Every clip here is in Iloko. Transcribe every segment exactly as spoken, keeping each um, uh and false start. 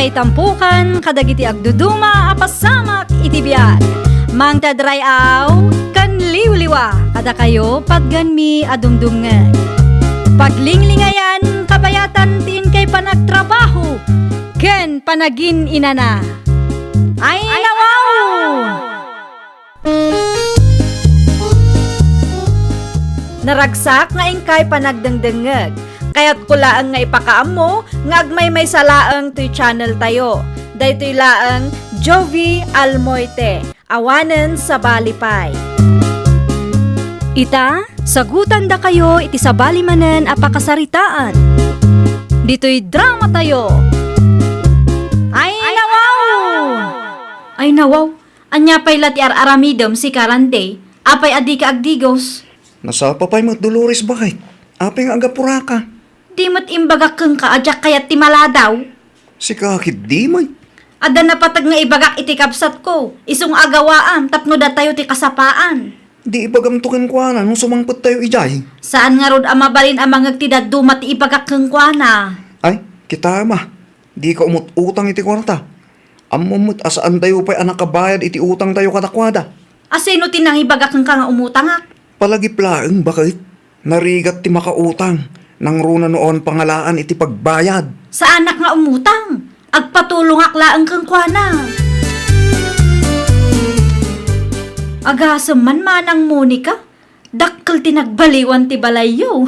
Itampukan kadagiti agduduma a pasamak iti biag. Mangted ray-aw ken liwliwa kadakayo patgenmi a dumdumngeg. Paglinglingayan kabayatan ti inkay panagtrabaho ken panagin-inana. Ay, nawaw! Naragsak nga inkay panagdengdengngeg. Kayatko laeng nga ipakaammo nga agmaymaysa laeng toy channel tayo. Daytoy laeng Jovi Almoite, awanen sabali pay. Ita, sagutandakayo iti sabali manen a pakasaritaan. Ditoy drama tayo. Ay, nawaw! Ay, nawaw! Ania pay la ti ar-aramidem, sika, Rante? Apay a dika agdigos? Nasapa pay met, Dolores, baket? Apay nga agapuraka? Di met imbagak kenka a diak kayat ti maladaw? Sika ketdi met. Adda napateg nga ibagak iti kabsatko, isu nga agawaam tapno datayo ti kasapaan. Di ibagamto kenkuana no sumangpettayo idiay? Saan ngarud a mabalin a mangngeg ti dadduma ti ibagak kenkuana. Ay, kita, ma. Dika umut-utang iti kuarta. Ammom met a saantayo pay a nakabayad iti utangtayo kadakuada. A sino ti nangibagak kenka nga umutangak? Palagip laeng, baket. Narigat ti makautang, nangruna no awan pangalaan iti pagbayad. Saanak nga umutang. Agpatulongak laeng kenkuana. Agasem man, Manang Monica. Dakkel ti nagbaliwan ti balayyo.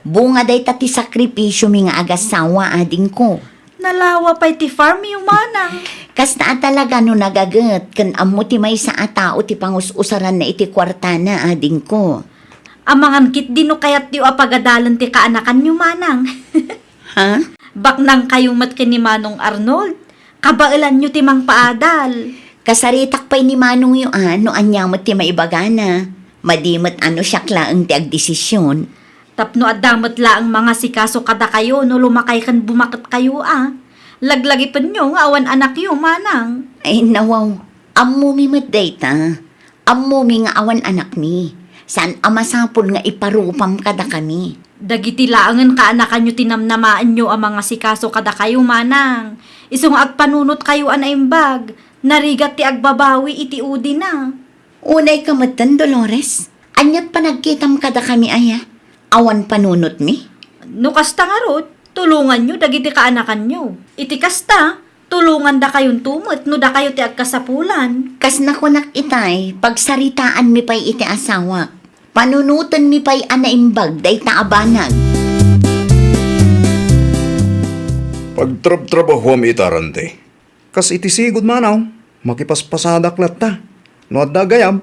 Bunga dayta ti sakripisiomi nga agassawa, adingko. Nalawa pay ti farmyo, Manang. Kasta a talaga no nagaget ken ammo ti maysa a tao ti pangus-usaranna iti kuartana, adingko. Amangan ketdi no kayatyo a pagadalen ti kaanakanyo, Manang. Ha? Baknangkayo met ken ni Manong Arnold. Kabaelanyo ti mangpaadal. Kasaritak pay ni manongyo a no ania met ti maibagana. Madi met a no siak laeng ti agdesision. Tapno adda met laeng mangasikaso kadakayo no lumakay ken bumaketkayo a. Laglagipenyo nga awan anakyo, Manang. Ay, nawaw. Ammomi met dayta. Ammomi nga awan anakmi. Saan a masapul nga iparupam kadakami. Dagiti laengen kaanakanyo ti namnamaenyo a mangasikaso kadakayo, Manang. Isu nga agpanunotkayo a naimbag, narigat ti agbabawi iti udina. Unayka metten, Dolores? Ania't panagkitam kadakami aya? Awan panunotmi? No kasta ngarud, tulonganyo dagiti kaanakanyo. Iti kasta, tulongandakayonto met no dakayo ti agkasapulan. Kas nakunak itay, pagsaritaanmi pay iti asawak. Panunotenmi pay a naimbag dayta a banag. Pagtrabtrabahuam ita, Rante. Kas iti sigud, Manong, makipaspasadak latta. No adda gayam,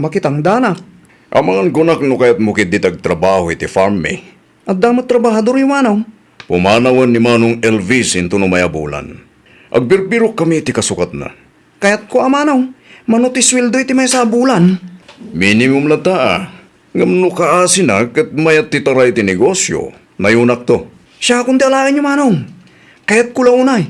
makitangdanak. Amangan kunak no kayatmo ketdi ti agtrabaho iti farm mi. Adda met trabahadoryo, Manong. Pumanawen ni Manong Elvis inton umay a bulan. Agbirbirok kami iti kasukatna. Kayatko a, Manong, mano ti sueldo iti maysa a bulan? Minimum latta a. Ngem no kaasina ket mayat ti taray ti negosio, nayonakto. Siakon ti alaenyo, Manong. Kayatko la unay.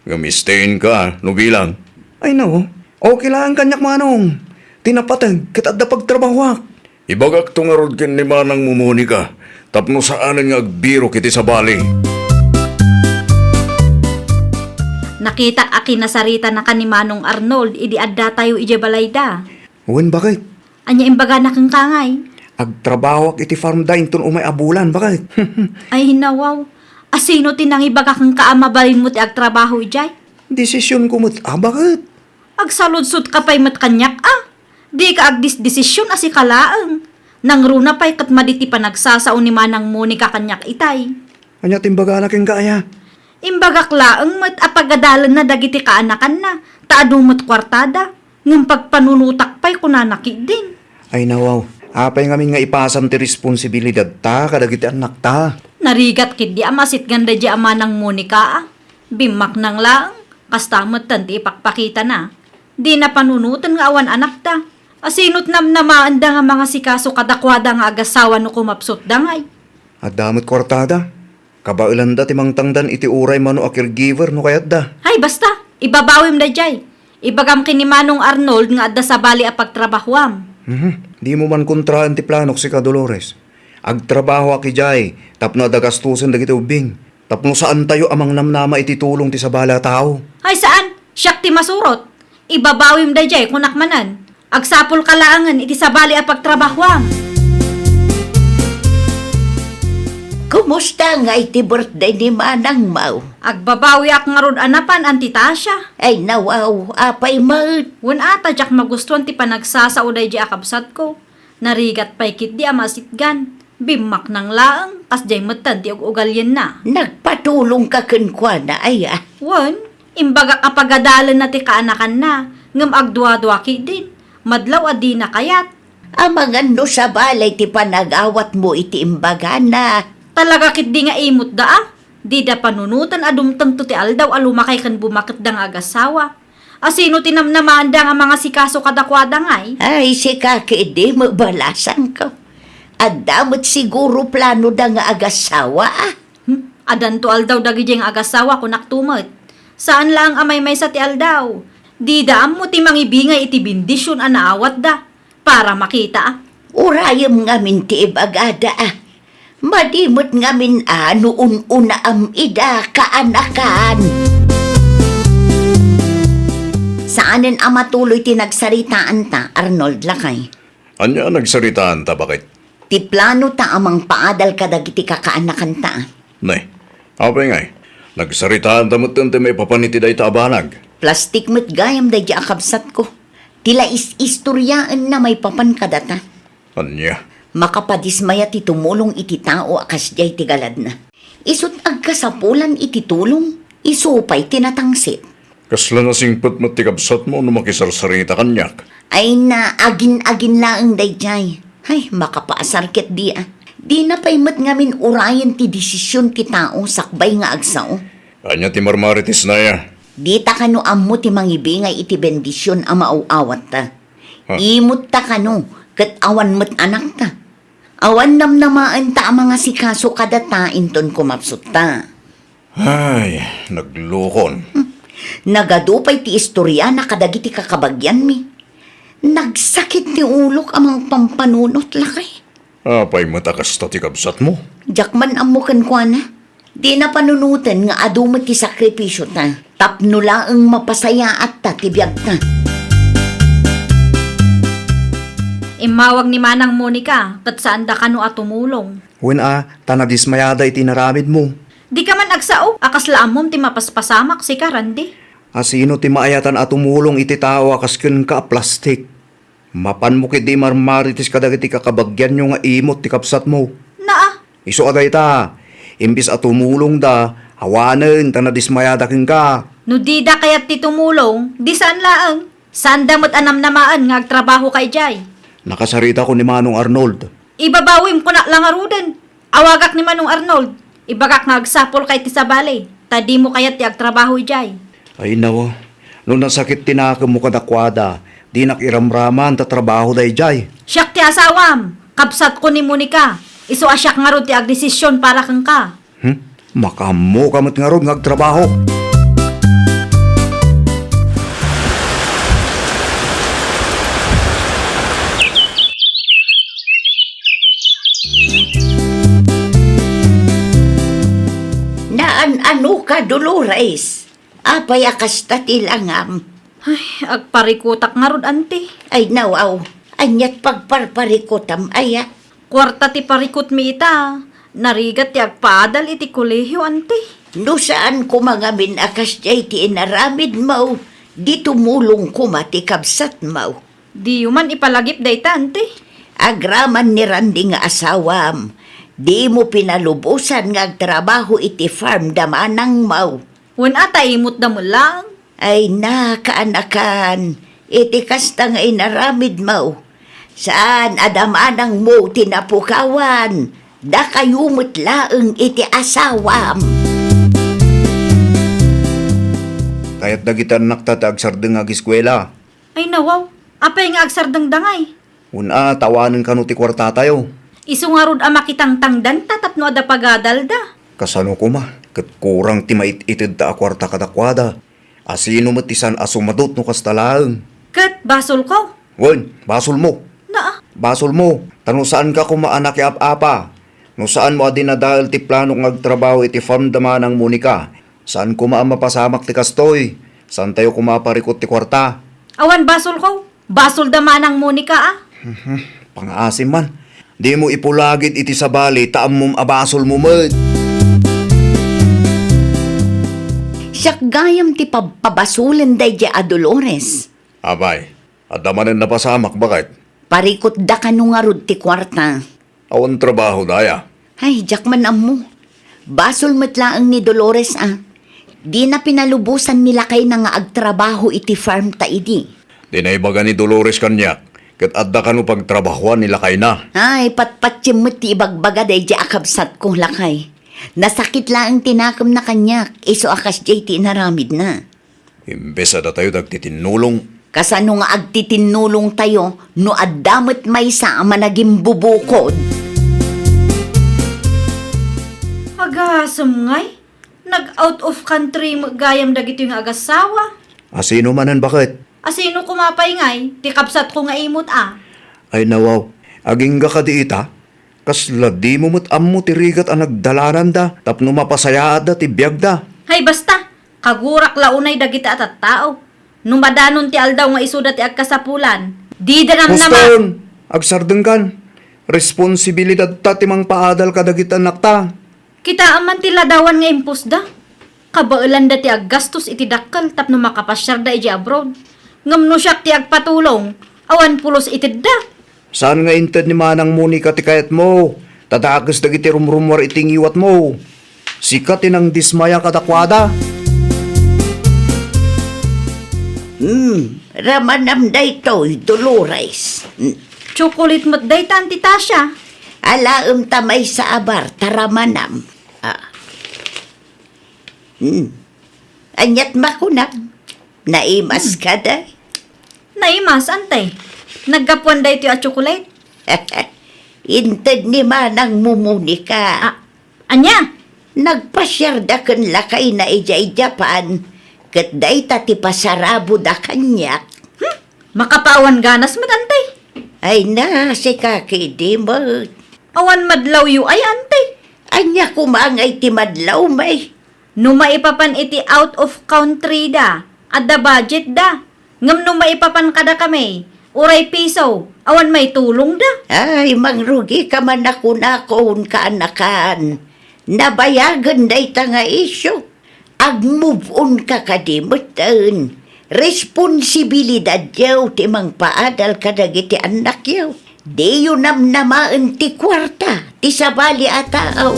Ngem stay in ka, no bilang. Ay, no. Okay laeng kaniak, Manong. Ti napateg ket adda pagtrabahoak. Ibagakto ngarud ken ni Manangmo Monica tapno saanen nga agbirok iti sabali. Nakitak a kinasaritanaka ni Manong Arnold idi addatayo idiay balayda. Wen, baket. Ania imbagana kenka ngay? Agtrabahoak iti farm da inton umay a bulan, baket. Ay, nawaw. A sino ti nangibaga kenka a mabalinmo ti agtrabaho idiay? Desisionko met a, baket. Agsaludsodka pay met kaniak a. Dika agdisdesision a sika laeng. Nangruna pay ket madi ti panagsasao ni Manang Monica kaniak itay. Ania ti imbagana kenka aya? Imbagak laeng met a pagadalenna dagiti kaanakanna, ta adu met kuartada. Ngem pagpanunotak pay kunana ketdin. Ay nawaw, apay ngamin nga ipasam ti responsibilidadta kadagiti annakta? Narigat ketdi a masitgan daydiay a Manang Monica a. Bimmaknang laeng, kasta metten ti ipakpakitana. Dina panunoten nga awan anakda. A sino't namnamaenda nga mangasikaso kadakuada nga agassawa no kumapsutda ngay? Adda met kuartada. Kabaelanda ti mangtangdan iti uray mano a caregiver no kayatda. Hay, basta! Ibabawim daydiay. Ibagam ken ni Manong Arnold nga adda sabali a pagtrabahoam. Mhm. Dimo man kontraen ti planok sika, Dolores. Agtrabahoak idiay tapno adda gastosen dagiti ubbing. Tapno saantayo a mangnamnama iti tulong ti sabali a tao. Ay, saan? Siak ti masurot. Ibabawim daydiay, kunak manen. Agsapulka laengen iti sabali a pagtrabahuam. Kumusta ngay ti birthday ni Manang Mau? Agbabawiak ngarud a napan, Auntie Tasha. Ay, nawaw, apay met? Wen a, ta diak magustuan ti panagsasao daydiay a kabsatko. Narigat pay ketdi a masitgan. Bimmaknang laeng, kasdiay metten ti ug-ugalienna. Nagpatulongka kenkuana, aya? Wen, imbagak a pagadalenna ti kaanakanna, ngem agduadua ketdin. Madlaw a dina kayat. Amangan no sabali ti panagawatmo iti imbagana. Talaga ketdi nga imotda a? Dida panunoten a dumtengto ti aldaw a lumakay ken bumaketda nga agassawa. A sino ti namnamaanda nga mangasikaso kadakuada ngay? Ay, sika ketdi, mabalasanko. Adda met siguro planoda nga agassawa, a? Hmm? Adanto aldaw dagidiay nga agassawa, kunakto met. Saan laeng a maymaysa ti aldaw. Dida ammo ti mangibingay iti bendision a naawatda para makita, a? Urayem ngamin ti ibagada, a. Madi met ngamin a no un-unaam ida, kaanakan. Saanen a matuloy ti nagsaritaanta, Arnold, lakay. Ania a nagsaritaanta, baket? Ti planota a mangpaadal kadagiti kakaanakanta. Ne, apay ngay? Nagsaritaanta metten ti maipapan iti dayta a banag. Plastik met gayam daydiay a kabsatko. Ti la is-istoriaenna maipapan kadata. Ania? Makapadismaya ti tumulong iti tao a kasdiay ti galadna. Isut' agkasapulan iti tulong, isu pay ti natangsit. Kasla nasingpet met ti kabsatmo no makisarsarita kaniak. Ay na, agin-agin laeng daydiay. Ay, makapaasar ketdi a. Dina pay met ngamin urayen ti desisyon ti tao sakbay nga agsao. Ania ti marmaritesna, aya? Dita kano ammo ti mangibingay iti bendision a maaw-awatta. Ha? Imotta kano, ket awan met anakta. Awan namnamaenta a mangasikaso kadata inton kumapsutta. Ay, naglukon. Hmm. Nagadu pay ti istoriana kadagiti kakabagianmi. Nagsakit ti ulok a mangpampanunot, lakay. Apay met a kasta ti kabsatmo? Diak man ammo kenkuana. Dina panunoten nga adu met ti sakripisiota tapno laeng mapasayaatta ti biagta. Immawag ni Manang Monica, ket saanda kano a tumulong. Wen a, ta nadismayada iti inaramidmo. Dika man agsao a kasla ammom ti mapaspasamak, sika, Randy. A sino ti maayatan a tumulong iti tao a kas kenka a plastik? Mapanmo ketdi marmarites kadagiti kakabagianyo nga imot ti kabsatmo. Naa. Isu a dayta, imbes a tumulongda, awanen ta nadismayada kenka. No dida kayat ti tumulong, di saan laeng. Saanda met a namnamaen nga agtrabahoka idiay. Nakasaritak ni Manong Arnold. Ibabawim kunak la ngaruden. Awagak ni Manong Arnold. Ibagak nga agsapulka iti sabali, ta dimo kayat ti agtrabaho idiay. Ay, nawa. No nasakit ti nakemmo kadakuada, dinak iramraman ta trabaho daydiay. Siak ti asawam, kabsatko ni Monica. Isu a siak ngarud ti agdesisyon para kenka. Hmm? Makaammoka met ngarud nga agtrabaho. Naan-anoka, Dolores? Apay a kasta ti langam? Ay, agparikutak ngarud, anti. Ay, nawaw. Aniat pagparparikutam, aya? Kuarta ti parikutmi ita. Narigat ti agpaadal iti kolehio, anti. No saan koma ngamin a kasdiay ti inaramidmo, di tumulong koma ti kabsatmo. Diyo man ipalagip dayta, anti. Agraman ni Randy nga asawam, dimo pinalubosan nga agtrabaho iti farm da manangmo. Wen a, ta imotda met laeng. Ay na, kaanakan, iti kasta nga inaramidmo, saan a da manangmo ti napukawan, dakayo met laeng iti asawam. Kayat dagiti annakta ti agsardeng nga ageskuela. Ay, nawaw. Apay nga agsardengda ngay? Wen a, ta awanen kano ti kuartatayo. Isu ngarud a makitangtangdanta tapno adda pagadalda. Kasano koma, ket kurang ti mait-itedta a kuarta kadakuada. A sino met ti saan a sumadot no kasta laeng? Ket basolko? Wen, basolmo. Naa. Basolmo, ta no saanka koma a nakiap-apa, No saanmo a dinadael ti planok nga agtrabaho iti farm da Manang Monica, saan koma a mapasamak ti kastoy. Saantayo koma a parikut ti kuarta. Awan basolko. Basol da Manang Monica, a. Mhm, pangaasim man. Dimo ipulagid iti sabali ta ammom a basolmo met. Siak gayam ti pabpabasolen daydiay a Dolores. Apay, adda manen napasamak, baket? Parikutda kano ngarud ti kuarta. Awan trabaho daya. Ay, diak man ammo. Basol met laeng ni Dolores, a. Dina pinalubosan ni lakayna nga agtrabaho iti farm ta idi. Dina ibaga ni Dolores kaniak, ket adda kano pagtrabahoan ni lakayna. Ay, patpatiem met ti ibagbaga daydiay a kabsatko, lakay. Nasakit laeng ti nakemna kaniak, isu a kasdiay ti inaramidna. Imbes a datayo dagtitinnulong. Kasano nga agtitinnulongtayo no adda met maysa a managimbubukod? Agasem ngay, nag-out of country met gayam dagitoy nga agassawa. Asino manen, baket? Asino koma pay ngay, ti kabsatko nga imut, a? Ay, nawaw, agingga kadi ita? Kasla dimo met ammo ti rigat a nagdalananda tapno mapasayaatda ti biagda. Hay, basta! Kagurak la unay dagiti a tattao. No madanon ti aldaw nga isuda ti agkasapulan, dida namnama. Huston! Agsardengkan. Responsibilidadta ti mangpaadal kadagiti annakta. Kitaem man ti ladawan nga impusda. Kabaelanda ti aggastos iti dakkel tapno makapasiarda idiay abroad. Ngem no siak ti agpatulong, awan pulos itedda. Saan nga inted ni Manang Monica ti kayatmo, ta dakes dagiti rumrumuar iti ngiwatmo. Sika ti nangdismaya kadakuada. Hmm, ramanam daytoy, Dolores. Hmm. Chocolate met daytan ti Tasha. Alaem ta maysa a bar, ta ramanam. Ah. Hmm. Aniat makunam? Naimas Hmm. ka, day? Naimas, antay. Naggapuan daytoy a chocolate. Inted ni Manang Monica. Ah, ania? Nagpasiarda ken lakayna idiay Japan, ket dayta ti pasaraboda kaniak. Hmm? Makapaawan ganas met, antay. Ay na, sika kidi met. Awan madlawyo ay, antay. Ania koma ngay ti madlawmi? No maipapan iti out of country da, adda budget da. Ngem no maipapan kadakami, uray piso, awan maitulongda. Ay, mangrugika man a kunakon, kaanakan. Nabayagen dayta nga isyu. Agmove on ka kadi metten. Responsibilidadyo ti mangpaadal kadagiti annakyo. Diyo namnamaen ti kuarta, ti sabali a tao.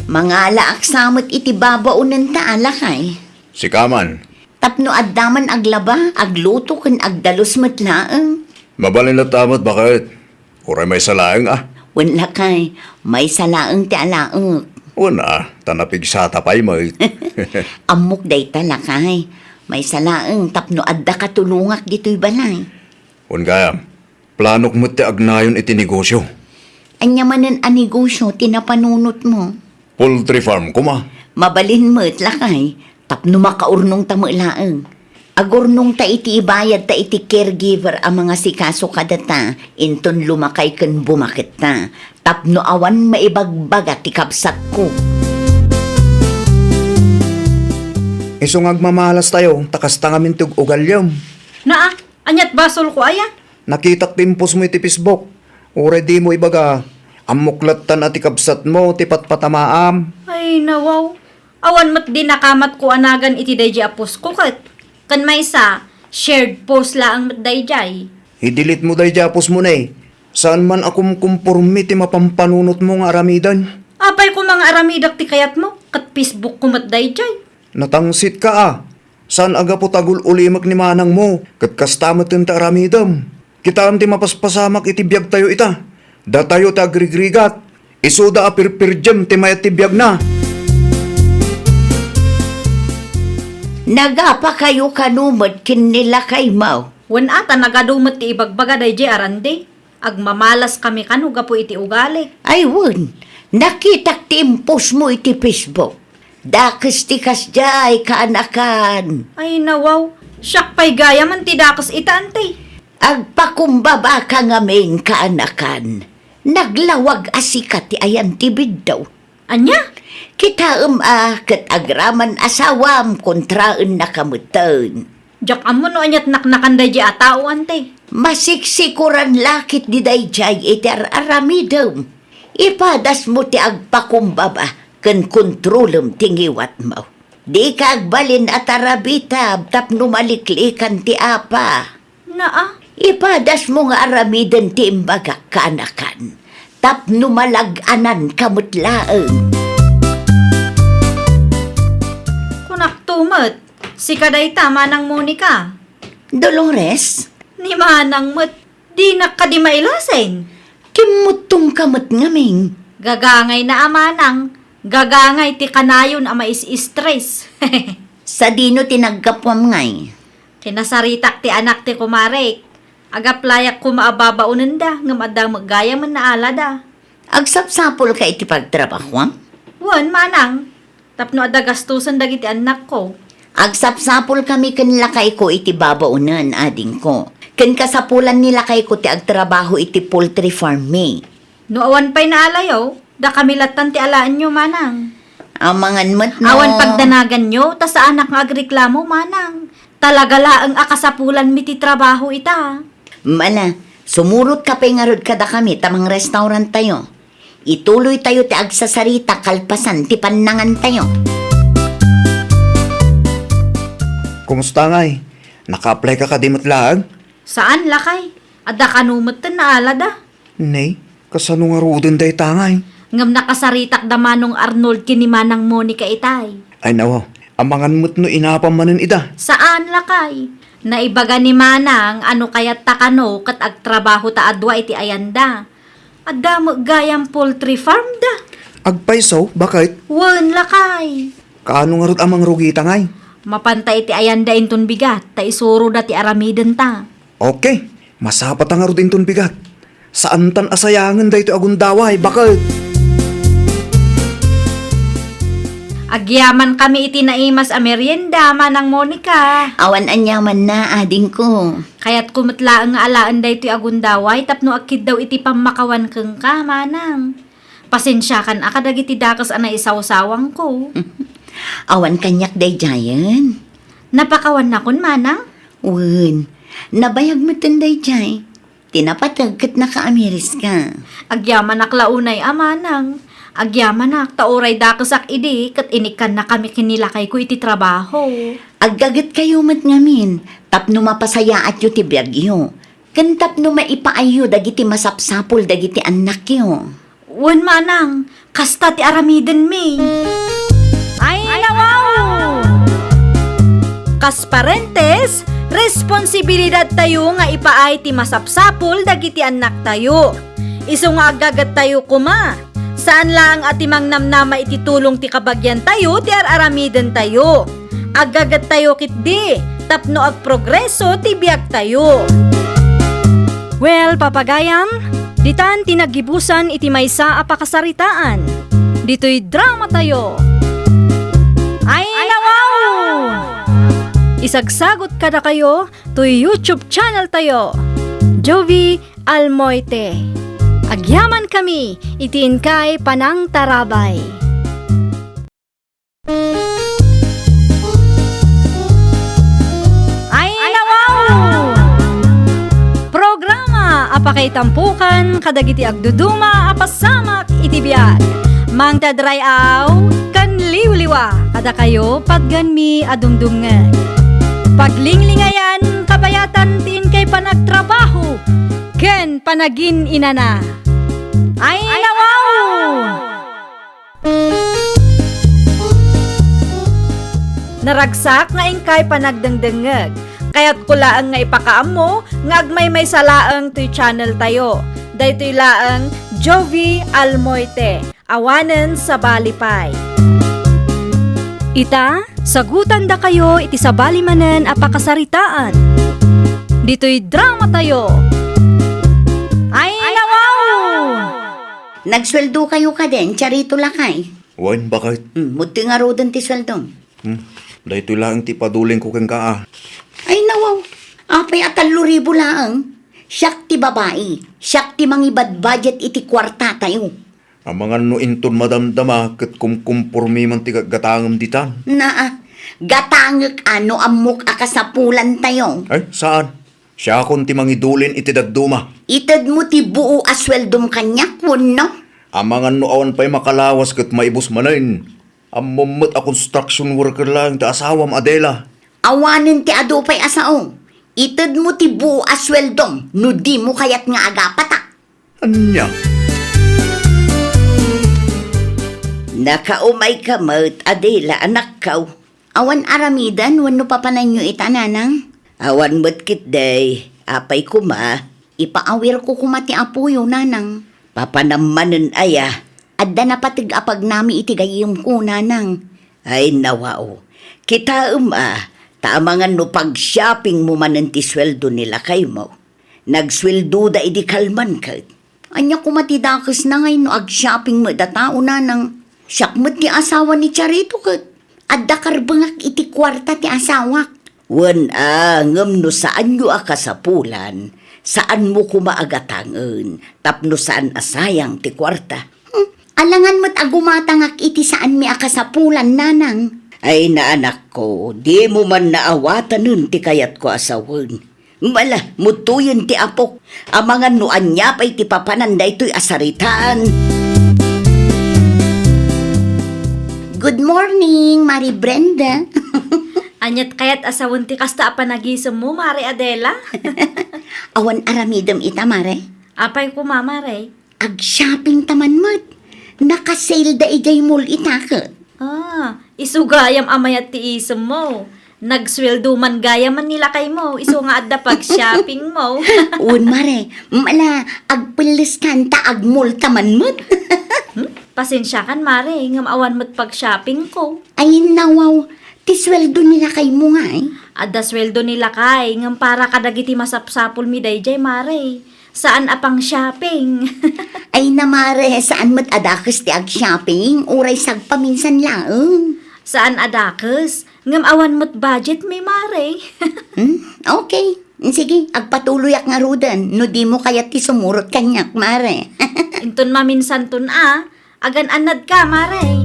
Mangalaak sa met iti babaonenta a lakay. Sika man. Tapno adda man aglaba, agluto ken agdalus met laeng. Mabalin latta met, baket. Uray maysa laeng, a? Wen lakay, maysa laeng ti alaek. Wen, a, ta napigsata pay met. Ammok dayta, lakay. Maysa laeng tapno adda katulongak ditoy balay. Wen gayam, planok met ti agnayon iti negosyo. Ania manen a negosyo ti napanunotmo? Poultry farm koma. Mabalin met, lakay, tapno makaurnongta met laeng. Agurnongta iti ibayadta iti caregiver a mangasikaso kadata inton lumakay ken bumaketta, tapno awan maibagbaga ti kabsatko. Isu nga agmamalastayo, ta kasta ngamin ti ug-ugalyom. Naa, aniat basolko aya? Nakitak ti impostmo iti Facebook. Uray dimo ibaga, ammok lattan a ti kabsatmo ti patpatamaam. Ay, nawaw. Awan met di nakamatko a nagan iti daydiay a postko ket. Ken maysa, shared post laeng met daydiay. I-delete mo daydiay a postmo ne. Saan man a kumkumporme ti mapampanunotmo nga aramiden. Apay koma nga aramidak ti kayatmo, ket Facebook ko met daydiay. Natangsit ka a. Saan a gapu ta gul-ulimek ni manangmo, ket kasta met ti aramidem. Kitaem ti mapaspasamak iti biagtayo ita. Datayo ti agrigrigat. Isuda a pirpirdiem ti mayat ti biagna. Nagapakayo kano met ken ni lakaymo? Wen a, ta nagadu met ti ibagbaga daydiay a randi. Agmamalaskami kano gapu iti ugalik. Ay wen, nakitak ti impostmo iti Facebook. Dakes ti kasdiay, kaanakan. Ay, nawaw. Siak pay gayam ti dakes ita, anti. Agpakumbabaka ngamin, kaanakan. Naglawag a sika ti ayan ti biddaw. Ania? Kitaem a ket agraman asawam, kontraennaka metten. Diak ammo no aniat naknakan daydiay a tao, ante. Masiksikuran la ketdi daydiay iti ar-aramidem. Ipadasmo ti agpakumbaba ken kontrolem ti ngiwatmo. Dika agbalin a tarabitab tapno maliklikan ti apa. Naa. Ipadasmo nga aramiden ti imbagak, kaanakan, tapno malag-ananka met laeng. Kunakto met, sika dayta, Manang Monica. Dolores? Ni Manang met, dinak kadi mailasin. Kimmuttongka met ngamin. Gagangay na a manang, gagangay ti kanayon a mais-stress. Sadino ti naggapuam ngay? Kinasaritak ti anak ti kumarek. Agaplayak koma a babaonenda, ngem adda met gayamen naalada. Agsapsapulka iti pagtrabahuam? Wen, manang. Tapno adda gastusen dagiti annakko. Agsapsapulkami ken lakayko iti babaonen, adingko. Ken kasapulan ni lakayko ti agtrabaho iti poultry farm mi. No awan pay naalayo, dakami lattan ti alaenyo, manang. Amangan met no. Awan pagdanaganyo, ta saanak nga agreklamo, manang. Talaga laeng a kasapulanmi ti trabaho ita. Mala, sumurotka pay ngarud kadakami ta mangrestauranttayo. Ituloytayo ti agsasarita kalpasan ti pannangantayo. Kumusta ngay? Naka-apply ka kadi met laeng? Saan, lakay. Adda kano metten naalada. Nay, kasano ngaruden dayta ngay? Ngem nakasaritak da Manong Arnold ken ni Manang Monica itay. Ay, nawaw. Amangan met no inapam manen ida. Saan, lakay. Naibaga ni Manang a no kayatta kano ket agtrabaho ta a dua iti ayanda. Adda met gayam poultry farm da. Agpayso, baket? Wen, lakay. Kaano ngarud a mangrugita ngay? Mapanta iti ayanda inton bigat, ta isuroda ti aramidenta. Okay, masapata ngarud inton bigat. Saantan a sayangen daytoy a gundaway, baket? Agyamankami iti naimas a merienda, Manang Monica. Awan aniamanna, adingko. Kayatko met laeng nga alaen daytoy a gundaway tapno agkiddaw iti pammakawan kenka, manang. Pasensiakan a kadagiti dakes a naisawsawangko. Awan kaniak daydiayen. Napakawannakon, manang? Wen, nabayag metten daydiay. Ti napateg ket nakaamiriska. Agyamanak la unay a manang. Agyamanak ta uray dakesak idi ket inikkannakami ken ni lakayko iti trabaho. Aggagetkayo met ngamin tapno mapasayaatyo ti biagyo, ken tapno maipaayyo dagiti masapsapul dagiti annakyo. Wen manang, kasta ti aramidenmi. Ay, nawaw! Kas parentes, responsibilidadtayo nga ipaay ti masapsapul dagiti annaktayo. Isu nga aggagettayo koma, saan laeng a ti mangnamnama iti tulong ti kabagiantayo ti ar-aramidentayo. Aggagettayo ketdi tapno agprogreso ti biagtayo. Well, papagayam, ditan ti naggibusan iti maysa a pakasaritaan. Ditoy dramatayo. Ay, nawaw! Isagsagot kadakayo toy YouTube channel tayo, Jovie Almoite. Agyamankami iti inkay panangtarabay. Ay, nawaw! Programa a pakaitampokan kadagiti agduduma a pasamak iti biag. Mangted ray-aw ken liwliwa kadakayo, patgenmi a dumdumngeg. Paglinglingayan, kabayatan ti inkay panagtrabaho ken panagin-inana. Ay, nawaw! Naragsak nga inkay panagdengdengngeg. Kayatko laeng nga ipakaammo nga agmaymaysa laeng toy channel tayo. Daytoy laeng Jovie Almoite, awanen sabali pay. Ita, sagutandakayo iti sabali manen a pakasaritaan. Ditoy dramatayo. Ay, nawaw! Nagsueldokayo kadin, Charito lakay? Wen, baket? Hmm, muddi ngaruden ti sueldom. Hmm, daytoy laeng ti padulingko kenka, a. Ay, nawaw. Apay a tallo ribu laeng? Siak ti babai, siak ti mangibadbudget iti kuartatayo. Amangan no inton madamdama ket kumkumpormi man ti gatgatangem ditan. Naa, gatangek a no ammok a kasapulantayo. Ay, saan? Siakon ti mangidulin iti dadduma. Itedmo ti buo a sueldom kaniak, wenno? Amangan no awan pay makalawas ket maibus manen. Ammom met a construction worker laeng ti asawam, Adela. Awanen ti adu pay a sao. Itedmo ti buo a sueldom no dimo kayat nga agapatak. Ania? Nakaumayka met, Adela, anakko. Awan aramiden wenno papananyo ita, nanang? Awan met ketdi. Apay koma? Ipaawirko koma ti apoyo, nanang. Papanam manen aya? Adda napateg a pagnami iti gayyemko, nanang. Ay, nawaw. Kitaem a, ta amangan no pag-shoppingmo manen ti sueldo ni lakaymo. Nagsueldoda idi kalman ket. Ania koma ti dakesna ngay no ag-shopping met a tao, nanang? Siak met ti asawa ni Charito ket adda karbengak iti kuarta ti asawak. Wen a, ngem no saanyo a kasapulan, saanmo koma a gatangen tapno saan a sayang ti kuarta. Hmm, alangan met a gumatangak iti saanmi a kasapulan, nanang. Ay, naanakko, dimo man naawatanen ti kayatko a sawen. Mala, mutoyen ti apok. Amangan no ania pay ti papanan daytoy a saritaan. Good morning, Mari Brenda. Aniat kayat a sawen ti kasta a panagisemmo, Mari Adela? Awan aramidem ita, Mare? Apay koma, Mare? Ag-shopping ta man met. Naka-sale da idiay mall ita ket. Ah, isu gayam a mayat ti isemmo. Nagsueldo man gayamen ni lakaymo, isu nga adda pag-shoppingmo. Wen, Mare, mala, agpelleskan ta ag-mall ta man met. Hmm? Pasensiakan, Mare, ngem awan met pag-shoppingko. Ay, nawaw, ti sueldo ni lakaymo ngay? Adda sueldo ni lakay, ngem para kadagiti masapsapulmi daydiay, Mare. Saan a pang-shopping. Ay na, Mare, saan met a dakes ti ag-shopping, uray sagpaminsan laeng. Saan a dakes, ngem awan met budgetmi, Mare. Hmm? Okay. Sige, agpatuloyak ngaruden no dimo kayat ti sumurot kaniak, Mare. Inton maminsanton a, agan-annadka, Mare.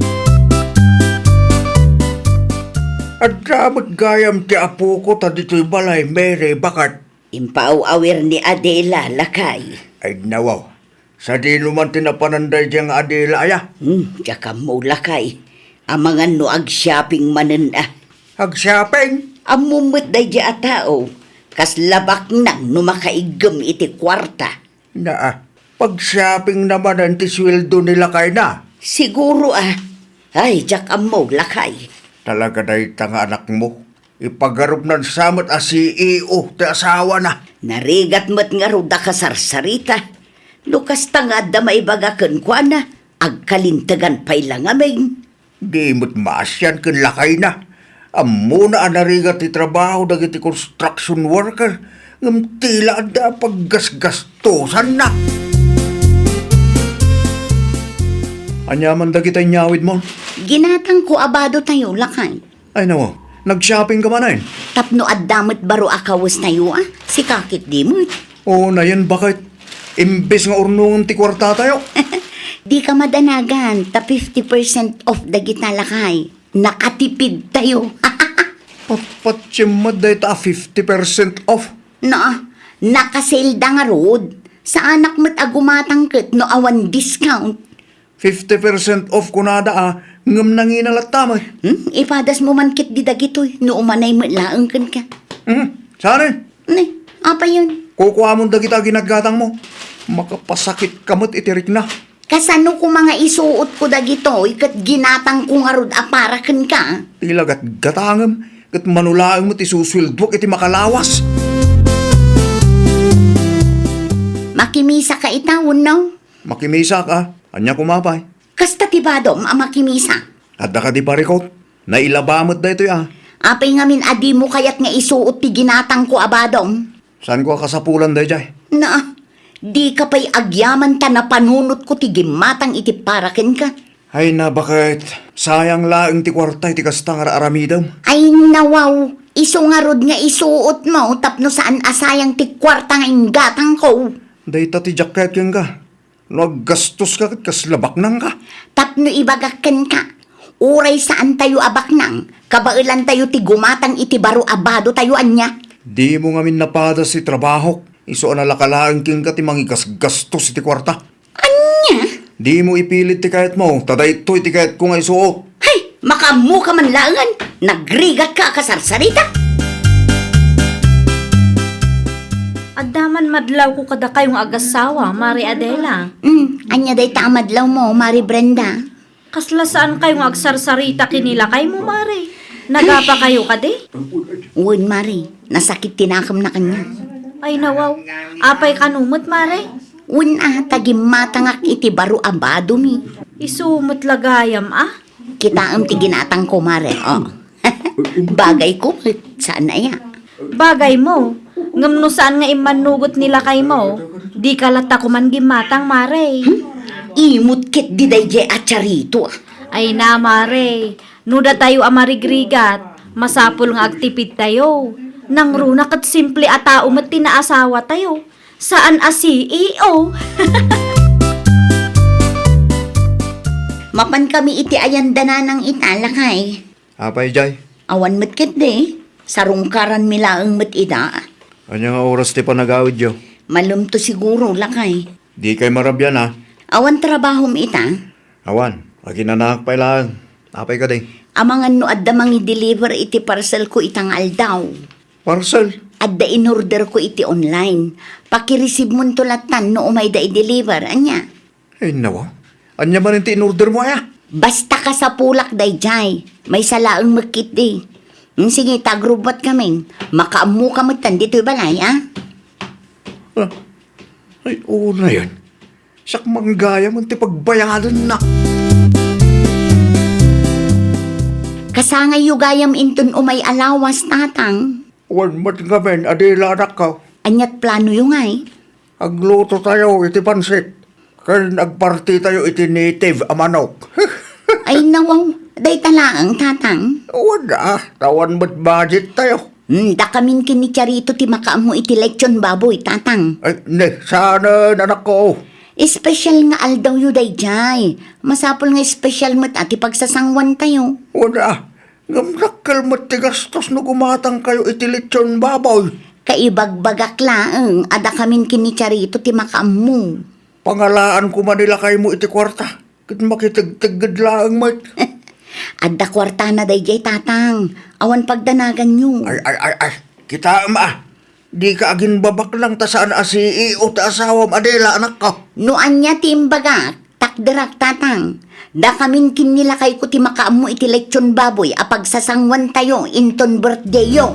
Adda met gayam ti apoko ta ditoy balay, Mary, baket. Impaaw-awir ni Adela, lakay. Ay, nawaw. Sadino man ti napanan daydiay nga Adela aya? Hmm, diak ammo, lakay. Amangan no ag-shopping manen a. Ag-shopping? Ammom met daydiay a tao. Kasla baknang no makaiggem iti kuarta. Naa, pag-shopping na manen ti sueldo ni lakayna. Siguro a. Ay, diak ammo, lakay. Talaga dayta nga anakmo. Ipagarupnan sa met a C E O ti asawana. Narigat met ngarud a kasarsarita. No kasta nga adda maibaga kenkuana, agkalintegan pay la ngamin. Di met maasian ken lakayna. Ammona a narigat ti trabaho dagiti construction worker, ngem tila adda a paggasgastosanna. Ania man dagita inyawidmo? Ginatangko a badotayo, lakay. Ay, nawaw. Nag-shopping ka manen? Tapno adda met baro a kawestayo, a? Sika ketdi met. Oo, nayen, baket. Imbes nga urnongen ti kuartatayo. Dika madanagan, ta fifty percent off dagita, lakay. Nakatipidtayo. Patpatiem met dayta a fifty percent off. Naa, naka-sale da ngarud. Saanak met a gumatang ket no awan discount. Fifty percent off kunada a, ngem nangina latta met. Hmm? Ipadasmo man ketdi dagitoy, no umanay met laeng kenka. Hmm? Saan? Ne, apayon? Kukuamon dagita a ginatgatangmo. Makapasakitka met iti rikna. Kasano koma nga isuotko dagitoy ket ginatangko ngarud a para kenka? Ti lagatgatangem, ket mano laeng met ti susueldoak iti makalawas. Makimisaka ita, wenno? Makimisak, a. Ania koma pay? Kasta ti badom a makimisa. Adda kadi parikot? Nailaba met daytoy, a. Apay ngamin a dimo kayat nga isuot ti ginatangko a badom? Saanko a kasapulan daydiay? Na, dika pay agyaman ta napanunotko ti gimmatang iti para kenka. Ay na, baket. Sayang laeng ti kuarta iti kasta nga ar-aramidem. Ay, nawaw. Isu ngarud nga isuotmo tapno saan a sayang ti kuarta nga inggatangko. Dayta ti diak kayat kenka. No aggastoska ket kasla baknangka. Tapno ibagak kenka, uray saantayo a baknang, kabaelantayo ti gumatang iti baro a badotayo ania. Dimo ngamin napadas ti trabahok. Isu a nalaka laeng kenka ti mangigasgastos iti kuarta. Ania? Dimo ipilit ti kayatmo, ta daytoy ti kayatko nga isuot. Hay, makaammoka man laengen, nagrigatka a kasarsarita. Adda man madlawko kadakayo nga agassawa, Mari Adela. Hmm, ania dayta a madlawmo, Mari Brenda? Kasla saankayo nga agsarsarita ken ni lakaymo, Mari? Nagapakayo kadi? Wen, Mari, nasakit ti nakemna kaniak. Ay, nawaw. Apay kano met, Mari? Wen a, ta gimmatangak iti baro a badomi. Isu met la gayam, a? Kitaem ti ginatangko, Mari. Oh. Bagayko met, saan aya? Bagaymo. Ngem no saan nga immannugot ni lakaymo, dika latta koman gimmatang, Mari. Hmm? Imot ketdi daydiay a charito, a. Ay na, Mari. No datayo a marigrigat, masapul nga agtipidtayo. Nangruna ket simple a tao met ti naasawatayo. Saan a C E O. Mapankami iti ayan da nanang ita, lakay. Apay, jay? Awan met ketdi. Sarungkaranmi laeng met ida. Ania nga oras ti panagawidyo? Malumto siguro, lakay. Dikay marabian, a. Awan trabahom ita? Awan. Aginanaak pay laeng. Apay kadi? Amangan no adda mangi-deliver iti parcelko ita nga aldaw. Parcel? Adda inorderko iti online. Pakireceivemonto lattan no umayda i-deliver. Ania? Ay, nawa. Ania manen ti inordermo, aya? Basta kasapulak daydiay. Maysa laeng met ketdi. Hmm, sige, ta agrubbuatkamin. Makaammoka metten ditoy balay, a? Ah. Ay, unayen. Siak man gayam ti pagbayadanna. Kasangayyo gayam inton umay a lawas, tatang. Wen met ngamin, Adela, anakko. Aniat planoyo ngay? Aglutotayo iti pansit, ken agpartitayo iti native a manok. Ay, nawaw, dayta laeng, tatang. Wen a, ta awan met budgettayo. Hmm, dakamin ken ni Charito ti makaammo iti lechon baboy, tatang. Ay, ne, saanen, anakko. Espesyal nga aldawyo daydiay. Masapul nga espesyal met a ti pagsasanguantayo. Wen a, ngem dakkel met ti gastos no gumatangkayo iti lechon baboy. Kaibagbagak laeng a dakamin ken ni Charito ti makaammo. Pangalaan koma ni lakaymo iti kuarta, ket makitegtegged laeng met. Adda kuartana daydiay, tatang. Awan pagdanaganyo. Ay, ay, ay, ay. Kitaem a. Dika aginbabaknang ta saan a C E O ti asawam, Adela, anakko. No ania ti imbagak, takderak, tatang. Dakamin ken ni lakayko ti makaammo iti lechon baboy a pagsasanguantayo inton birthdayyo.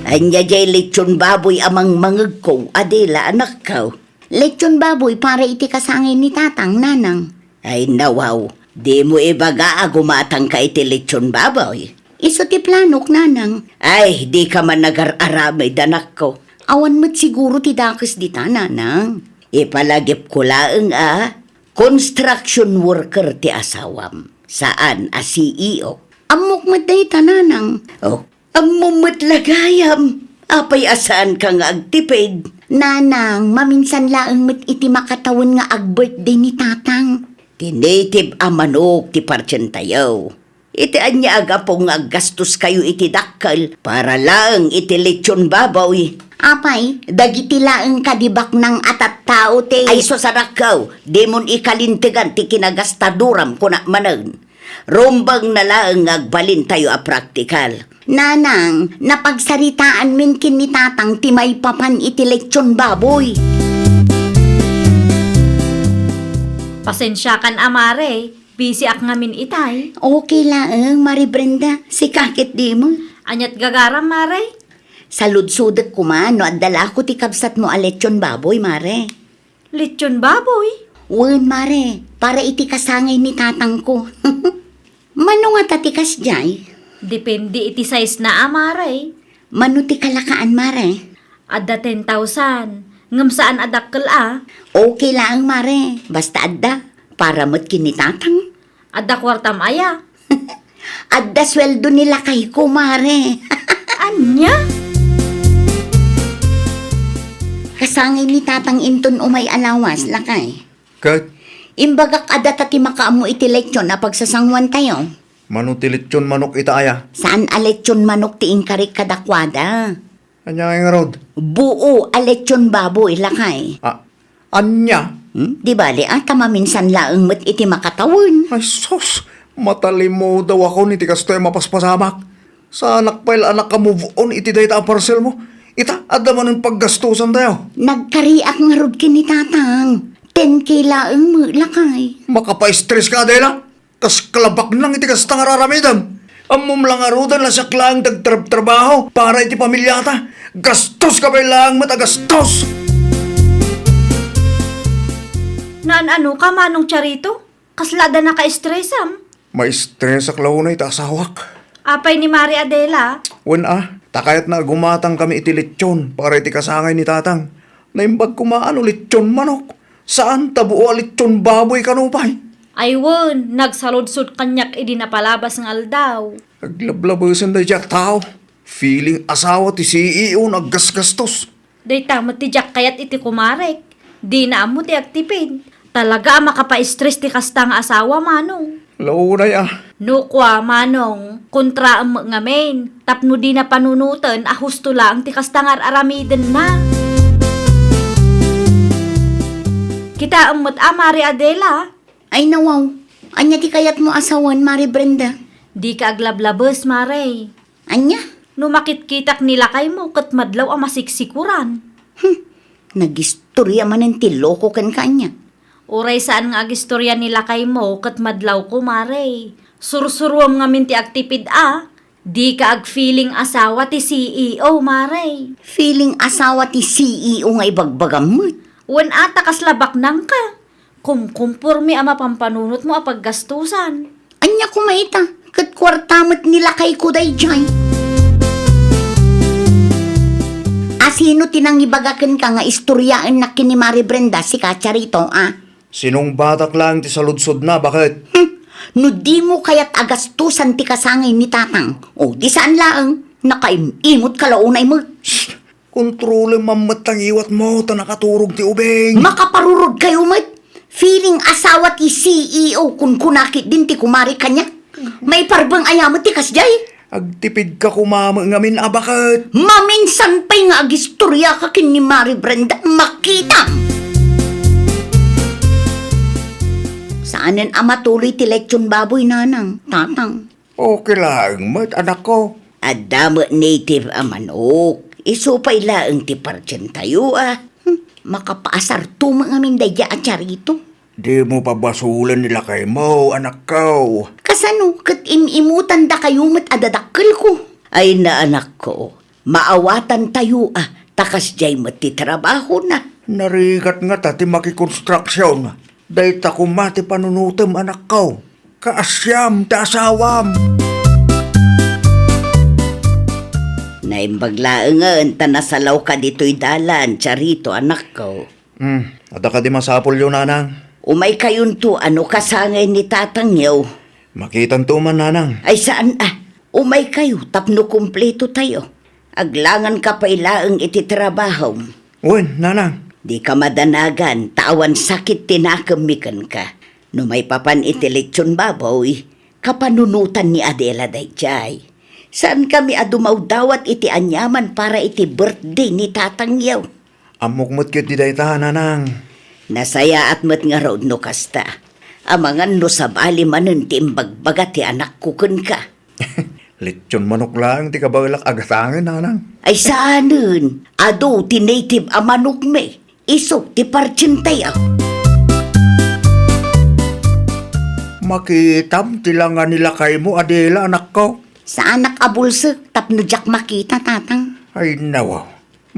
Ania jay lechon baboy a mangmangegko, Adela, anakko? Lechon baboy para iti kasangay ni tatang, nanang. Ay, nawaw, dimo ibaga a gumatangka iti lechon baboy? Isu ti planok, nanang. Ay, dika man agar-aramid, anakko. Awan met siguro ti dakes dita, nanang. Ipalagipko laeng a construction worker ti asawam, saan a C E O. Ammok met dayta, nanang. Oh, ammom met la gayam. Apay a saanka nga agtipid? Nanang, maminsan laeng met iti makatawen nga ag-birthday ni tatang. Ti native a manok ti partientayo. Iti ania a gapu nga aggastoskayo iti dakkel para laeng iti lechon baboy? Apay, dagiti laeng kadi baknang a tattao ti... Ay, sus, anakko, dimon ikalintegan ti kinagastaduram, kunak manen. Rumbeng na laeng nga agbalintayo a praktikal. Nanang, napagsaritaanmin ken ni tatang ti maipapan iti lechon baboy. Pasensiakan a, Mare. Busy ak ngamin itay. Okay laeng, Mare Brenda. Sika ket dimo. Aniat gagaram, Mare? Saludsodek koma no adda la ko ti kabsatmo a lechon baboy, Mare. Lechon baboy? Wen, Mare. Para iti kasangay ni tatangko. Mano ngata ti kasdiay? Depende iti size na a, Mare. Mano ti kalakaan, Mare? Adda ten thousand. Ngem saan a dakkel a. Okay laeng, Mare. Basta adda. Para met ken ni tatang. Adda kuartam aya? Adda sueldo ni lakayko, mare. Ania? Kasangay ni tatang inton umay a lawas, lakay. Ket? Imbagak a data ti makaammo iti lechon a pagsasanguantayo. Mano ti lechon manok ita aya? Saan a lechon manok ti inkarik kadakuada. Ania ngay ngarud? Buo a lechon baboy, lakay. Ah, ania? Hmm? Di bali, ah, ta maminsan laeng met iti makatawen. Ay, sus! Matalimudaw ako iti kastoy a mapaspasamak. Saanak pay la a naka-move on iti dayta a parcel mo. Ita, adda manen paggastusan tayo. Nagkariak ngarud ken ni tatang. Ten K laeng met, lakay. Makapa-stress ka, Adela. Kas kalabaknang iti kasta nga ar-aramidem. Ammom la ngaruden a siak laeng ti agtrabtrabaho para iti pamiliata. Gastos ka pay laeng met a gastos! Naan-ano ka, Manong Charito? Kasla adda naka-stressam? Ma-stressak la unay iti asawak. Apay ni Mari Adela? Wen a, ta kayatna a gumatang kami iti lechon para iti kasangay ni tatang. Naimbag koma a no lechon manok. Saan ta buo a lechon baboy kano pay? Ay wen, nagsaludsod kaniak idi napalabas nga aldaw. Aglablabesen daydiay a tao. Feeling asawa ti C E O nga aggasgastos. Dayta met ti diak kayat iti kumarek. Dina ammo ti agtipid. Talaga a makapa-stress ti kasta nga asawa, Manong. Launay a. No kua, Manong, kontraem met ngamin, tapno dina panunoten a husto laeng ti kasta nga ar-aramidenna. Kitaem met a, Mari Adela. Ay, nawaw. Ania ti kayatmo a sawen, Mari Brenda? Dika aglablabes, Mare. Ania? No makitkitak ni lakaymo ket madlaw a masiksikuran. Hmm. Nagistorya manen ti loko kenka ania? Uray saan nga agistorya ni lakaymo ket madlawko, Mare. Sursuruam ngamin ti agtipid a. Dika agfeeling asawa ti C E O, Mare. Feeling asawa ti C E O nga ibagbagam met. Wen a, ta kasla baknangka. Kumkumporme a mapampanunotmo a paggastusan. Ania koma ita, ket kuarta met ni lakayko daydiay. A, sino ti nangibaga kenka nga istoryaennak ken ni Mari Brenda, sika, Charito, a? Sinungbatak laeng ti saludsodna, baket? Hmm, no dimo kayat a gastusan ti kasangay ni tatang, o, di saan laeng, nakaim-imot ka la unay met. Shh! Kontrolem man met ta ngiwatmo ta nakaturog ti ubing. Makaparurod kayo met. Feeling asawa ti C E O, kunkuna ketdin ti kumare kaniak. Maiparbeng aya met ti kasdiay? Agtipidka koma met ngamin a baket. Maminsan pay nga agistoryaka ken ni Mari Brenda, makitam! Saanen a matuloy ti lechon baboy, nanang, tatang. Okay laeng met, anakko. Adda met native a manok. Isu pay laeng ti partsentayo, a. Hmm, makapaasarto met ngamin daydiay a Charito. Dimo pabasolen ni lakaymo, anakko. Kasano ket im-imutandakayo met a dadakkelko? Ay na, anakko, maawatantayo a, ta kasdiay met ti trabahona. Narigat ngata ti makikonstruksion. Dayta koma ti panunotem, anakko. Kaasiam ti asawam. Naimbag laengen ta nasalawka ditoy dalan, Charito, anakko. Hmm, adda kadi masapulyo, nanang? Umaykayonto a no kasangay ni tatangyo. Makitanto man, nanang. Ay saan a, umaykayo tapno kumpletotayo. Aglanganka pay laeng iti trabahom. Wen, nanang. Dika madanagan ta awan sakit ti nakemmi kenka. No maipapan iti lechon baboy, kapanunotan ni Adela daydiay. Saankami a dumawdawat iti aniaman para iti birthday ni tatangyo. Ammok met ketdi dayta, nanang. Nasayaat met ngarud no kasta. Amangan no sabali manen ti imbagbaga ti anakko kenka. Lechon manok laeng ti kabaelak a gatangen, nanang. Ay saanen, adu ti native a manokmi. Isu ti partsentayo. Makitam ti langa ni lakaymo, Adela, anakko. Saanak a bulsek tapno diak makita, tatang. Ay, nawaw.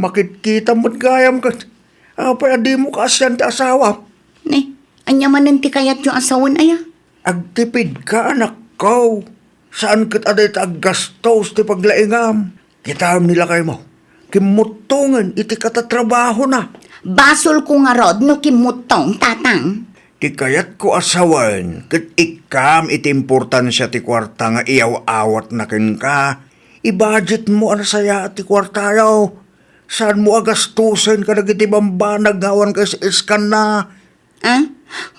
Makitkitam met gayam ket. Apay a dimo kaasian ti asawam? Ni, ania manen ti kayatyo a sawen aya? Agtipidka, anakko. Saan ket a dayta aggastos ti paglaingam. Kitaem ni lakaymo. Kimmuttongen iti katatrabahona. Basolko ngarud no kimmuttong, tatang. Ti kayatko a sawen, ket ikkam iti importansia ti kuarta nga iyaw-awatna kenka, ibudgetmo a nasayaat ti kuartayo. Saanmo a gastusen kadagiti bambanag nga awan kaes-eskanna. Ah?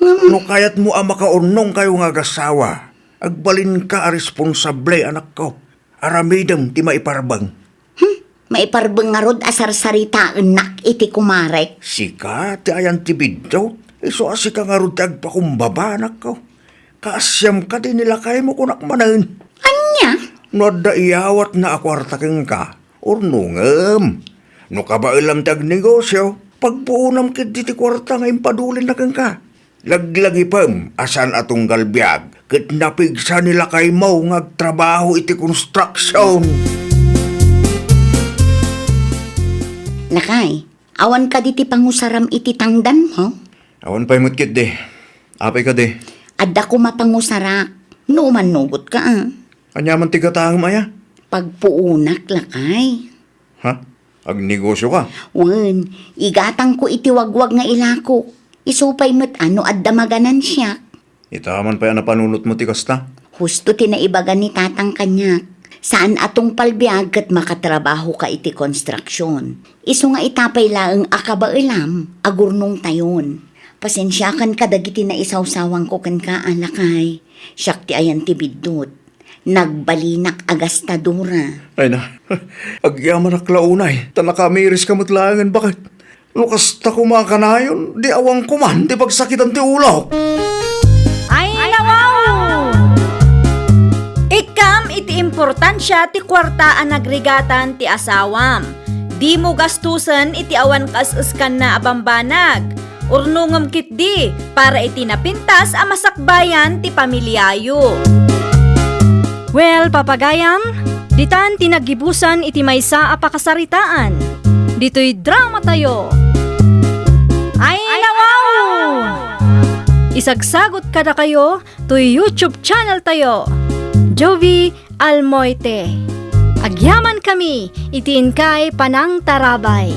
Ngem no kayatmo a makaurnongkayo nga agasawa, agbalinka a responsable, anakko. Aramidem ti maiparbeng. Hmm? Maiparbeng ngarud a sarsaritaennak iti kumarek? Sika ti ayan ti biddut. Isu a sika ngarud ti agpakumbaba, anakko. Kaasiam kadi ni lakaymo, kunak manen. Ania? No adda iyawatna a kuarta kenka, urnongem. No kabaelam ti agnegosio, pagpuonam ketdi ti kuarta nga impadulinna kenka. Laglagipem a saan a tunggal biag ket napigsa ni lakaymo nga agtrabaho iti construction. Lakay, awan kadi ti pangusaram iti tangdanmo? Awan pay met ketdi. Apay kadi? Adda koma pangusarak. No umannugot ka, ah. Ania man ti gatangem aya? Pagpuonak, lakay. Ha? Agnegosio ka? Wen, igatangko iti wagwag nga ilakok. Isu pay met a no adda maganansiak. Ita man pay a napanunotmo ti kasta? Husto ti naibaga ni tatang kaniak. Saan a tungpal biag ket makatrabaho ka iti konstruksion. Isu nga ita pay laeng a kabaelam, agurnongtayon. Pasensiakan kadagiti naisawsawangko kenka, a lakay. Siak ti ayan ti biddut. Nagbalinak a gastadora. Ay na, agyamanak la unay, ta nakamiris ka met laengen baket. No kasta koma a kanayon, di awan koman ti pagsakitan ti ulok. Ay, nawaw! Ikkam iti importansia ti kuarta a nagrigatan ti asawam. Dimo gastusen iti awan kaes-eskanna a bambanag. Urnongem ketdi para iti napintas a masakbayan ti pamiliayo. Well, papagayam, ditan ti naggibusan iti maysa a pakasaritaan. Ditoy dramatayo. Ay, nawaw! Isagsagot kadakayo toy YouTube channel tayo, Jovi Almoite. Agyaman kami iti inkay panangtarabay.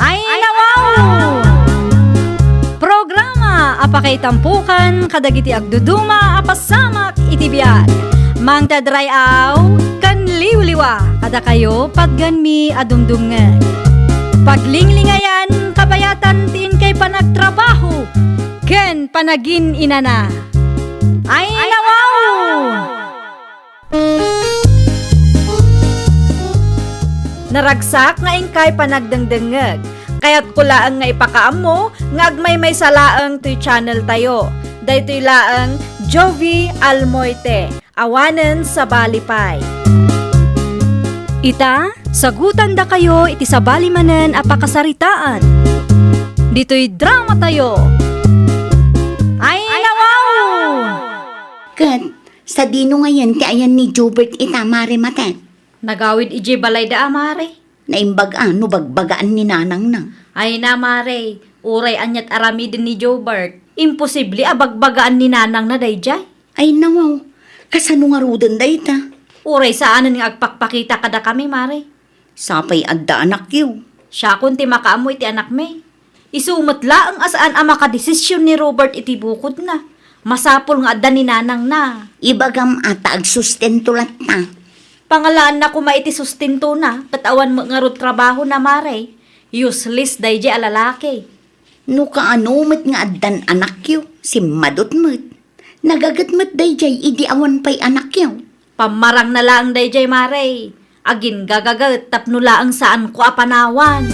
Ay, nawaw! Programa a pakaitampokan kadagiti agduduma a pasamak iti biag. Mangted ray-aw ken liwliwa kadakayo patgenmi a dumdumngeg. Paglinglingayan, kabayatan ti inkay panagtrabaho ken panagin-inana. Ay, nawaw! Naragsak nga inkay panagdengdengngeg. Kayatko laeng nga ipakaammo nga agmaymaysa laeng toy channel tayo. Daytoy laeng Jovi Almoite, awanen sabali pay. Ita, sagutandakayo iti sabali manen a pakasaritaan. Ditoy dramatayo. Ay, nawaw! Ket, sadino ngayen ti ayan ni Jobert ita, Mare Matet? Nagawid idiay balayda a, Mare. Naimbag a no bagbagaan ni nanangna. Ay na, Mare, uray aniat aramiden ni Jobert, imposible a bagbagaan ni nanangna daydiay. Ay nawaw, kasano ngaruden dayta? Uray saanen nga agpakpakita kadakami, Mare. Sapay adda anakyo. Siakon ti makaammo iti anakmi. Isu met laeng a saan a makadesisyon ni Robert iti bukodna. Masapul nga adda ni nanangna. Ibagam a ta agsustento latta. Pangalaanna koma iti sustentona, ket awan met ngarud trabahona, Mare. Useless daydiay a lalaki. No kaano met nga addan anakyo, simmadut met. Nagaget met daydiay idi awan pay anakyo. Pammarangna laeng daydiay, Mare. Agin-gagaget tapno laeng saanko a panawan.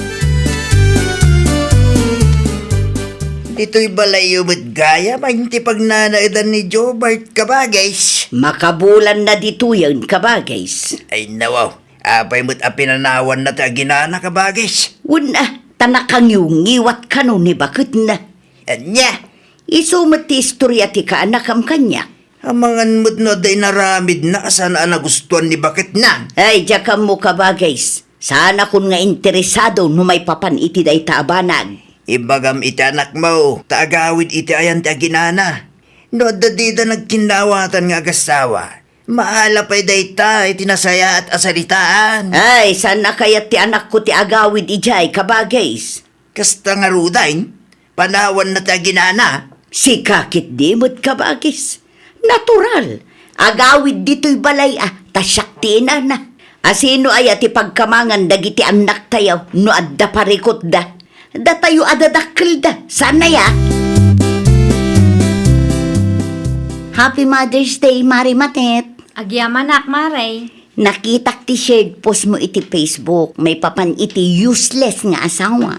Ditoy balayyo met gayam ti pagnanaedan ni Jobert, kabagis. Makabulanna ditoyen, kabagis. Ay, nawaw. Apay met a pinanawanna ti aginana, kabagis? Wen a, ta nakangiwngiwat kano ni baketna. Ania? Isu met ti istoria ti kaanakam kaniak. Amangan met no adda inaramidna a saan a nagustuan ni baketna. Ay, diak ammo, kabagis. Saanakon nga interesado no maipapan iti dayta a banag. Ibagam iti anakmo, ta agawid iti ayan ti aginana. No adda dida nagkinnawatan nga agasawa, Maala pay dayta iti nasayaat a saritaan. Ay, saan a kayat ti anakko ti agawid idiay, kabagis. Kasta ngaruden, panawanna ti aginana. Sika ketdi met, kabagis. Natural. Agawid ditoy balay a, ta siak ti inana. Asino aya ti pagkamangan dagiti annaktayo no adda parikutda? Datayo a dadakkelda, saan aya? Happy Mother's Day, Mare Matet. Agyamanak, Mare. Nakitak ti shared post mo iti Facebook, maipapan iti useless nga asawa.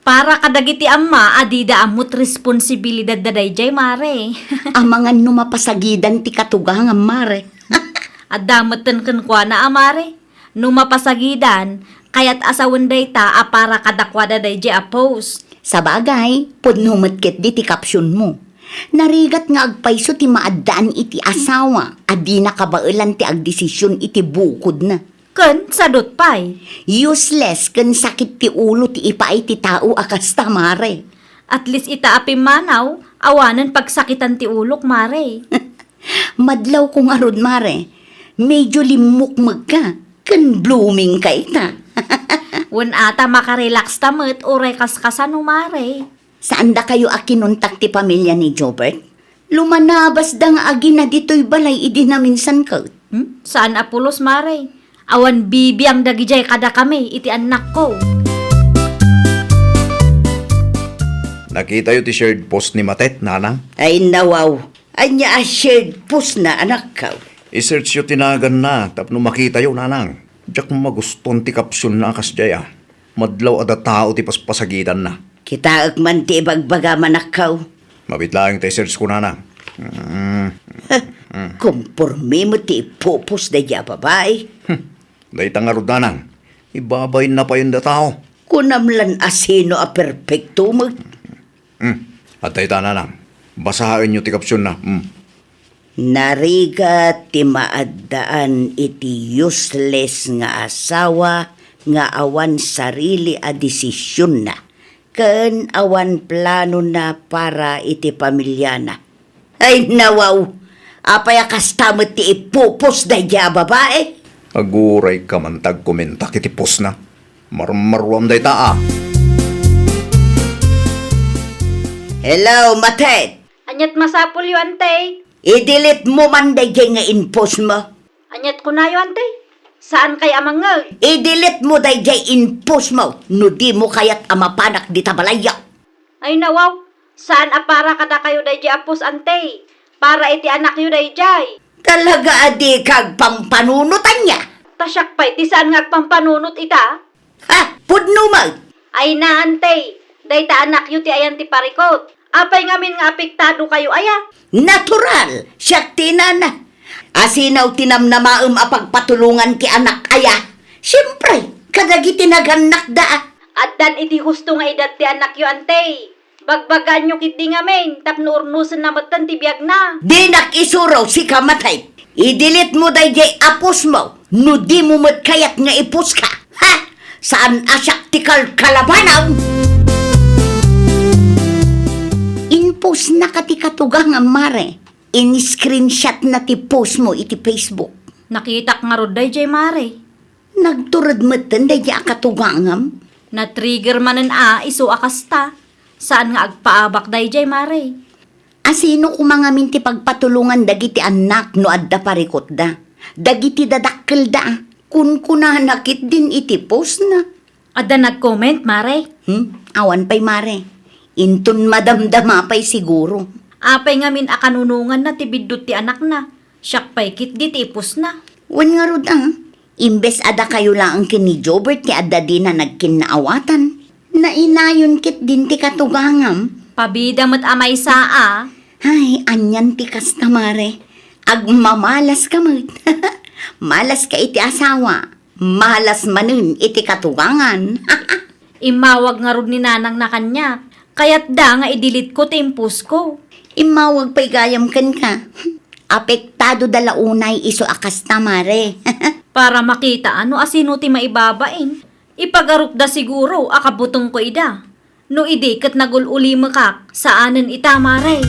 Para kadagiti amma a dida ammot responsibilidad da daydiay, Mare. Amangan no mapasagidan ti katugangam, Mare. Adda metten kenkuana a, Mare. No mapasagidan, kayat a sawen dayta a para kadakuada daydiay a post. Sabagay, pudno met ketdi ti caption mo. Narigat nga agpayso ti maaddaan iti asawa a dina kabaelan ti agdesision iti bukodna. Ken sadut pay. Useless ken sakit ti ulo ti ipaay ti tao a kasta, Mare. At least ita a pimmanaw, awanen pagsakitan ti ulok, Mare. Madlawko ngarud, Mare. Medyo limmukmegka ken bloomingka ita. Wen ata, makarelaxta met uray kaskasano, Mare. Saandakayo a kinontak ti pamilya ni Jobert? Lumanabasda nga agina ditoy balay idi naminsan ket. Hmm? Saan a pulos, Mare. Awan bibiang dagidiay kadakami iti annakko. Nakitayo ti shared post ni Matet, nanang? Ay, nawaw. Ania a shared post na, anakko? I-search yo ti naganna tapno makitayo, nanang. Diak magustuan ti caption na a kasdiay a. Madlaw a datao ti paspasagidanna. Kitaek man ti ibagbagam, anakko. Mabiit laeng ta i-search ko, nanang. Mm. Komporme met ti ipupos daydiay a babai. Hmm. Dayta ngarud, nanang. Ibabainna pay dayta a tao. Kunam lan a sino a perpekto met. Hmm. Adda ita, nanang. Basaenyo ti caption na. Hmm. Narigat ti maaddaan iti useless nga asawa nga awan sarili a desisionna ken awan planona para iti pamiliana. Ay, nawaw! Apay a kasta met ti ipupos daydiay a babai? Agurayka man ta agkomentak iti postna. Marmaruam dayta a. Hello, Matet! Aniat masapulyo, Ante? I-delete mo man daydiay nga in-post mo. Aniat kunayo, Ante? Saan kay a mangngeg? I-delete mo daydiay in-post mo no di mo kayat a mapanak dita balayyo. Ay, nawaw, saan a para kadakayo daydiay a post, Ante. Para iti anakyo daydiay. Talaga a dika agpampanunot, ania? Ta siak pay ti saan nga agpampanunot ita? Ha? Pudno met! Ay na, Ante, dayta anakyo ti ayan ti parikut. Apay ngamin nga apektado kayo aya? Natural! Siak ti inana. Asino ti namnamaem a pagpatulongan ti anak aya? Siempre, kadagiti nagannakda. Addan iti husto nga edad ti anakyo, Ante. Bagbagaanyo ketdi ngamin tapno urnosenna metten ti biagna. Dinak isuro, sika Matet. I-delete mo daydiay a post mo no di mo met kayat nga i-post ka. Ha? Saan a siak ti kalkalabanam? In-post na ka ti katugangam, Mare. In-screenshot na ti post mo iti Facebook. Nakitak ngarud daydiay, Mare. Nagtured metten daydiay a katugangam. Na-trigger manen a isu a kasta. Saan nga agpaabak daydiay, Mare. Asino koma ngamin ti pagpatulongan dagiti annak no adda parikutda? Dagiti dadakkelda, kunkunana ketdin iti postna. Adda nag-comment, Mare? Hmm? Awan pay, Mare. Inton madamdama pay siguro. Apay ngamin a kanunonganna ti biddut ti anakna? Siak pay ketdi ti ipostna. Wen ngarud a, imbes a dakayo laeng ken ni Jobert ti adda dina nagkinnaawatan, nainayon ketdin ti katugangam. Pabida met a maysa a. Ay, anian ti kasta, Mare. Agmamalas ka met. Malas ka iti asawa. Malas manen iti katugangan. Immawag ngarud ni nanangna kaniak. Kayatda nga i-delete ko ti in-post ko. Immawag pay gayam kenka. Apektado da la unay isu a kasta, Mare. Para makita no asino ti maibabain. Ipagarupda siguro a kabutengko ida. No idi ket nagul-ulimekak, saanen ita, Mare.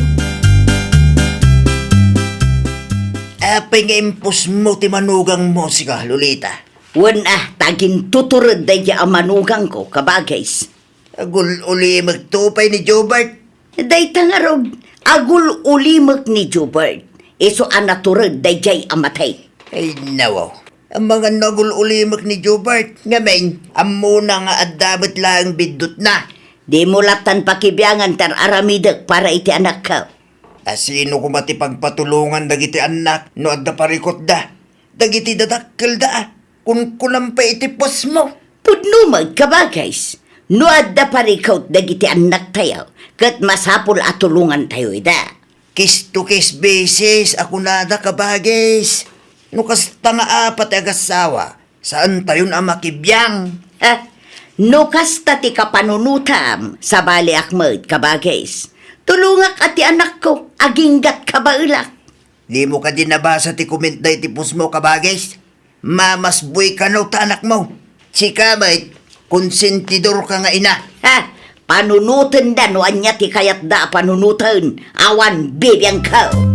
Apay nga impusmo ti manugangmo, sika, Lolita? Wen a, ta agintutured daydiay a manugangko, kabagays. Agul-ulimekto pay ni Jobert. Dayta ngarud, agul-ulimek ni Jobert. Isu a natured daydiay a matay. Ay, nawaw. Amangan no agul-ulimek ni Jobert. Ngamin, ammona nga adda met laeng biddutna. Dimo lattan pakibiangan ti ar-aramidek para iti anakko. A sino koma ti pagpatulongan dagiti annak no adda parikutda? Dagiti dadakkelda a, kunkunam pay iti puosmo. Pudno met, kabagays, no adda parikut dagiti annaktayo, ket masapul a tulongantayo ida. Kes to kes basis a kunada, kabagays. No kasta nga apat ti agassawa, saantayon a makibiang. Ha? No kasta ti kapanunotam, sabaliak met, kabagays. Tulongak a ti anakko, aginggat kabaelak. Dimo kadi nabasa ti comment daydi puosmo, kabagays? Mamasboy kano ta anakmo. Sika met, konsentidorka nga ina. Ha? Panunotenda no ania ti kayatda a panunoten. Awan bibiangko.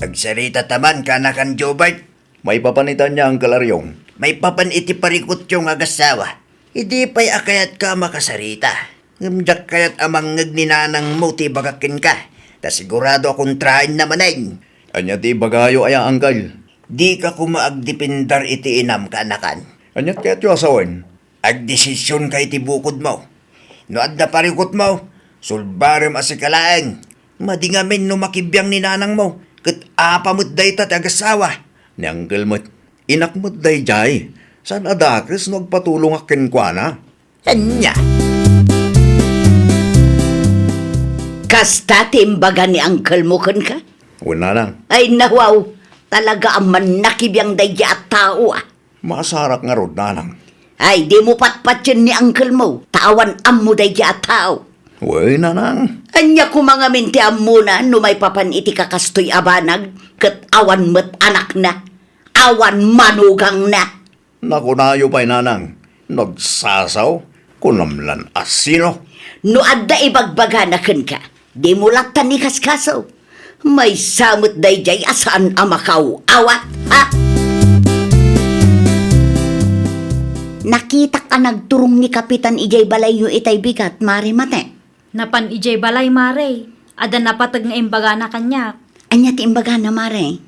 Agsarita ta man, kanakan Jobert. Maipapan ita ania, Uncle Ariong? Maipapan iti parikutyo nga agassawa. Idi pay a kayatka a makasarita. Ngem diak kayat a mangngeg ni nanangmo ti ibagak kenka, ta sigurado a kontraenna manen. Ania ti ibagayo aya, Uncle? Dika koma agdepender iti inam, kaanakan. Ania ti kayatyo a sawen? Agdesisionka iti bukodmo. No adda parikutmo, sulbarem a sika laeng. Madi ngamin no makibiang ni nanangmo, ket apa met dayta ti agassawa? Ni Uncle met, inak met daydiay. Saan a dakes no agpatulongak kenkuana? Ania? Kasta ti imbaga ni uncle mo kenka? Wen, nanang. Ay, nawaw. Talaga a mannakibiang daydiay a tao, a. Maasarak ngarud, nanang. Ay, dimo patpatien ni uncle mo, ta awan ammo daydiay a tao. Wen, nanang. Ania koma ngamin ti ammona no maipapan iti kakastoy a banag, ket awan met anakna, awan manugangna? Nakunayo pay, nanang, nagsasaw, kunam lan a sino? No adda ibagbagana kenka, dimo lattan ikaskaso. Maysa met daydiay a saan a makaaw-awat, ha? Nakitak a nagturong ni Kapitan idiay balayyo itay bigat, Mare Mate. Napan idiay balay, Mare. Adda napateg nga imbagana kaniak. Ania ti imbagana, Mare?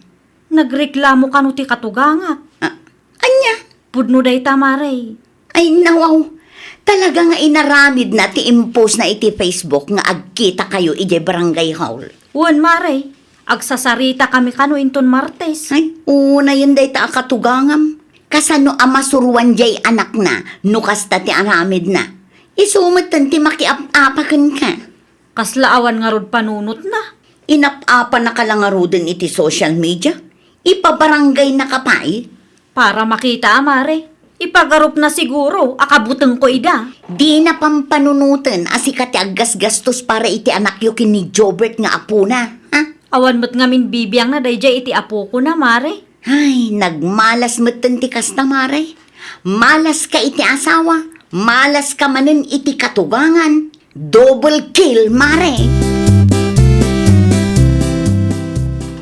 Nagreklamo kano ti katugangak. Ah, ania? Pudno dayta, Mare. Ay, nawaw. Talaga nga inaramidna ti impostna iti Facebook nga agkitakayo idiay barangay hall. Wen, Mare. Agsasaritakami kano inton Martes. Ay, unayen dayta a katugangam. Kasano a masuroan diay anakna no kasta ti aramidna? Isu metten ti makiap-apa kenka. Kasla awan ngarud panunotna. Inap-apanaka la ngaruden iti social media? Ipabarangaynaka pay? Para makita, a, Mare. Ipagarupna siguro a kabutengko ida. Dina pampanunoten a sika ti aggasgastos para iti anakyo ken ni Jobert nga apona, ha? Awan met ngamin bibiangna daydiay iti apokona, Mare. Ay, nagmalas metten ti kasta, Mare. Malaska iti asawa, malaska manen iti katugangan. Double kill, Mare.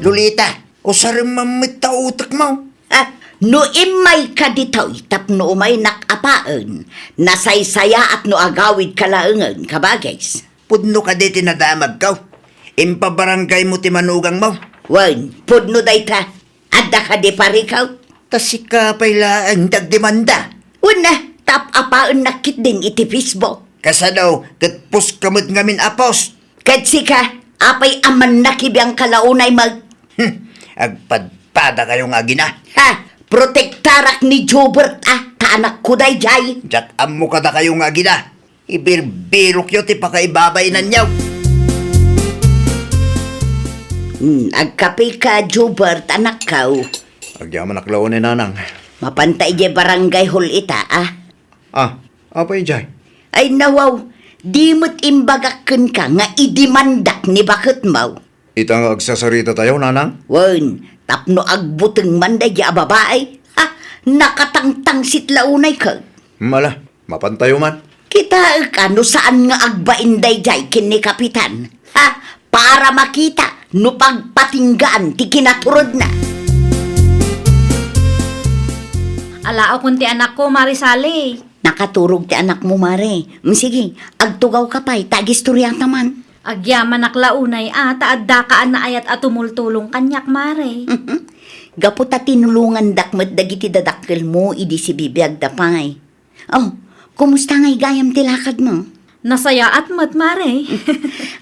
Lolita, usarem man met ta utekmo. Ah, no immayka ditoy tapno umaynak apaen, nasaysayaat no agawidka laengen, kabagays. Pudno kadi ti nadamagko? Impabarangaymo ti manugangmo? Wen, pudno dayta. Adda kadi parikut? Ta sika pay laeng ti agdemanda. Wen a, ta ap-apaennak ketdin iti Facebook. Kasano, ket post ka met ngamin a post? Ket sika, apay a mannakibiangka la unay met? Hmm, agpadpadakayo nga agina. Ha, protektarak ni Jobert a, ta anakko daydiay. Diak ammo kadakayo nga agina. Ibirbirokyo ti pakaibabainanyo. Hmm, agkapeka, Jobert, anakko. Agyamanak la unay, nanang. Mapanta idiay barangay hall ita, a. Ah, apay idiay? Ay, nawaw, di met imbagak kenka nga idemandak ni baketmo. Ita nga agsasaritatayo, nanang? Wen, tapno agbuteng man daydiay a babai. Ha, nakatangtangsit la unay ket. Mala, mapantayo man. Kitaek a no saan nga agbain daydiay ken ni Kapitan. Ha, para makita no pagpatinggaan ti kinaturodna. Alaokon ti anakko, Mare Sally. Nakaturog ti anakmo, Mare. Mm, sige, agtugawka pay, ta agistoriata man. Agyamanak la unay a, ta addaka a naayat a tumultulong kaniak, Mare. Gapu ta tinulongandak met dagiti dadakkelmo idi sibibiagda pay. Oh, kumusta ngay gayam ti lakadmo? Nasayaat met, Mare.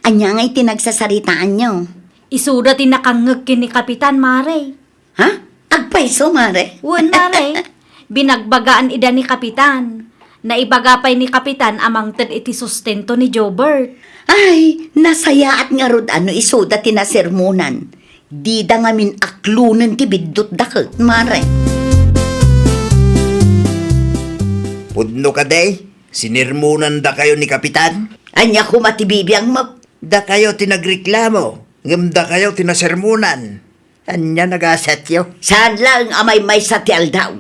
Ania ngay ti nagsasaritaanyo? Isuda ti nakangngeg ken ni Kapitan, Mare. Ha? Agpayso, Mare? Wen, Mare. Binagbagaan ida ni Kapitan. Naibaga pay ni Kapitan a mangted iti sustento ni Jobert. Ay, nasayaat ngarud a no isuda ti nasermonan. Dida ngamin aklonen ti biddutda ket, Mare. Pudno kadi, sinermonandakayo ni Kapitan? Ania koma ti bibiangmo? Dakayo ti nagreklamo, ngem dakayo ti nasermonan. Ania nagasatyo? Saan laeng a maymaysa ti aldaw.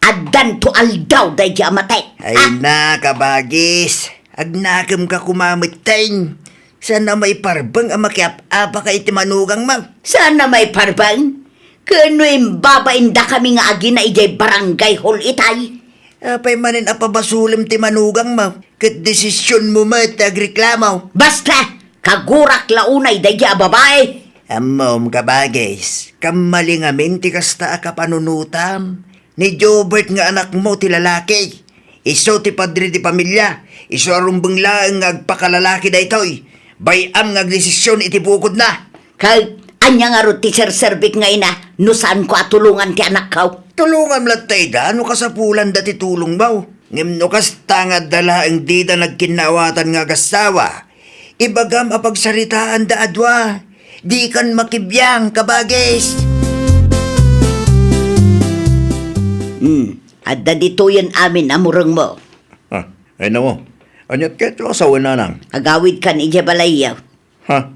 Addanto aldaw daydi a matek. Ay na, kabagis. Agnakemka koma metten. Saan a maiparbeng a makiap-apaka iti manugangmo? Saan a maiparbeng? Ken no imbabaindakami nga agina idiay barangay hall itay. Apay manen a pabasolem ti manugangmo? Ket desisionmo met ti agreklamo. Basta! Kagurak la unay daydi a babai! Ammom, kabagis, kammali ngamin ti kasta a kapanunotam. Ni Jobert nga anakmo ti lalaki. Isu ti padre ti pamilia. Isu a rumbeng laeng nga agpakalalaki daytoy. Bay-am nga agdesision iti bukodna. Ket ania ngarud ti serserbik nga ina no saanko a tulongan ti anakko? Tulongam latta ida no kasapulanda ti tulongmo. Ngem no kasta nga adda laeng dida nagkinnaawatan nga agassawa, ibagam a pagsaritaanda a dua. Dikan makibiang, kabagis. Hmm, adda ditoyen amin a murengmo. Ah, ay namo. Aniat ket asawen, nanang? Agawidkan idiay balayyo. Ha?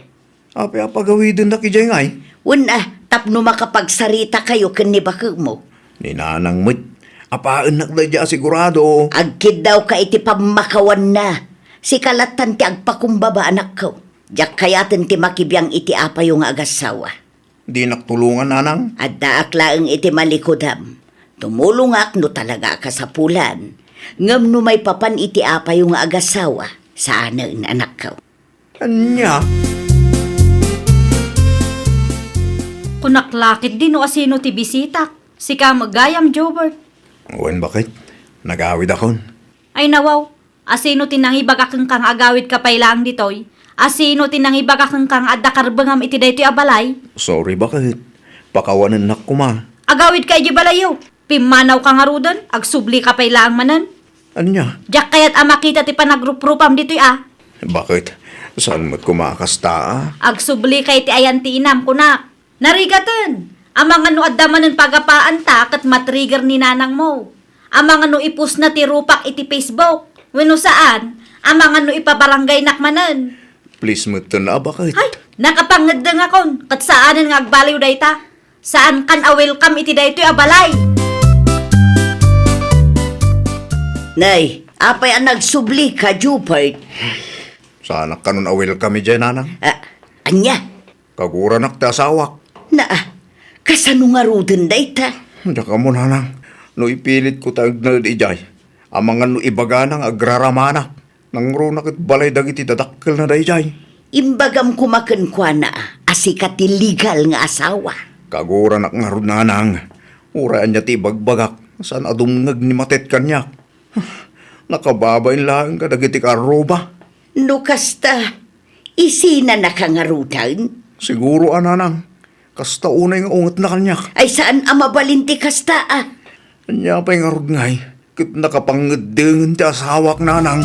Apay a pagawidennak idiay ngay? Wen a, tapno makapagsarita kayo ken ni bakemo. Ni nanang met, apaennak daydiay a sigurado. Agkiddawka iti pammakawanna. Sika lattan ti agpakumbaba, anakko. Diak kayaten ti makibiang iti apayo nga agassawa. Dinak tulongan, nanang? Addaak laeng iti malikudam. Tumulongak no talaga a kasapulan. Ngem no maipapan iti apayo nga agassawa, saanen, anakko. Ania? Kunak la ketdi no asino ti bisitak. Sika met gayam, Jobert. Wen, baket. Nagawidakon. Ay, nawaw. Asino ti nangibaga kenka nga agawidka pay laeng ditoy? Asino ti nangibaga kenka nga adda karbengam iti daytoy a balay? Sorry, baket. Pakawanennak koma. Agawidka idiay balayyo. Pimmanawka ngaruden, agsublika pay laeng manen. Ania? Diak kayat a makita ti panagruprupam ditoy a. Baket? Saan met koma a kasta a? Agsublika iti ayan ti inam, kunak. Narigaten! Amangan no adda manen pagapaanta ket matrigger ni nanangmo. Amangan no ipostna ti rupak iti Facebook. Wenno saan, amangan no ipabaranggaynak manen. Please metten a, baket? Hay, nakapangeddengakon, ket saanen nga agbaliw dayta. Saankan a welcome iti daytoy a balay. Nay, apay a nagsublika, Jupert? Saanak kanon a welcome idiay, nanang. Ah, ania? Kaguranak ti asawak. Naa, kasano ngaruden dayta? Diak ammo, nanang. No ipilitko ti agnaed idiay, amangan no ibagana nga agraramanak. Nangruna ket balay dagiti dadakkelna daydiay. Imbagam koma kenkuana a sika ti legal nga asawa. Kaguranak ngarud, nanang. Uray ania ti ibagbagak, saan a dumngeg ni Matet kaniak. Nakababain laeng kadagiti kaarruba. No kasta, isinanaka ngaruden? Siguro a, nanang. Kasta unay nga ungetna kaniak. Ay, saan a mabalin ti kasta a. Ania pay ngarud ngay? Ket nakapangngeddengen ti asawak, nanang.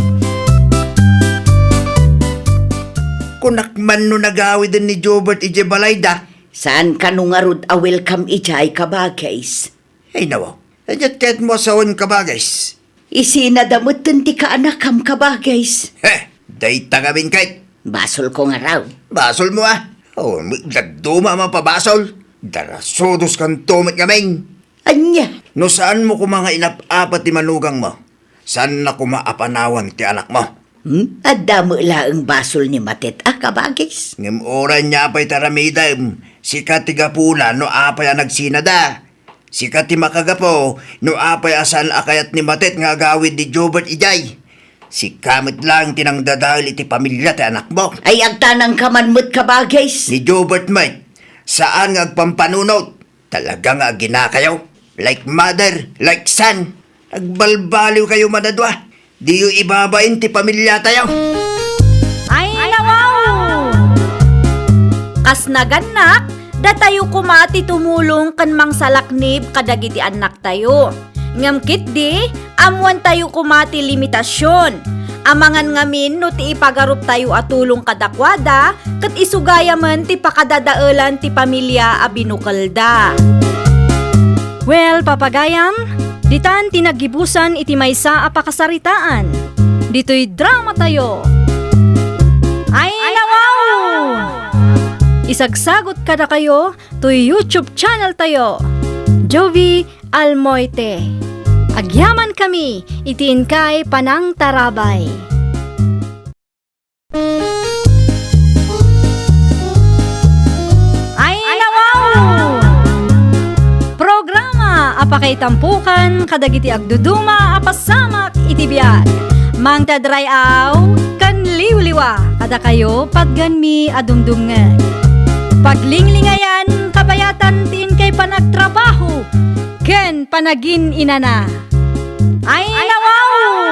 Kunak man no nagawiden ni Jobert idiay balayda. Saan kano ngarud a welcome idiay, kabagis? Ay, nawa. Idiat kayatmo a sawen, kabagis? Isinada metten ti kaanakam, kabagis. He, dayta ngamin ket. Basolko ngarud. Basolmo a. Oh, dadduma a mapabasol. Darasudos kanto met ngamin. Ania? No saanmo koma nga inap-apat ti manugangmo, saanna koma a panawan ti anakmo. Hmm? Adda met laeng basol ni Matet a kabagis. Ngem uray nia pay ti aramidem, sika ti gapuna no apay a nagsinada. Sika ti makagapu no apay a saan a kayat ni Matet nga agawid ni Jobert idiay. Sika met laeng ti nangdadael iti pamilya ti anakmo. Ay, agtanangka man met kabagis. Ni Jobert met, saan nga agpampanunot. Talaga nga aginakayo. Like mother, like son. Agbalbaliwkayo man a dua. Diyo ibabain ti pamilyatayo. Ay, nawaw! Kas nagannak, datayo koma ti tumulong ken mangsalaknib kadagiti annaktayo. Ngem ketdi, ammoantayo koma ti limitasion. Amangan ngamin no ti ipagaruptayo a tulong kadakuada, ket isugayamen ti pakadadaelan ti pamilya a binukelda. Well, papagayam, ditan ti naggibusan iti maysa a pakasaritaan. Ditoy dramatayo. Ay, nawaw! Isagsagot kadakayo toy YouTube channel tayo, Jovie Almoite. Agyaman kami iti inkay panangtarabay. Ay, nawaw! Programa a pakaitampokan kadagiti agduduma a pasamak iti biag. Mangted ray-aw ken liwliwa kadakayo patgenmi a dumdumngeg. Paglinglingayan, kabayatan ti inkay panagtrabaho ken panagin-inana. Ay, nawaw!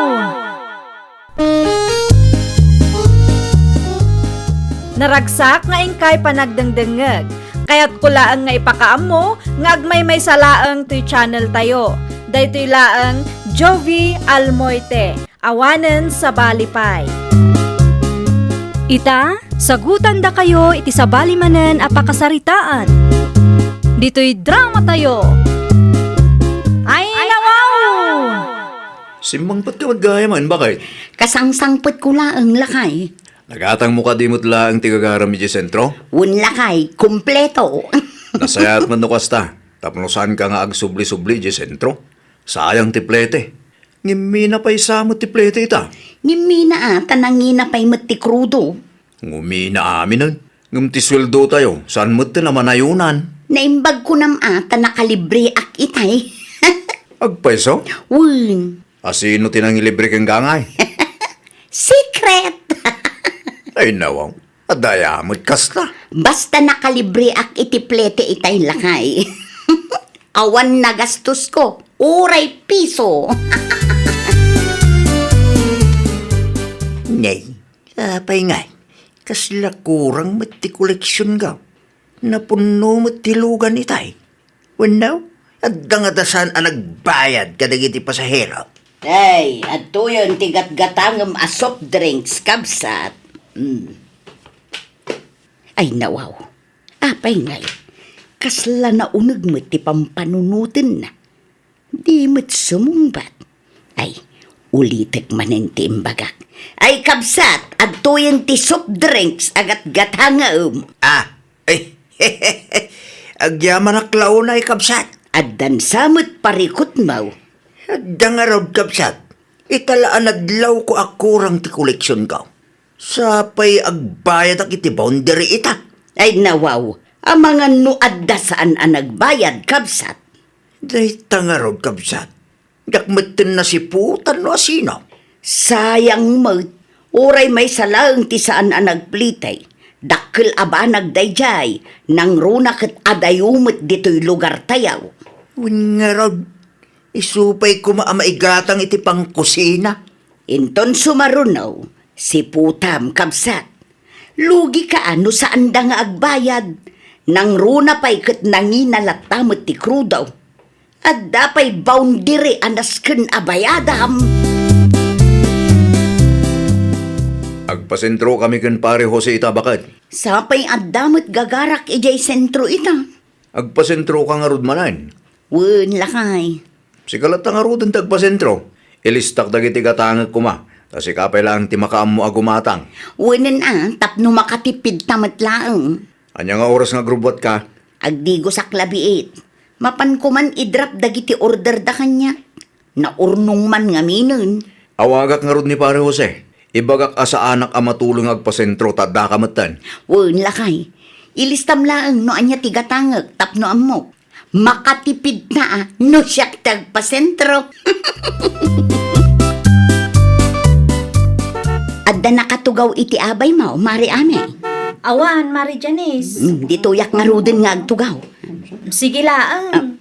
Naragsak nga inkay panagdengdengngeg. Kayatko laeng nga ipakaammo nga agmaymaysa laeng toy channel tayo. Daytoy laeng Jovie Almoite, awanen sabali pay. Ita, sagutandakayo iti sabali manen a pakasaritaan. Ditoy dramatayo. Ay, nawaw! Simmangpetka met gayam, bakit? Kasangsangpetko laeng, lakay. Nagatangmo kadi met laeng ti gagaram idiay sentro? Wen, lakay, kompleto. Nasayaat met no kasta, tapno saanka nga agsubli-subli idiay sentro. Sayang ti plete. Ngem mina pay sa met ti plete ita. Ngem mina a, ta nangina pay met ti krudo. Ngumina aminen. Ngem ti sueldotayo, saan met ti namanayonan? Naimbag kunam a, ta nakalibreak itay. Agpayso? Wen. Asino ti nangilibre kenka ngay? Secret! Ay, nawaw. Adda aya met kasta. Basta nakalibreak iti plete itay, lakay. Awan nagastosko, uray piso. Nay, apay ngay, kasla kurang met ti koleksionko. Napunno met ti lugan itay. Wenno, adda ngata saan a nagbayad kadagiti pasahero? Ay, adtoyen ti gatgatangem a soft drinks, kabsat. Mm. Ay, nawaw. Apay ngay, kasla nauneg met ti pampanunotenna. Di met sumungbat. Ay, ulitek manen ti imbagak. Ay, kabsat, adtoyen ti soft drinks a gatgatangem. Ah, ay, agyamanak la unay, kabsat. Addan sa met parikutmo. Adda ngarud, kabsat. Ita la a nadlawko a kurang ti koleksionko. Sapay agbayadak iti boundary ita. Ay, nawaw, amangan no adda saan a nagbayad, kabsat. Dayta ngarud, kabsat. Diak metten nasiputan no asino. Sayang met, uray maysa laeng ti saan a nagplete. Dakkel a banag daydiay, nangruna ket adayo met ditoy lugartayo. Wen ngarud, isu pay koma a maigatang iti pangkusina. Inton sumaruno, siputam, kabsat. Lugika a no saanda nga agbayad. Nangruna pay ket nangina latta met ti krudo. Adda pay boundary a nasken a bayadam. Agpasentrokami ken Pare Jose ita, baket. Sapay adda met gagarak idiay sentro ita. Agpasentroka ngarud manen. Wen, lakay. Sika latta ngaruden ti agpasentro. Ilistak dagiti gatangek koma, ta sika pay laeng ti makaammo a gumatang. Wenen a, tapno makatipidta met laeng. Ania nga oras nga agrubbuatka? Agdigosak la biit. Mapan koman i-drop dagiti orderda kaniak. Naurnong man ngaminen. Awagak ngarud ni Pare Jose. Ibagak a saanak a matulong nga agpasentro, ta addaka metten. Wen, lakay. Ilistam laeng no ania ti gatangek tapno ammok. Makatipidna a no siak ti agpasentro. Adda nakatugaw iti abaymo, Mari Ami? Awan, Mari Janice. Hmm, ditoyak ngaruden nga agtugaw. Sige laeng.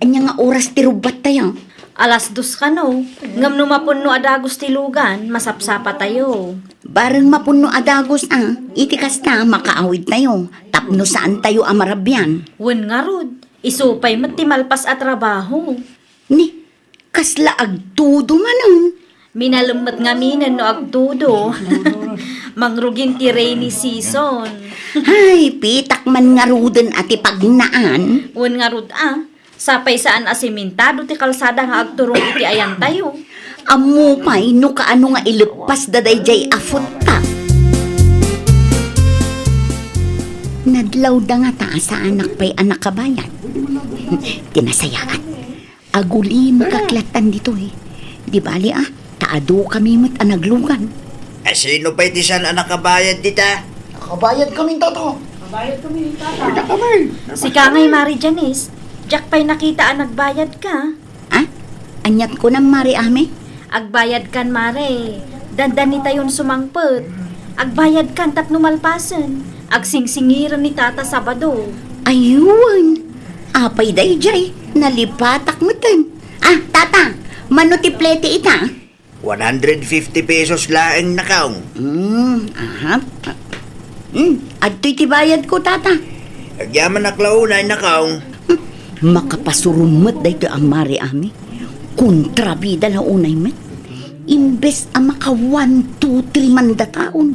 Ania nga oras ti rubbattayo? Alas dos kano, ngem no mapunno a dagus ti lugan, masapsapatayo. Bareng mapunno a dagus a, iti kasta, makaawidtayo, tapno saantayo a marabian. Wen ngarud, isu pay met ti malpas a trabaho. Ni, kasla agtudo manen? Minalem met ngaminen no agtudo. Mangrugin ti rainy season. Hay, pitak man ngaruden a ti pagnaan. Wen ngarud a, sapay saan a simentado ti kalsada nga agturong iti ayantayo. Ammo pay no kaano nga ileppasda daydiay a footpath. Nadlawda ngata a saanak pay a nakabayad. Ti nasayaat. Agulimekak lattan ditoy. Di bali a, ta adukami met a naglugan. A, sino pay ti saan a nakabayad dita? Nakabayad kami, Tata. Nakabayad kami, Tata. Sika ngay, Mari Janice, diak pay nakita a nagbayad ka. Ah? Aniat kunam, Mari Ami? Agbayad kan, Mare. Dandanitayon sumangpet. Agbayad kan tapno malpasen. Agsingsingiren ni Tata Sabado. Ayun. Apay daydiay, nalipatak metten. Ah, Tata, mano ti plete ita? One hundred fifty pesos laeng, nakaw. Hmm, aha. Hmm, adtoy ti bayad ko, Tata. Agyamanak la unay, nakaw. Hmm, makapasurom met daytoy a Mari Ami. Kontrabida la unay met. Imbes a maka one, two, three man dataon,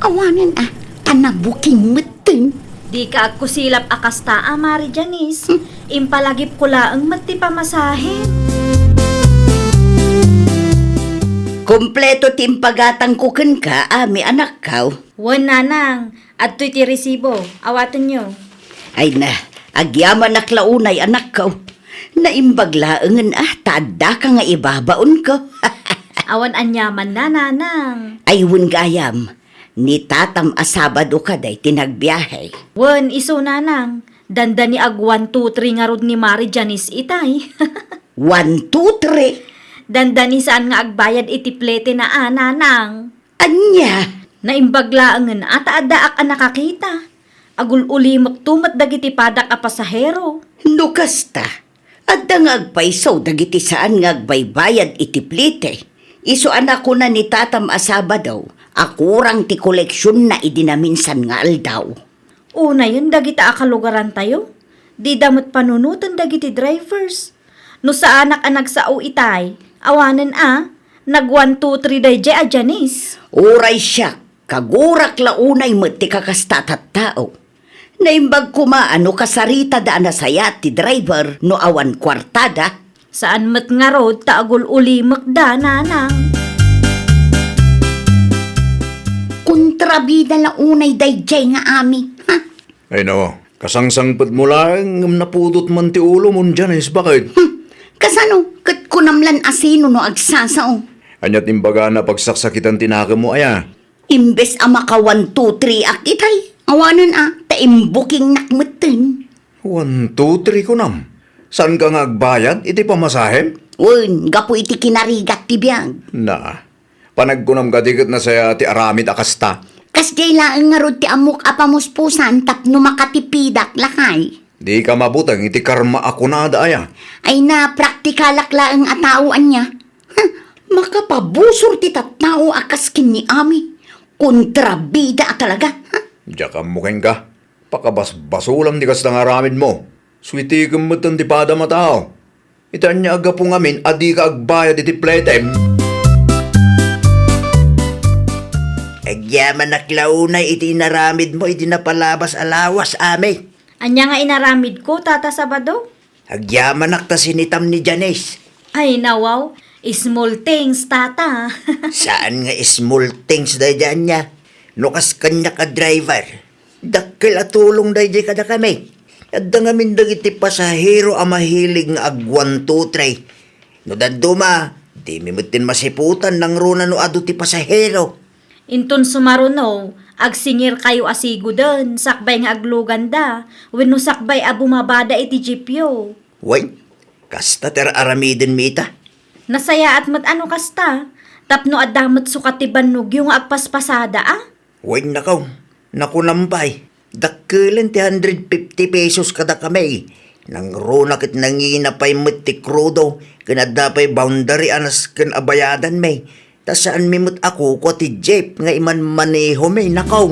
awanen a, ta nabuking metten. Dika agkusilap a kasta a, Mari Janice. Hmm. Impalagipko laeng met ti pamasahe. Kompleto ti impagatangko kenka, Ami, anakkaw. Wen, nanang, adtoy ti resibo. Awatenyo. Ay na, agyamanak la unay, anakko. Naimbag laengen a, ta addaka nga ibabaonko. Awan aniaman na, nanang. Ay, wen gayam, ni tatam a Sabado kadi ti nagbiahe. Wen, isu, nanang, dandani ag one, two, three ngarud ni Mari Janice itay. One, two, three? Dandani saan nga agbayad iti plete na a, nanang. Ania? Naimbag laengen a ta addaak a nakakita. Agul-ulimekto met dagiti padak a pasahero. No kasta, adda nga agpayso dagiti saan nga agbaybayad iti plete. Isu a nakuna ni tatam a Sabado a kurang ti koleksionna idi naminsan nga aldaw. Unayen dagita a kalugarantayo, dida met panunoten dagiti drivers. No saanak a nagsao itay, awanen a, nag one, two, three daydiay a Janice. Uray siak, kagurak la unay met ti kakasta a tattao. Naimbag koma a no kasaritada a nasayaat ti driver no awan kuartada. Saan met ngarud ta agul-ulimekda, nanang. Kontrabida la unay daydiay nga Ami, ha? Ay, no, kasangsangpetmo laeng ngem napudot man ti ulom, Janice, baket? Hmm, kasano? Ket kunam lan a sino no agsasao? Ania ti imbagana a pagsaksakitan ti nakemmo, aya? Imbes a maka one, two, three ak itay, awanen a, ta imbukingnak metten. One, two, three kunam? Saanka nga agbayad iti pamasahem? Wen, gapu iti kinarigat ti biag. Na, panagkunam kadi ket nasayaat ti aramid a kasta? Kasdiay laeng ngarud ti ammok a pamuspusan tapno makatipidak, lakay. Dika mabuteng iti karma a kunada, aya? Ay na, praktikalak laeng a tao, ania? Huh, makapabusor ti tattao a kas ken ni Ami. Kontrabida a talaga, ha? Diak ammo kenka. Pakabasbasolam ti kasta nga aramidmo. Suitikem metten ti padam a tao. Iti ania a gapu ngamin a dika agbayad iti pletem? Agyamanak la unay iti inaramidmo iti napalabas a lawas, Ami. Ania nga inaramidko, Tata Sabado? Agyamanak ta sinitam ni Janice. Ay, nawaw. Small things, Tata. Saan nga small things daydiay ania? No kas kaniak a driver, dakkel a tulong daydiay kadakami. Adda ngamin dagiti pasahero a mahilig nga ag one, two, three. No dadduma, Dimi met ti masiputan nangruna no adu ti pasahero. Inton sumaruno, agsingirkayo a siguden sakbay nga agluganda wenno sakbay a bumabada iti jeepyo. Wen, kasta ti ar-aramidenmi ita. Nasayaat met a no kasta, tapno adda met sukat ti bannogyo nga agpaspasada a. Wen, nakaw, nakunam pay. Dakkelen ti hundred fifty pesos kadakami. Nangruna ket nangina pay met ti krudo, ken adda pay boundary a nasken a bayadanmi. Ta saanmi met a kukua ti jeep nga imanmanehomi, nakaw.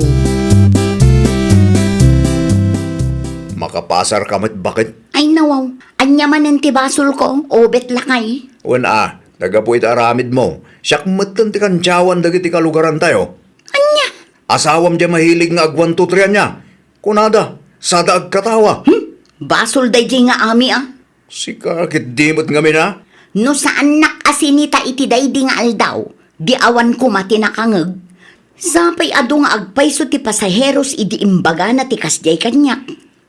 Makapasarka met baket? Ay, nawaw. Ania manen ti basolko, ubet lakay? Wen a, ta gapu iti aramidmo, siak metten ti kantiawan dagiti kalugarantayo. Ania? Asawam diay mahilig nga ag-one two three ania? Kunada, sada agkatawa. Hmm? Basol daydiay nga ami a. Sika ketdi met ngamin a? No saannak a sinita iti daydi nga aldaw, di awan koma ti nakangeg. Sapay adu nga agpayso ti pasaheros idi imbagana ti kasdiay kaniak.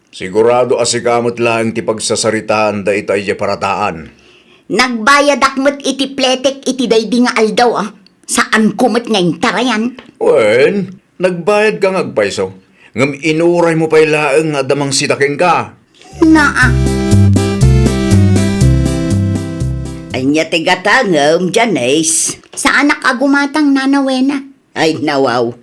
Sigurado a sika met laeng ti pagsasaritaan dayta idiay parataan. Nagbayadak met iti pletek iti daydi nga aldaw a. Saanko met nga intarayan. Wen, nagbayadka nga agpayso, ngem inuraymo pay laeng nga adda mangsita kenka. Naa. Ania ti gatangem, Janice? Saanak a gumatang, Nana Wena. Ay, nawaw.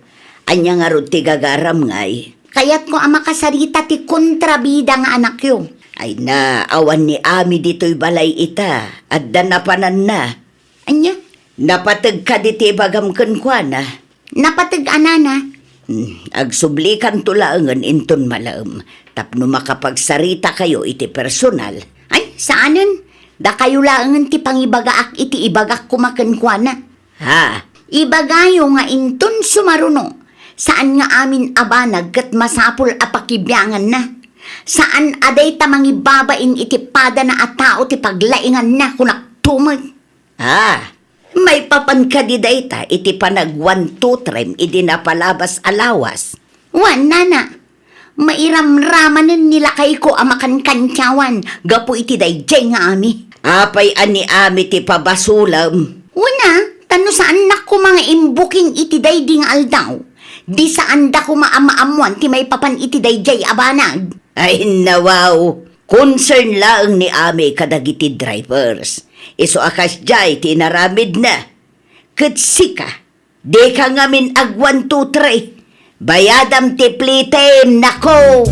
Ania ngarud ti gagaram ngay? Kayatko a makasarita ti kontrabida nga anakyo. Ay na, awan ni Ami ditoy balay ita. Adda napananna. Ania? Napateg kadi ti ibagam kenkuana? Napateg a, Nana. Hmm, agsublikanto laengen inton malaem tapno makapagsarita kayo iti personal. Ay, saanen. Dakayo laengen ti pangibagaak iti ibagak koma kenkuana. Ha? Ibagayo nga inton sumaruno, saan nga amin a banag ket masapul a pakibianganna. Saan a dayta mangibabain iti padana a tao ti paglainganna, kunak tumet. Ah, maipapan kadi dayta iti panag-one two three idi napalabas a lawas? Wen, nana, mairamramanen ni lakayko a makankantiawan gapu iti daydiay nga ami. Apay a ni Ami ti pabasolem? Wen a, ta no saannak koma nga imbuking iti daydi nga aldaw, di saanda koma a maammoan ti maipapan iti daydiay a banag. Ay, nawaw! Concern laeng ni Ami kadagiti drivers. Isu a kasdiay ti inaramidna. Ket sika, dika ngamin ag-one two three. Bayadam ti plitem, nako!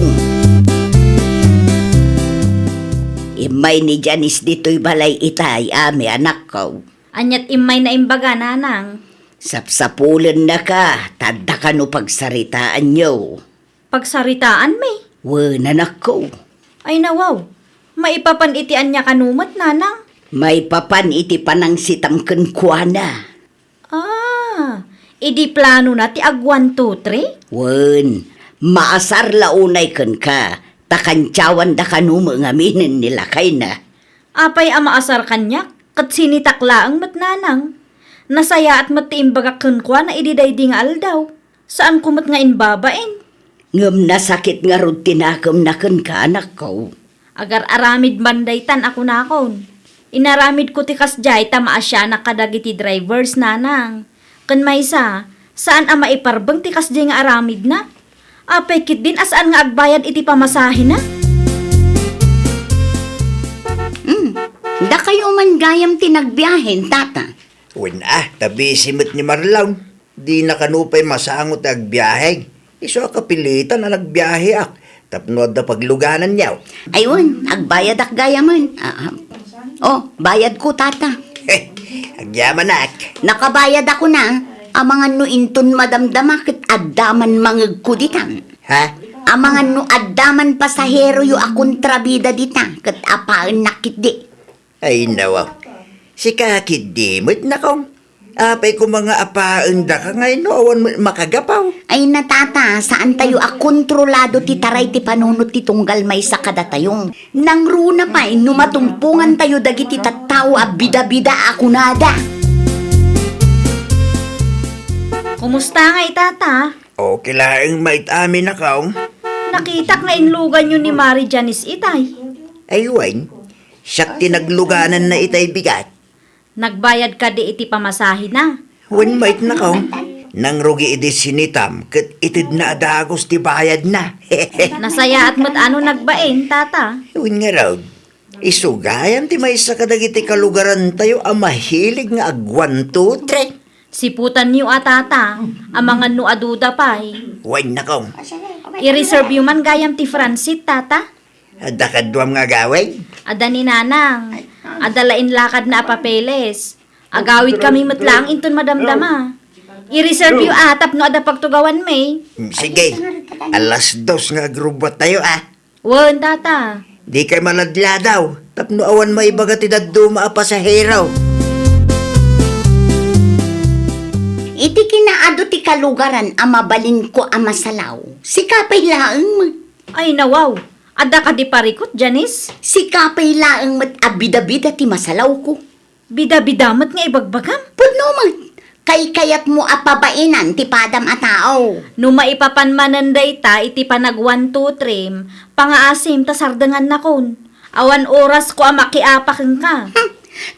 Immay ni Janice ditoy balay itay, Ami, anakko. Aniat immay na imbaga, nanang? Sapsapulennaka, ta adda kano pagsaritaanyo. Pagsaritaanmi? Wen, anakko. Ay, nawaw. Maipapan iti ania kano met, nanang? Maipapan iti panangsitam kenkuana. Ah, idi planona ti ag-one two three? Wen, maasar la unay kenka, ta kantiawanda kano met ngaminen ni lakayna. Apay a maasar kaniak, ket sinitak laeng met, nanang. Nasayaat met ti imbagak kenkuana idi daydi nga aldaw. Saanko met nga imbabain. Ngem nasakit ngarud ti nakemna kenka, anakko. Agar-aramid man daytan a kunakon. Inaramidko ti kasdiay ta maasianak kadagiti drivers, nanang. Ken maysa, saan a maiparbeng ti kasdiay nga aramidna. Apay ketdin a saan nga agbayad iti pamasahena? Hmm, dakayo man gayam ti nagbiahen, tata. Wen a, ta busy met ni Marlon. Dina kano pay masango ti agbiahe. Isu a kapilitan a nagbiaheak tapno adda paglugananyo. Ay wen, agbayadak gayamen. Ah, ah. Oh, bayadko, tata. Agyamanak. Nakabayadakon a. Amangan no inton madamdama ket adda man mangegko ditan. Ha? Amangan no adda man pasaheroyo a kontrabida dita ket apaennak ketdi. Ay, nawa. Sika ketdi met, nako. Apay koma nga apaendaka nga no awan met makagapu. Ay, na, tata, saantayo a kontrolado ti taray ti panunot ti tunggal maysa kadatayo. Nangruna pay no matumpongantayo dagiti tattao a bidabida a kunada. Kumusta ngay, tata? Okay laeng, maitam, nako. Nakitak nga inluganyo ni Mari Janice itay. Ay, wen, siak ti naglugananna itay bigat. Nagbayad kadi iti pamasahena? Wen met, Nakong. Nangrugi idi sinitam ket itedna a dagus ti bayadna. Nasayaat met a no nagbain, Tata. Wen ngarud, isu gayam ti maysa kadagiti kalugarantayo a mahilig nga ag-one, two, three. Siputanyo a, Tata, amangan no aduda pay. Wen, Nakong. I-reserve yo man gayam ti Francit, Tata. Adda kaduam nga agawid? Adda ni Nanang. Adda laeng lakadna a papeles. Agawidkami met laeng inton madamdama. I-reserve yo a tapno adda pagtugawanmi. Mm, sige. Alas dos nga agrubbuattayo, a. Wen, Tata. Dikay maladladaw tapno awan maibaga ti dadduma a pasahero. Iti kinaadu ti kalugaran a mabalinko a masalaw, sika pay laeng met. Ay, nawaw. Adda kadi parikut, Janice? Sika pay laeng met a bidabida ti masalawko. Bidabida met nga ibagbagam? Pudno met. Kaykayatmo a pabainan ti padam a tao. No maipapan manen dayta iti panag-one, two, three, pangaasim ta sardengannakon. Awan orasko a makiapa kenka. Hmm.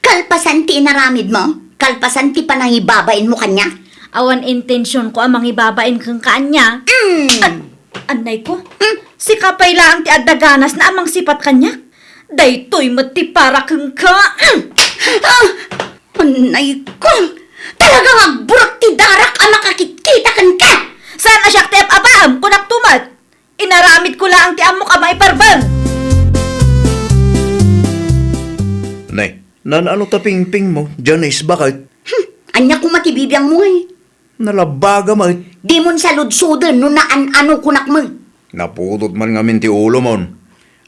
Kalpasan ti inaramidmo? Kalpasan ti panangibabainmo kaniak? Awan intensionko a mangibabain kenka ania. Mm. An-, annayko? Hmm? Sika pay laeng ti adda ganasna a mangsipat kaniak? Daytoy met ti para kenka. Mm. Ah! Annayko! Talagang agburak ti darak a makakitkita kenka! Saan a siak ti ap-apaam, kunak tumat? Inaramidko laeng ti ammok a maiparbeng. Ne, naan-ano ta pingpingmo, Janice, baket? Hmm, ania koma ti bibiangmo, ay? Nalabaga met. Dimon saludsoden no naan-ano kunak met. Napudot man ngamin ti ulomon.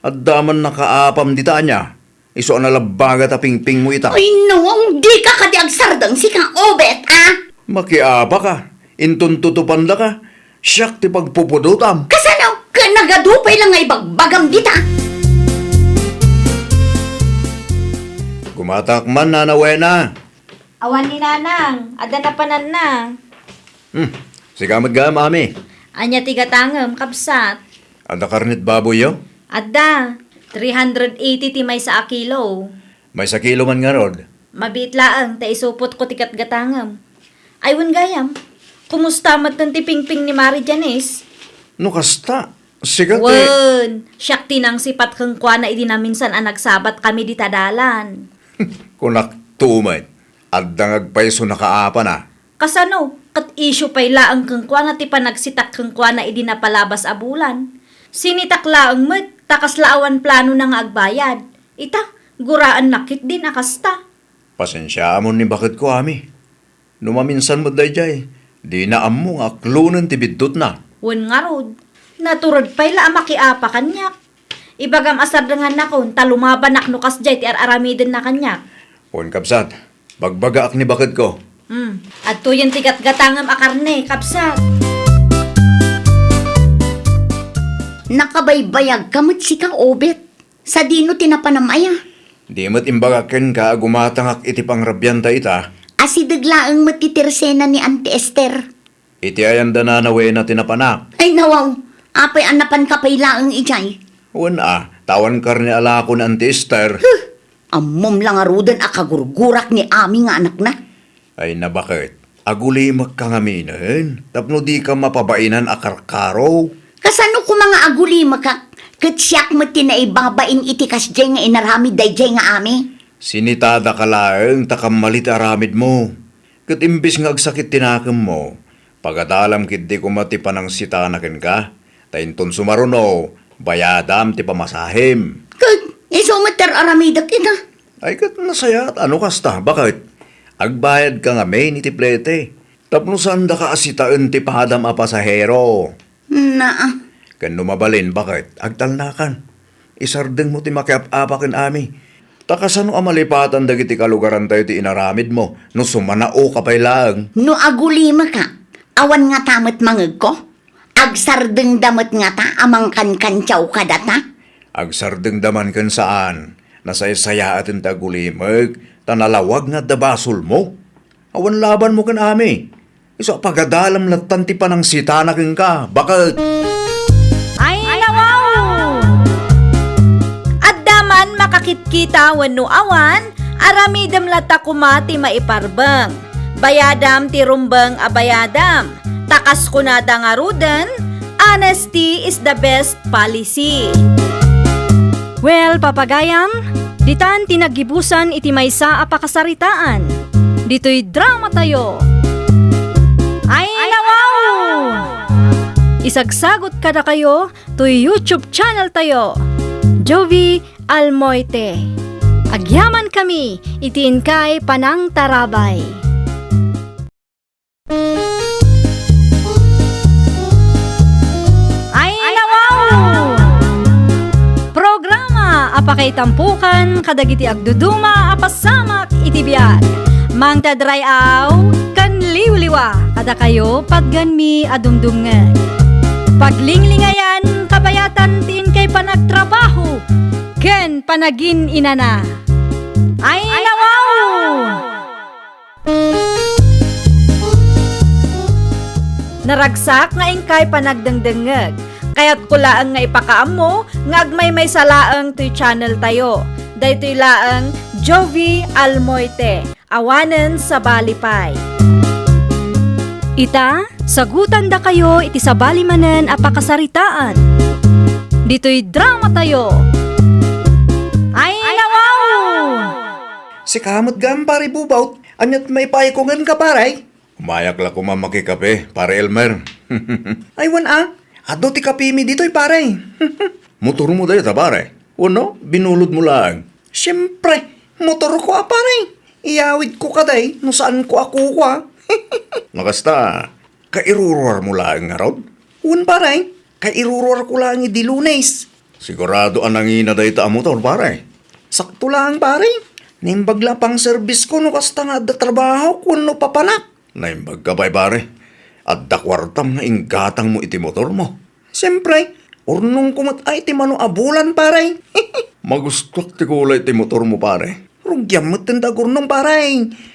Adda man nakaapam dita ania. Isu a nalabaga ta pingpingmo ita. Ay, nawaw, dika kadi agsardeng, sika, Obet, a? Makiapaka. Inton tutupandaka, siak ti pagpupudotam. Kasano? Ket nagadu pay la nga ibagbagam dita. Gumatak man, Nana Wena. Awan ni Nanang, adda napananna. Hmm, sika met gayam, Ami. Ania ti gatangem, kabsat? Adda karnet baboyyo? Adda, three hundred eighty ti maysa a kilo. Maysa kilo man ngarud. Mabiit laeng ta isupotko ti gatgatangem. Ay, wen gayam, kumusta metten ti pingping ni Mari Janice? No kasta, sika ti— Wen, siak ti nangsipat kenkuana idi naminsan a nagsabat kami dita dalan. Kunak tumet, adda nga agpayso nakaapana. Kasano? Ket isyu pay laeng kenkuana ti panagsitak kenkuana idi napalabas a bulan. Sinitak laeng met, ta kasla awan planona nga agbayad. Ita, guraennak ketdin a kasta. Pasensiaamon ni baketko, Ami. No maminsan met daydiay, dina ammo nga aklonen ti biddutna. Wen ngarud, natured pay la a makiapa kaniak. Ibagam a sardengannakon ta lumabanak no kasdiay ti ar-aramidenna kaniak. Wen, kabsat, bagbagaak ni baketko. Hmm, adtoyen ti gatgatangem a karne, kabsat. Nakabaybayagka met sika, Obet. Sadino ti napanam aya? Di met imbagak kenka a gumatangak iti pangrabianta ita. Asideg laeng met ti tersena ni Auntie Esther. Iti ayan da Nana Wena ti napanak. Ay, nawaw, apay a napanka pay laeng idiay? Wen a, ta awan karne a lako ni Auntie Esther. Huh! Ammom la ngaruden a kagurgurak ni Ami nga anakna. Ay, nabaket, agulimekka ngaminen tapno dika mapabainan a karkaro. Kasano koma nga agulimekak ket siak met ti naibabain iti kasdiay nga inaramid daydiay nga Ami? Sinitadaka laeng ta kammali ti aramidmo. Ket imbes nga agsakit ti nakemmo, pagadalam ketdi koma ti panangsitana kenka, ta inton sumaruno, bayadam ti pamasahem. Ket isu met ti ar-aramidek ita. Ay, ket nasayaat a no kasta, baket? Agbayadka ngamin iti plete, tapno saandaka a sitaen ti padam a pasahero. Naa. Ken no mabalin, baket, agtalnakan. Isardengmo ti makiap-apa ken Ami. Ta kasano a malipatan dagiti kalugarantayo ti inaramidmo no sumanaoka pay laeng? No agulimeka, awan ngata met mangegko? Agsardengda met ngata a mangkankantiaw kadata? Agsardengda man ken saan, nasaysayaaten ti agulimek, ta nalawag nga adda basolmo. Awan labanmo ken Ami. Isu a pagadalam lattan ti panangsitana kenka, baket. Ay, nawaw! Adda man makakitkita wenno awan, Aramidem latta koma ti maiparbeng. Bayadam ti rumbeng a bayadam. Ta kas kunada ngaruden, honesty is the best policy. Well, papagayam, ditan ti naggibusan iti maysa a pakasaritaan. Ditoy dramatayo. Ay, nawaw! Isagsagot kadakayo toy YouTube channel tayo, Jovie Almoite. Agyaman kami iti inkay panangtarabay. Ay, nawaw! Programa a pakaitampukan kadagiti agduduma a pasamak iti biag. Mangted ray-aw ken liwliwa kadakayo patgenmi a dumdumngeg. Paglinglingayan, kabayatan ti inkay panagtrabaho ken panagin-inana. Ay, nawaw! Naragsak nga inkay panagdengdengngeg. Kayatko laeng nga ipakaammo nga agmaymaysa laeng toy channel tayo. Daytoy laeng Jovie Almoite, awanen sabali pay. Ita, sagutandakayo iti sabali manen a pakasaritaan. Ditoy dramatayo. Ay, nawaw! Sika met gayam, Pare Bubaw. Aniat maipayko kenka, pare? Umayak la koma makikape, Pare Elmer. Ay, wen a. Adu ti kapemi ditoy, pare. Motormo dayta, pare? Wenno, binulodmo laeng? Siempre, motorko a, pare. Iyawidko kadi no saanko a kukua. No kasta, kairuruarmo laeng ngarud? Wen, pare. Kairuruarko laeng idi Lunes. Sigurado a nangina dayta a motor, pare? Sakto laeng, pare. Naimbag la pang-service ko no kasta nga adda trabahok wenno papanak. Naimbag ka pay, pare. Adda kuartam nga inggatangmo iti motormo. Siempre, urnongko met ay ti mano a bulan, pare. Magustuak ti kulay ti motormo, pare. Rugiam metten ta agurnong, pare.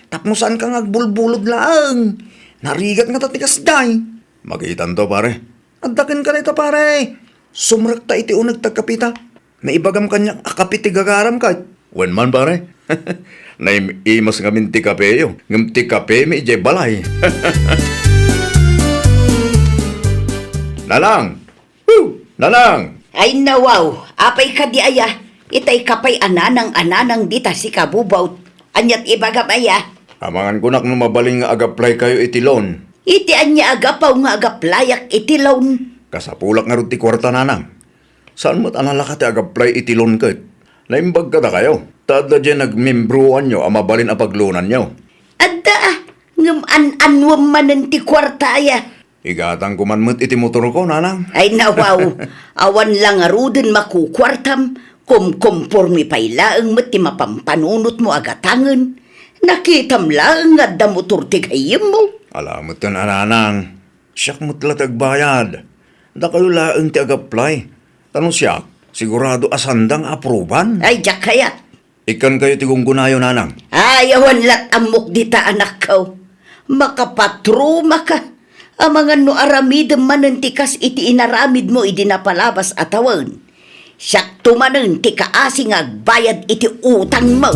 Tapno saanka nga agbulbulod laeng. Narigat ngata ti kasdiay. Makitanto, pare. Adda kenka dayta, pare. Sumrekta iti uneg ta agkapita. Naibagam kaniak a kape ti gagaram ket. Wen man, pare. Naim-imas ngamin ti kapeyo, ngem ti kapemi idiay balay. Nanang! Hu! Nanang! Ay, nawaw, apay kadi aya? Itay ka pay a nanang a nanang dita, sika, Bubaw. Aniat ibagam aya? Amangan kunak no mabalin nga ag-apply kayo iti loan. Iti ania a gapu nga ag-applyak iti loan? Kasapulak ngarud ti kuarta, nanang. Saan met a nalaka ti ag-apply iti loan ket? Naimbag kadakayo. Ta adda diay nagmembroanyo a mabalin a pagloananyo. Adda, a, ngem an-anuem manen ti kuarta aya? Igatangko man met iti motorko, nanang. Ay, nawaw. Awan la ngaruden makukuartam, kumkompormi pay laeng met ti mapampanunotmo a gatangen. Nakitam laeng nga adda motor ti gayyemmo. Ala metten a, nanang. Siak met la ti agbayad. Dakayo laeng ti ag-apply. Ta no siak, sigurado a saanda nga apruban. Ay, diak kayat. Ikkankayo ti gunggonayo, nanang. Ay, awan lat ammok dita, anakko. Makapatrumaka. Amangan no aramidem manen ti kas iti inaramidmo idi napalabas a tawen. Siakto manen ti kaasi nga agbayad iti utangmo.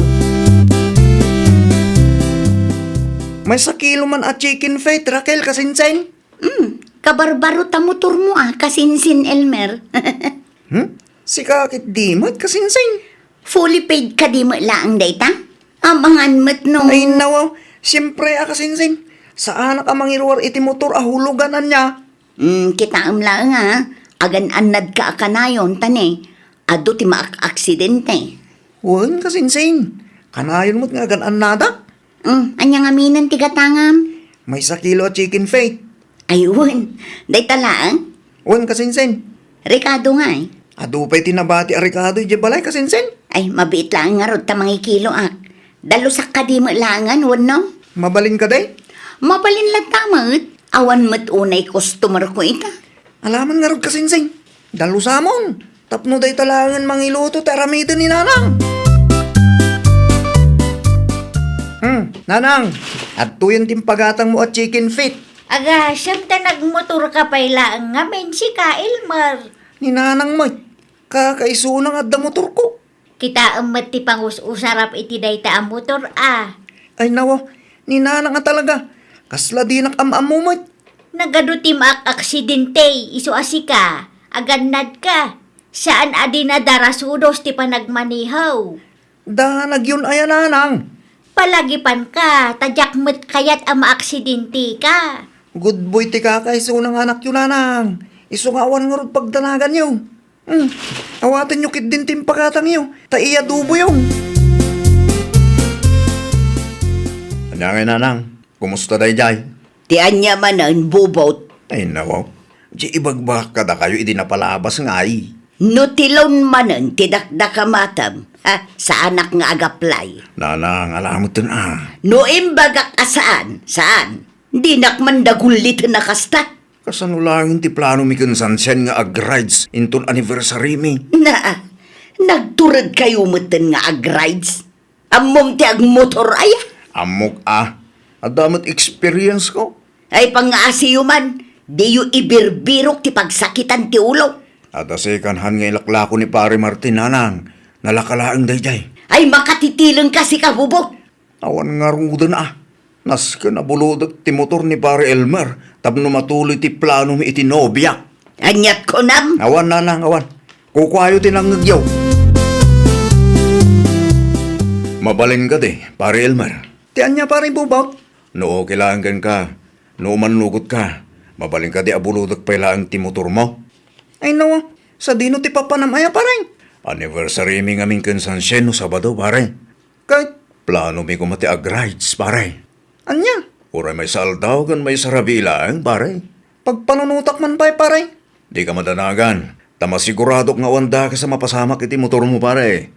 Maysa kilo man a chicken feet, Raquel, kasinsin? Hmm, kabarbaro ta motormo a, kasinsin, Elmer. Hmm? Sika ket di met, kasinsin? Fully paid kadi met laeng dayta? Amangan met no. Ay, nawaw. Siyempre a, kasinsin. Saanak a mangiruar iti motor a hulugan ania. Hmm, kitaem laeng a. Agan-annadka a kanayon, ta ne, adu ti maak-aksidente. Wen, kasinsin. Kanayon met nga agan-annadak. Hmm, ania ngamin ti gatangam? Maysa kilo a chicken feet. Ay, wen. Dayta laeng? Wen, kasinsin. Rikado ngay? Adu pay ti nabati a rikado idiay balay, kasinsin. Ay, mabiit laeng ngarud ta mangikiloak. Dalusak kadi met laengen, wenno? Mabalin kadi? Mabalin latta met. Awan met unay customer ko ita. Alaman ngarud, kasinsin. Dalusamon. Tapno dayta laengen mangiluto ti aramiden ni Nanang. Hmm, Nanang, adtoyen ti impagatangmo a chicken feet. Aga, siyem ta nagmotorka pay laeng ngamin, sika, Elmer. Ni Nanang met, kakaisuna nga adda motorko. Kitaem met ti pangus-usarap iti dayta a motor a. Ay, nawa, ni Nanang a talaga. Kasla dinak am-ammo met. Nagadu ti maak-aksidente, isu a sika, agannadka. Saan a di nadarasudos ti panagmaneho. Danagyon aya, Nanang? Palagipanka, ta diak met kayat a maaksidenteka. Good boy ti kaka, isu nga anakyo, Nanang. Isu nga awan ngarud pagdanaganyo. Hmm, awatenyo ketdin ti impakatangyo, ta iyaduboyo. Ania ngay, Nanang? Kumusta daydiay? Ti ania manen, Bubot? Ay, nawaw. Di ibagbagak kadakayo idi napalabas ngay. No tilon manen ti dakdakamatem, ha, saanak nga agaplay. Nanang, alameten a. No imbagak a saan, saan. Dinak man dagulliten a kasta. Kasano laeng ti planomi ken Sunshine nga ag-rides inton anniversary mi? Na, nagturedkayo metten nga ag-rides? Ammom ti agmotor aya? Ammok a. Adda met experience ko. Ay, pangngaasiyo man, diyo ibirbirok ti pagsakitan ti ulo. Adda second hand nga ilaklako ni Pare Martin, Nanang. Nalaka laeng daydiay. Ay, makatitilengka sika, Bubot. Awan ngaruden a. Nasken a bulodek ti motor ni Pare Elmer tapno matuloy ti planomi iti nobiak. Aniat kunam? Awan, Nanang, awan. Kukuayo ti nangngegyo. Mabalin kadi, Pare Elmer? Ti ania, Pare Bubot? No okay laeng kenka, no umannugot ka, mabalin kadi a bulodek pay laeng ti motormo? Ay, no. Sadino ti papanam aya, Pare? Anniversary mi ngamin ken Sunshine no Sabado, Pare. Ket? Planomi koma ti ag-rides, pare. Ania? Uray maysa aldaw ken maysa rabii laeng, pare. Pagpanunotak man pay, pare. Dika madanagan, ta masiguradok nga awan dakes a mapasamak iti motormo, pare.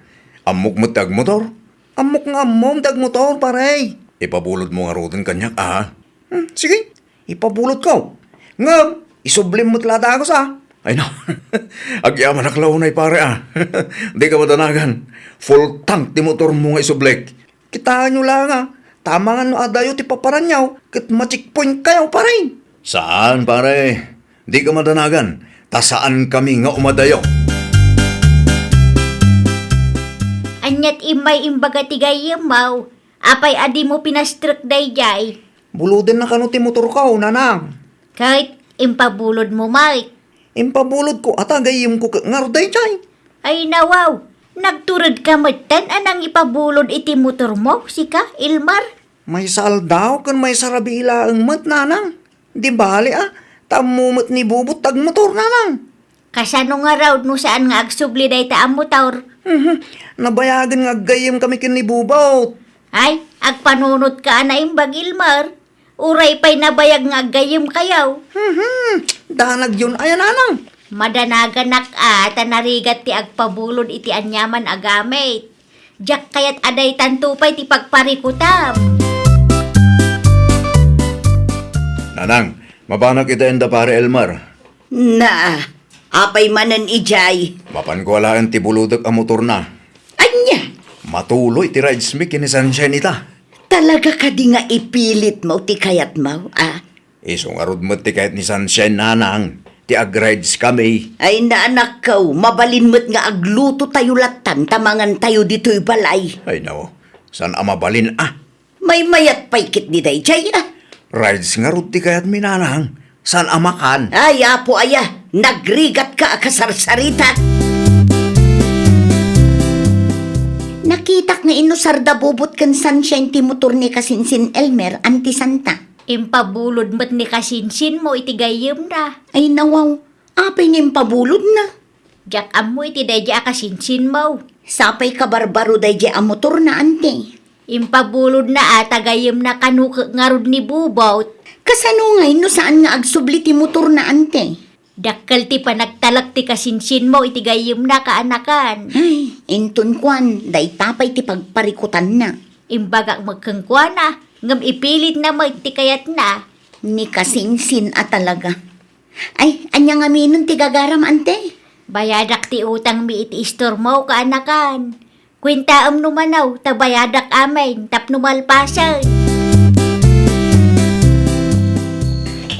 Ammok met ti agmotor? Ammok nga ammom ti agmotor, pare. Ipabulodmo ngaruden kaniak, a? Hmm, sige. Ipabulodko. Ngem, isublim met la dagus, a. Ay, no. Agyamanak la unay, pare, a. Dika madanagan. Full tank ti motormo nga isublik. Kitaenyo laeng, a. Tamangan no adayo ti paparanyo, ket ma-checkpointkayo, pare. Saan, pare. Dika madanagan. Ta saankami nga umadayo. Aniat immay imbaga ti gayyemmo? Apay a dimo pinastrek daydiay? Bulodenna kano ti motorko, nanang? Ket impabulodmo met? Impabulodko, ata gayyemko ket ngarud daydiay. Ay, nawaw, nagturedka metten a nangipabulod iti motormo, sika, Elmer? Maysa aldaw ken maysa rabii laeng met, nanang. Di bale, a, ta ammo met ni Bubot ti agmotor, nanang. Kasano ngarud no saan nga agsubli dayta a motor? Mhm. Nabayagen nga aggayyemkami ken ni Bubot. Ay, agpanunotka a naimbag, Elmer. Uray pay nabayag nga aggayyemkayo. Mhm. Danagyon aya, nanang. Madanaganak a ta narigat ti agpabulod iti aniaman a gamit. Diak kayat a daytanto pay ti pagparikutam. Nanang, mabanak ita enda Pare Elmer. Na, apay manen idiay? Mapanko alaen ti bulodek a motorna. Ania? Matuloy ti rides mi ken ni Sunshine ita. Talaga kadi nga ipilitmo ti kayatmo, a? Isu ngarud met ti kayat ni Sunshine, nanang, ti agrides kami. Ay, naanakko, mabalin met nga aglutotayo lattan ta mangantayo ditoy balay. Ay, no. Saan a mabalin, a? Maymayat pay ketdi daydiay, a? Rides ngarud ti kayatmi, nanang. Saan a makan? Ay, apo aya, nagrigatka a kasarsarita. Nakitak nga inusar da Bubot ken Sunshine ti motor ni Kasinsin Elmer, Auntie Santa. Impabulod met ni kasinsinmo iti gayyemna. Ay, nawaw, apay nga impabulodna? Diak ammo iti daydiay a kasinsinmo. Sapay kabarbaro daydiay a motorna, ante. Impabulodna a ta gayyemna kano ket ngarud ni Bubot. Kasano ngay no saan nga agsubli ti motorna, ante? Dakkel ti panagtalek ti kasinsinmo iti gayyemna, kaanakan. Ay, inton kuan, dayta pay ti pagparikutanna. Imbagak met kenkuana, ngem ipilitna met ti kayatna. Ni kasinsin a talaga. Ay, ania ngamin ti gagaram, ante? Bayadak ti utangmi iti istormo, kaanakan. Kuentaem no mano, ta bayadak amin, tapno malpasen.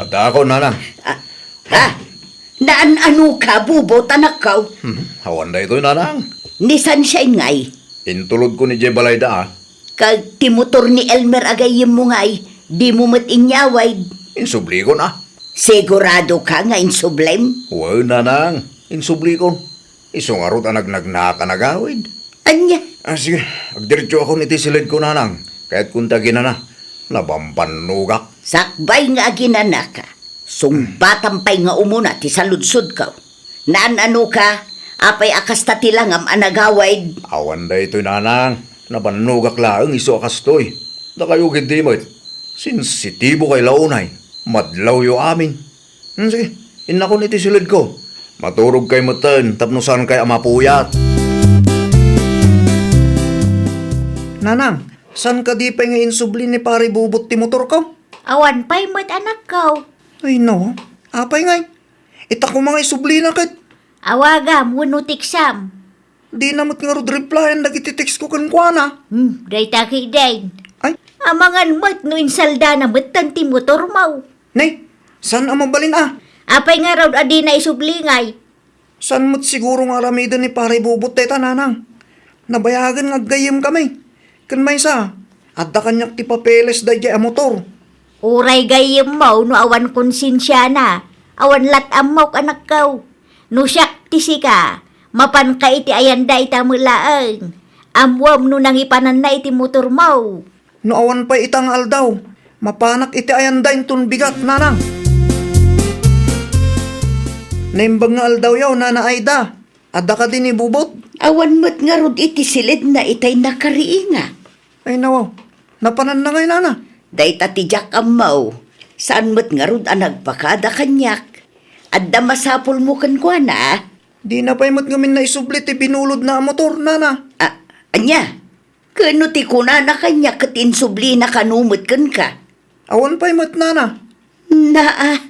Addaakon, nanang. Ah, ah, naan-ano ka, Bubot, anakko? Hmm, awan daytoy, nanang. Ni Sunshine ngay? Intulodkon idiay balayda, a. Ket ti motor ni Elmer a gayyemmo ngay, dimo met inyawid? Insublikon, a. Sigurado ka nga insublim? Wen, nanang, insublikon. Isu ngarud a nagnagnaak a nagawid. Ania? A, sige, agdiretsoakon iti siledko, nanang. Kayatkon ti aginana. Nabambannogak. Sakbay nga aginanaka, sungbatam pay nga umuna ti saludsodko. Naan-ano ka, apay a kasta ti langam a nagawid? Awan daytoy, nanang. Nabannogak laeng isu a kastoy. Dakayo ketdi met. Sensitibo kay la unay. Madlawyo amin. Hmm, sige, innakon iti siledko. Maturog kay metten tapno saan kay a mapuyat. Nanang, saan kadi pay nga insubli ni Pare Bubot ti motorko? Awan pay met, anakko. Ay, no. Apay ngay? Ita koma nga isublina ket. Awagam wenno teksam. Dina met ngarud replyan dagiti textko kenkuana. Hmm, dayta ketdin. Ay. Amangan met no insaldana metten ti motormo. Ne, saan a mabalin a? Apay ngarud a dina isubli ngay? Saan met siguro nga aramiden ni Pare Bubot dayta, nanang? Nabayagen nga aggayyemkami. Ken maysa, adda kaniak ti papeles daydiay a motor. Uray gayyemmo no awan konsensiana, awan lat-ammok, anakko. No siak ti sika, mapanka iti ayanda ita met laeng. Ammuem no nangipananna iti motormo. No awan pay ita nga aldaw, mapanak iti ayanda inton bigat, nanang. Naimbag nga aldawyo, Nana Aida. Adda kadi ni Bubot? Awan met ngarud iti siledna itay nakariinga. Ay, nawaw. Napananna ngay, nana? Dayta ti diak ammo. Saan met ngarud a nagpakada kaniak. Adda masapulmo kenkuana, a? Dina pay met ngamin naisubli ti binulodna a motor, nana. A, ania? Ken no ti kunana kaniak ket insublina kano met kenka? Awan pay met, nana. Naa,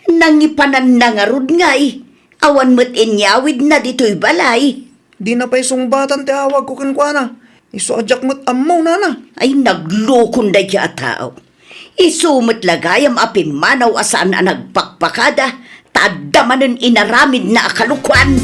nangipananna ngarud ngay. Awan met inyawidna ditoy balay. Dina pay sungbatan ti awagko kenkuana. Isu a diak met ammo, nana. Ay, naglokon daydiay a tao. Isu met la gayam a pimmanaw a saan a nagpakpakada, ta adda manen inaramidna a kalokuan.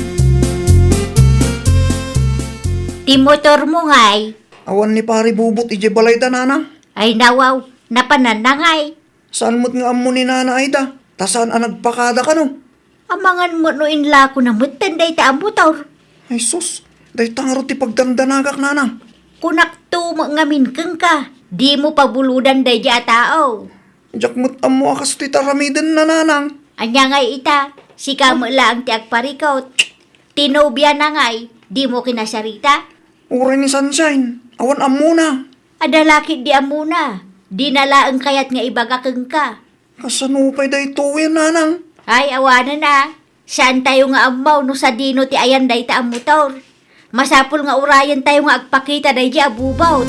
Ti motormo ngay? Awan ni Pare Bubot idiay balayda, nana. Ay, nawaw, napananna ngay? Saan met nga ammo ni Nana Aida, ta saan a nagpakada kano. Amangan met no inlakona metten dayta a motor. Ay sus, dayta ngarud ti pagdandanagak, nanang. Kunakto met ngamin kenka, dimo pabulodan daydiay a tao. Diak met ammo a kastoy ti aramidenna, nanang. Ania ngay ita, sika met laeng ti agparikut. Ti nobiana ngay, dimo kinasarita? Uray ni Sunshine, awan ammona. Adda la ketdi ammona, dina laeng kayat nga ibaga kenka. Kasano pay daytoyen, nanang? Ay, awanen a. Saantayo nga ammo no sadino ti ayan dayta a motor. Masapul nga urayentayo nga agpakita daydiay a Bubot.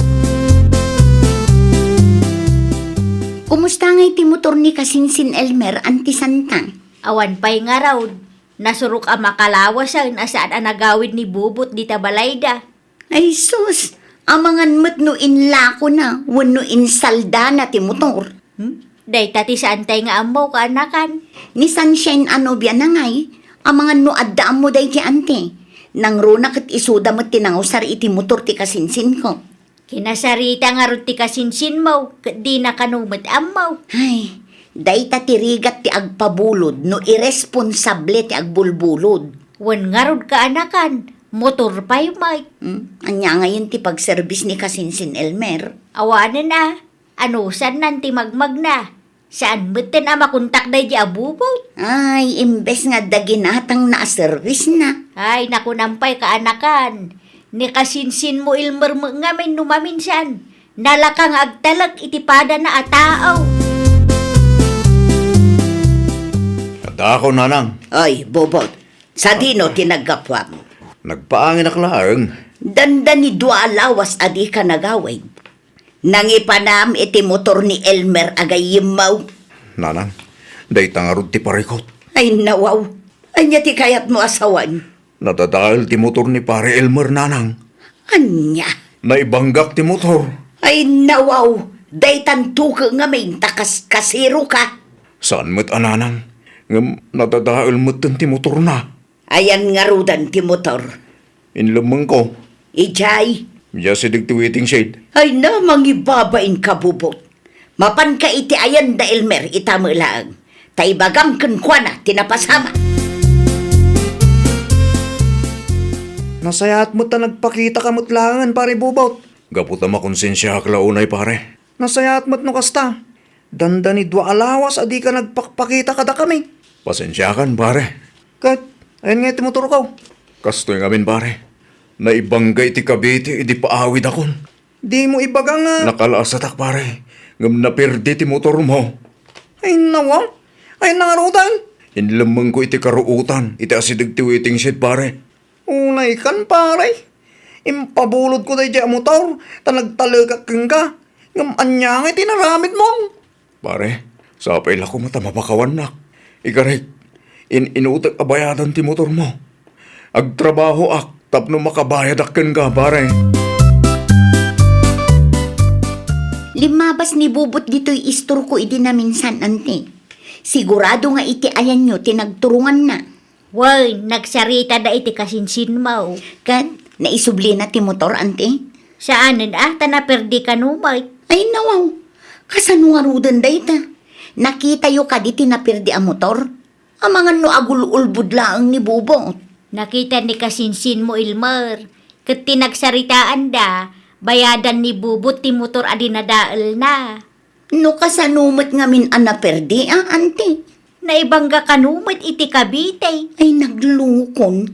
Kumusta ngay ti motor ni Kasinsin Elmer, Auntie Santa? Awan pay ngarud. Nasurok a makalawasen a saan a nagawid ni Bubot dita balayda. Ay sus, amangan met no inlakona wenno insaldana ti motor. Hmm? Dayta ti saantay nga ammo, kaanakan. Ni Sunshine a nobiana ngay, amangan no adda ammo daydiay, Auntie. Nangruna ket isuda met ti nangausar iti motor ti kasinsinko. Kinasarita ngarud ti kasinsinmo, ket dina kano met ammo. Ay, dayta ti rigat ti agpabulod no iresponsable ti agbulbulod. Wen ngarud, kaanakan, motor pay met. Hmm? Ania ngayen ti pagserbis ni Kasinsin Elmer? Awanen a, anusannan ti magmagna. Saan metten a makontak daydiay a Bubot? Ay, imbes nga adda ginatangna a serbisna. Ay, nakunak pay, kaanakan. Ni Kasinsinmo Elmer met ngamin no maminsan, nalaka nga agtalek iti padana a tao. Addaakon, nanang. Ay, Bubot, sadino ti naggapuam? Nagpaanginak laeng. Dandani dua a lawas a dika nagawid. Nangipanam iti motor ni Elmer a gayyemmo. Nanang, dayta ngarud ti parikut. Ay, nawaw. Ania ti kayatmo a sawen? Nadadael ti motor ni Pare Elmer, nanang. Ania? Naibanggak ti motor. Ay, nawaw. Daytan tuke ngamin ta kas-, kasiro ka. Saan met a, nanang. Ngem nadadael metten ti motorna. Ayan ngaruden ti motor. Inlemmengko. Idiay? Idiay asideg ti waiting shed. Ay na, mangibabain ka, Bubot. Mapanka iti ayan da Elmer, ita met laeng. Ta ibagam kenkuana ti napasamak. Nasayaat met ta nagpakitaka met laengen, Pare Bubot. Gapu ta makonsensiaak la unay, pare. Nasayaat met no kasta. Dandani dua a lawas a dika nagpakpakita kadakami. Pasensiakan, pare. Ket, ayan nga iti motorko. Kastoy ngamin, pare. Naibangga iti Cavite idi paawidakon. Dimo ibaga nga Nakalaasatak, pare. Ngem naperdi ti motormo. Ay, nawaw. Ay, nangarutan. Inlemmengko iti karuotan, iti asideg ti waiting shed, pare. Unaykan, pare. Impabulodko daydiay a motor, ta nagtalekak kenka. Ngem ania nga iti inaramidmo? Pare, sapay la koma ta mapakawannak. Ikarik, in-inutek a bayadan ti motormo. Agtrabahoak tapno makabayadak kenka, pare. Limmabas ni Bubot ditoy istorko idi naminsan, anti. Sigurado nga iti ayanyo ti nagturonganna. Wen, nagsaritada iti kasinsinmo. Ket naisublina ti motor, anti? Saanen a, ta naperdi kano met. Ay, nawaw. Kasano ngaruden dayta? Nakitayo kadi ti naperdi a motor? Amangan no agul-ulbod laeng ni Bubot. Nakita ni kasinsinmo, Elmer. Ket ti nagsaritaanda, bayadan ni Bubot ti motor a dinadaelna. No kasano met ngamin a naperdi a, anti? Naibangga kano met iti Cavite. Ay, naglukon.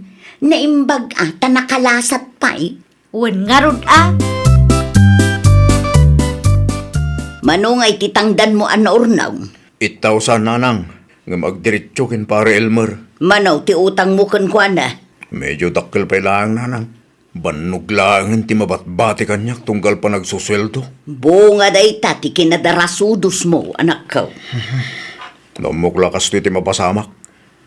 Naimbag a, ta nakalasat pay. Wen ngarud a. Mano nga iti tangdanmo a naurnaw? Eight thousand, nanang. Ngem agdiretso ken Pare Elmer. Mano ti utangmo kenkuana? Medyo dakkel pay laeng, nanang. Bannog laengen ti mabatbati kaniak tunggal panagsusueldo. Bunga dayta ti kinadarasudosmo, anakko. Nammok la kastoy ti mapasamak.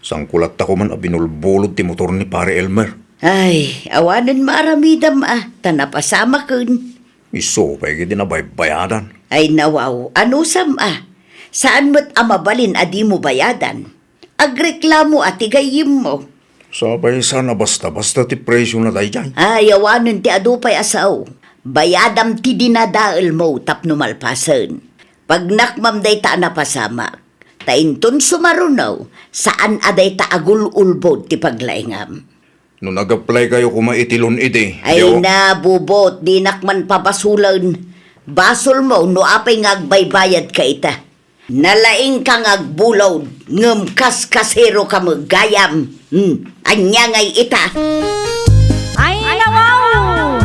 Sangko latta koman a binulbulod ti motor ni Pare Elmer. Ay, awanen maaramidam a, ta napasamaken. Isu pay ket di nabaybayadan. Ay, nawaw, anusam a. Saan met a mabalin a dimo bayadan? Agreklamo a ti gayyemmo. Sapay saan a basta-basta ti presyo na daydiay. Ay, awanen ti adu pay a sao. Bayadam ti dinadaelmo tapno malpasen. Pagnakmam dayta a napasamak. Ta inton sumaruno, saan a dayta agul-ulbod ti paglaingam. No nag-apply kayo koma iti loan idi, Ay diaw- na, Bubot, dinak man pabasolen. Basolmo no apay nga agbaybayadka ita. Nalaingka nga agbulod, ngem kas kasero ka met gayam. Hmm, ania ngay ita? Ay, nawaw!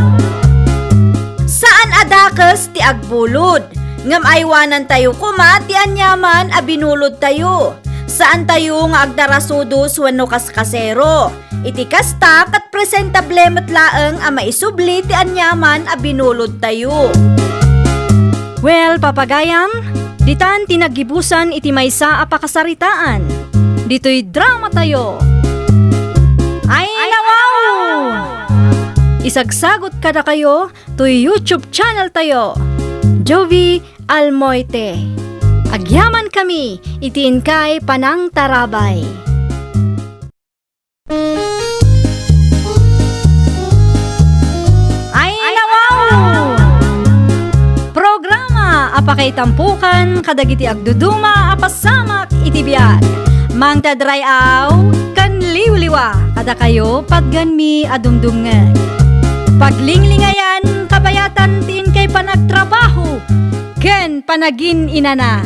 Saan a dakes ti agbulod, ngem aywanantayo koma ti aniaman a binulodtayo. Saantayo nga agdarasudos wenno kaskasero. Iti kasta, ket presentable met laeng a maisubli ti aniaman a binulodtayo. Well, papagayam, ditan ti naggibusan iti maysa a pakasaritaan. Ditoy dramatayo. Ay, nawaw! Isagsagot kadakayo toy YouTube channel tayo, Jovie Almoite. Agyamankami iti inkay panangtarabay. Ay, nawaw! Programa a pakaitampokan kadagiti agduduma a pasamak iti biag. Mangted ray-aw ken liwliwa kadakayo, patganmi a dumdumngeg. Paglinglingayan, kabayatan ti inkay panagtrabaho ken panagin-inana.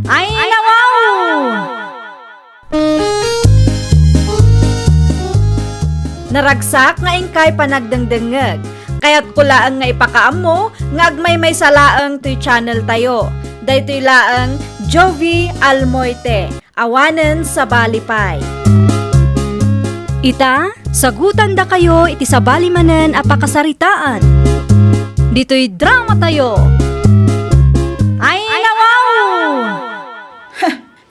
Ay, nawaw! Naragsak nga inkay panagdengdengngeg. Kayatko laeng nga ipakaammo nga agmaymaysa laeng toy channel tayo. Daytoy laeng Jovie Almoite, awanen sabali pay. Ita, sagutandakayo iti sabali manen a pakasaritaan. Ditoy dramatayo. Ay, nawaw!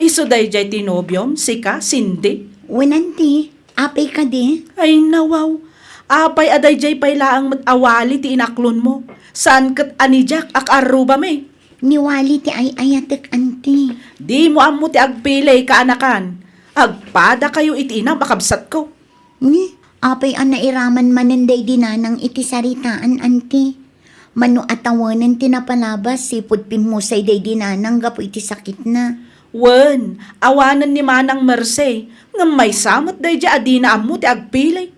Isu daydiay ti nobiom, sika, Cindy? Wen, anti. Apay kadi? Ay, nawaw. Apay a daydiay pay laeng met a wali ti inaklonmo? Saan ket a ni Jack a kaarrubami? Ni wali ti ay-ayatek, anti. Dimo ammo ti agpili, kaanakan. Agpadakayo iti inam a kabsatko. Ni? Apay a nairaman manen daydi nanang iti saritaan, anti? Mano a tawanen ti napalabas, sipud pimmusay daydi nanang gapu iti sakitna. Wen, awanen ni Manang Mercy, ngem maysa met daydiay a dina ammo ti agpili.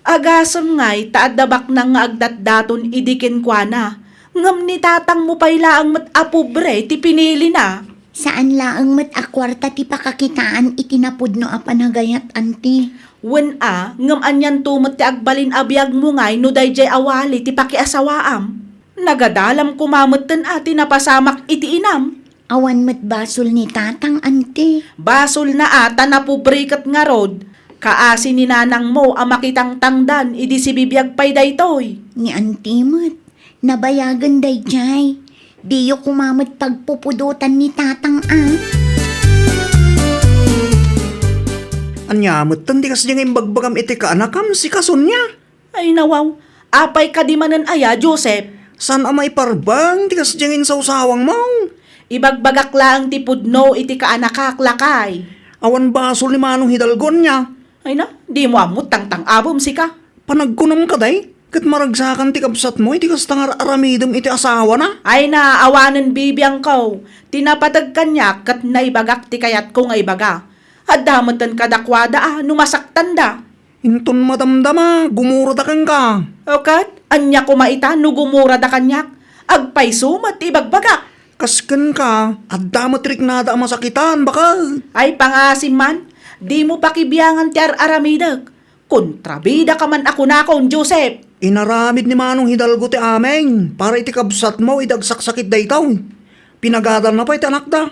Agasem ngay ta adda baknang nga agdatdaton idi kenkuana, ngem ni tatangmo pay laeng met a pobre ti pinilina. Saan laeng met a kuarta ti pakakitaan iti napudno a panagayat, anti? Wen a, ngem anianto met ti agbalin a biagmo ngay no daydiay a wali ti pakiasawaam? Nagadalam koma metten a ti napasamak iti inam. Awan met basol ni tatang, anti? Basolna a ta napobre ket ngarud, kaasi ni nanangmo a makitangtangdan idi sibibiag pay daytoy. Ni anti met, nabayagen daydiay. Diyo koma met pagpupudotan ni tatang a. Ania metten ti kasdiay nga imbagbagam iti kaanakam, sika Sonia? Ay, nawaw. Apay kadi manen aya, Joseph? Saan a maiparbeng ti kasdiay nga insawsawangmo? Ibagbagak laeng ti pudno iti kaanakak, lakay. Awan basol ni Manong Hidalgo ania? Ay na, dimo ammo tangtang-abem, sika. Panagkunam kadi, ket maragsakan ti kabsatmo iti kasta nga ar-aramidem iti asawana? Ay na, awanen bibiangko. Ti napateg kaniak ket naibagak ti kayatko nga ibaga. Adda metten kadakuada a no masaktanda. Inton madamdama, gumurada kenka. O ket, ania koma ita no gumurada kaniak? Agpayso met ti ibagbagak. Kas kenka, adda met riknada a masakitan, baket. Ay, pangasim man, dimo pakibiangan ti ar-aramidek. Kontrabida ka man a kunakon, Joseph. Inaramid ni Manong Hidalgo ti amin para iti kabsatmo idi agsaksakit daytoy. Pinagadanna pay ti anakda.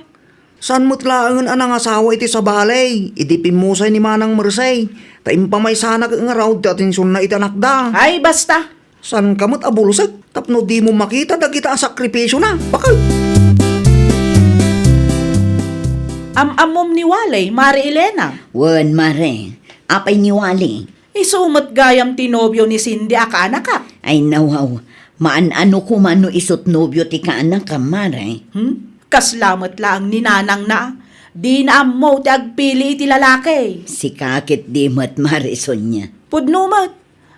Saan met laengen a nangasawa iti sabali idi pimmusay ni Manang Mersey, ta impamaysanak ngarud ti atensionna iti anakda. Ay, basta! Saanka met a bulsek tapno dimo makita dagita a sakripisiona, baket! Am-ammom ni Wally, Mare Elena? Wen, Mare. Apay ni Wally? Isu met gayam ti nobio ni Cindy a kaanakak. Ay, nawaw. Maan-ano koma no isut nobio ti kaanakam, Mare. Hmm? Kasla met laeng ni nanangna. Dina ammo ti agpili iti lalaki. Sika ket di met, Mare Sonia. Pudno met.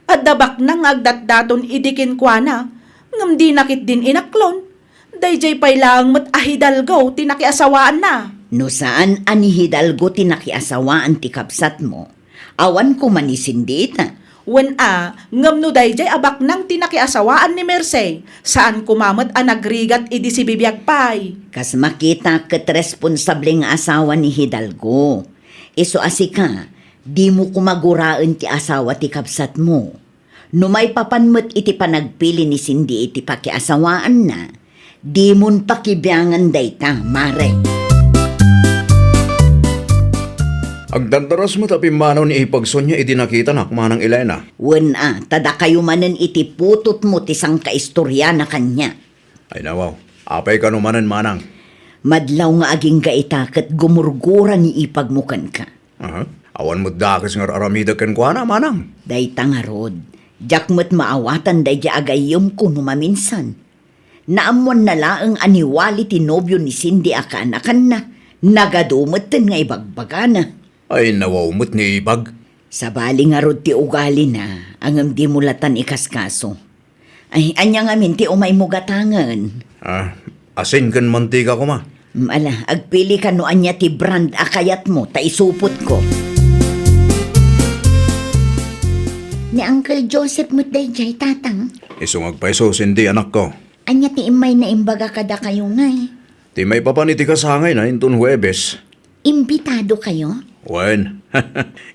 Adda baknang nga agdatdaton idi kenkuana, ngem dina ketdin inaklon. Daydiay pay laeng met a Hidalgo ti nakiasawaanna. No saan a ni Hidalgo ti nakiasawaan ti kabsatmo, awan koma ni Cindy ita. Wen a, ngem no daydiay a baknang ti nakiasawaan ni Mercey, saan koma met a nagrigat idi sibibiag pay. Kas makita ket responsable nga asawa ni Hidalgo. Isu a sika, dimo koma guraen ti asawa ti kabsatmo. No maipapan met iti panagpili ni Cindy iti pakiasawaanna, dimon pakibiangan dayta, Mare. Agdardaras met a pimmanaw ni Ipag Sonia idi nakitanak, Manang Elena. Wen a, ta dakayo manen iti putotmo ti sangkaistoryana kaniak. Ay, nawaw. Apay kano manen, Manang? Madlaw nga agingga ita ket gumurgura ni Ipagmo kenka. Aha. Awan met dakes nga ar-aramidek kenkuana, Manang. Dayta ngarud, diak met maawatan daydiay a gayyemko no maminsan. Naammoanna laeng a ni Wally ti nobio ni Cindy a kaanakanna, nagadu metten nga ibagbagana. Ay, nawaw met ni Ipag. Sabali ngarud ti ugalina, ngem dimo latan ikaskaso. Ay, ania ngamin ti umaymo gatangen? Ah, asin ken mantika koma. Mm, ala, agpili ka no ania ti brand a kayatmo, ta isupotko. Ni Uncle Joseph met daydiay, Tatang. Isu nga agpayso, Cindy, anakko. Ania ti immay na imbaga kadakayo ngay? Ti maipapan iti kasangayna inton Huwebes. Imbitado kayo? Wen.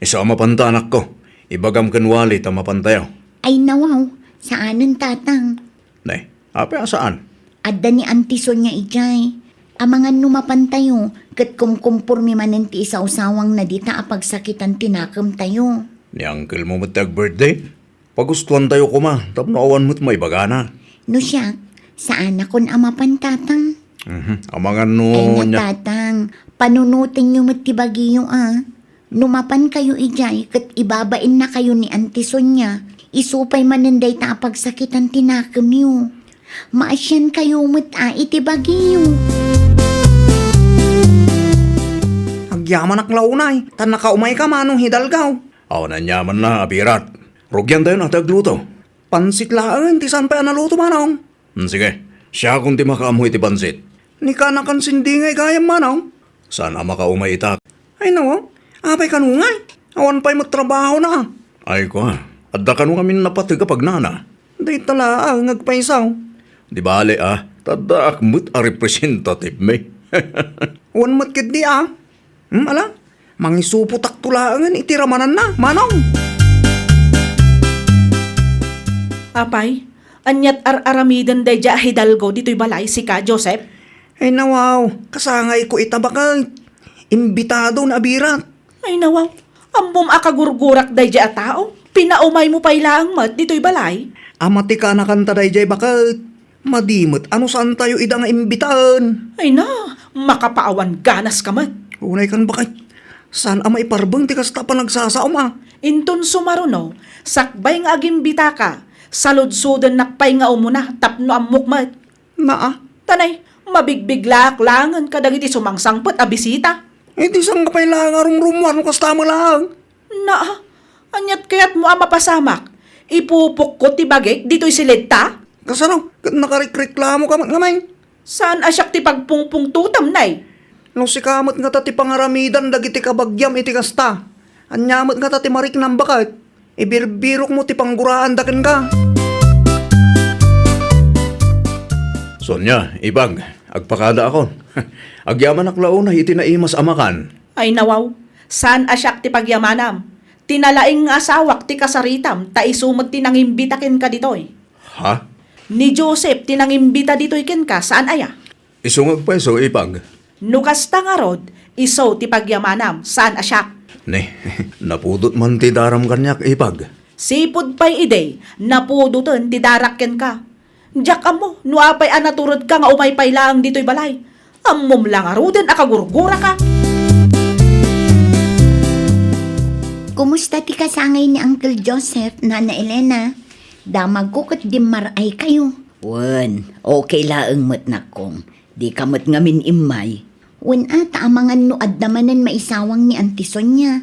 Isu a mapanta, anakko. Ibagam ken Wally ta mapantayo. Ay, nawaw. Saanen, Tatang. Nay, apay a saan? Adda ni Auntie Sonia idiay. Amangan no mapantayo, ket kumkumpormi manen ti isawsawangna dita a pagsakitan ti nakemtayo. Ni uncle mo met ti ag-birthday? Pagustuantayo koma tapno awan met maibagana. No siak, saanakon a mapan, Tatang. Mhm. Amangan no Ay na, nya- Tatang, panunotenyo met ti bagiyo a. No mapan kayo idiay ket ibabain na kayo ni Auntie Sonia, isu pay manen dayta a pagsakitan ti nakemyo. Maasian kayo met a iti bagiyo. Agyamanak la unay, ta nakaumay ka, Manong Hidalgo. Awan aniamanna, abirat. Rugiantayon a ti agluto. Pansit laeng ti saan pay a naluto, manong. Hmm, sige. Siakon ti makaammo iti pansit. Ni kanakan sindingay gayam, manong. Saan a makaumay ita? Ay, nawaw. Apay kano ngay? Awan pay met trabahona. Ay, kua. Adda kano ngamin napateg a pagnana. Dayta laeng nga agpayso. Di bale, a. Ta addaak met a representative mi. Wen met ketdi, a. Hmm, ala? Mangisupotakto laengen iti ramananna, manong. Apay, aniat ar-aramiden daydiay a Hidalgo ditoy balay, sika, Joseph? Ay, nawaw. Kasangayko ita, baket. Imbitado na abirat. Ay, nawaw. Ammom a kagurgurak daydiay a tao. Pinaumaymo pay laeng met ditoy balay. Ama ti kanakanta daydiay, baket. Madi met a no saantayo ida nga imbitaen. Ay na, makapaawan ganas ka met. Unay kan, baket. Saan a maiparbeng ti kasta a panagsasaom, a? Inton sumaruno, sakbay nga agimbitaka, saludsodennak pay nga umuna tapno ammok met. Naa. Tanay, mabigbiglaak laengen kadagiti sumangsangpet a bisita. Iti sangkapay laeng a rumrumuar no kasta met laeng. Naa, aniat kayatmo a mapasamak? Ipupokko ti bagik ditoy silidta? Kasano? Ket nakarikreklamoka met ngamin? Saan a siak ti pagpungpungtotam, nay? No sika met ngata ti pangaramidan dagiti kabagiam iti kasta, ania met ngata ti mariknam, baket? Ibirbirokmo ti pangguraanda kenka. Sonia, Ipag, agpakadaakon. Agyamanak la unay iti naimas a makan. Ay, nawaw, saan a siak ti pagyamanam. Ti nalaing nga asawak ti kasaritam, ta isu met ti nangimbita kenka ditoy. Ha? Ni Joseph ti nangimbita ditoy kenka, saan aya? Isu nga agpayso, Ipag. No kasta ngarud, isu ti pagyamanam, saan a siak. Ne, napudot man ti daram kaniak, Ipag. Sipud pay idi, napudoten ti darak kenka. Diak ammo no apay a naturedka nga umay pay laeng ditoy balay. Ammom la ngaruden a kagurguraka. Kumusta ti kasangay ni Uncle Joseph, Nana Elena? Damagko ket dimmar-ay kayo. Wen, okay laeng met, nakkong. Dika met ngamin immay. Wen, a, ta amangan no adda manen maisawang ni Auntie Sonia.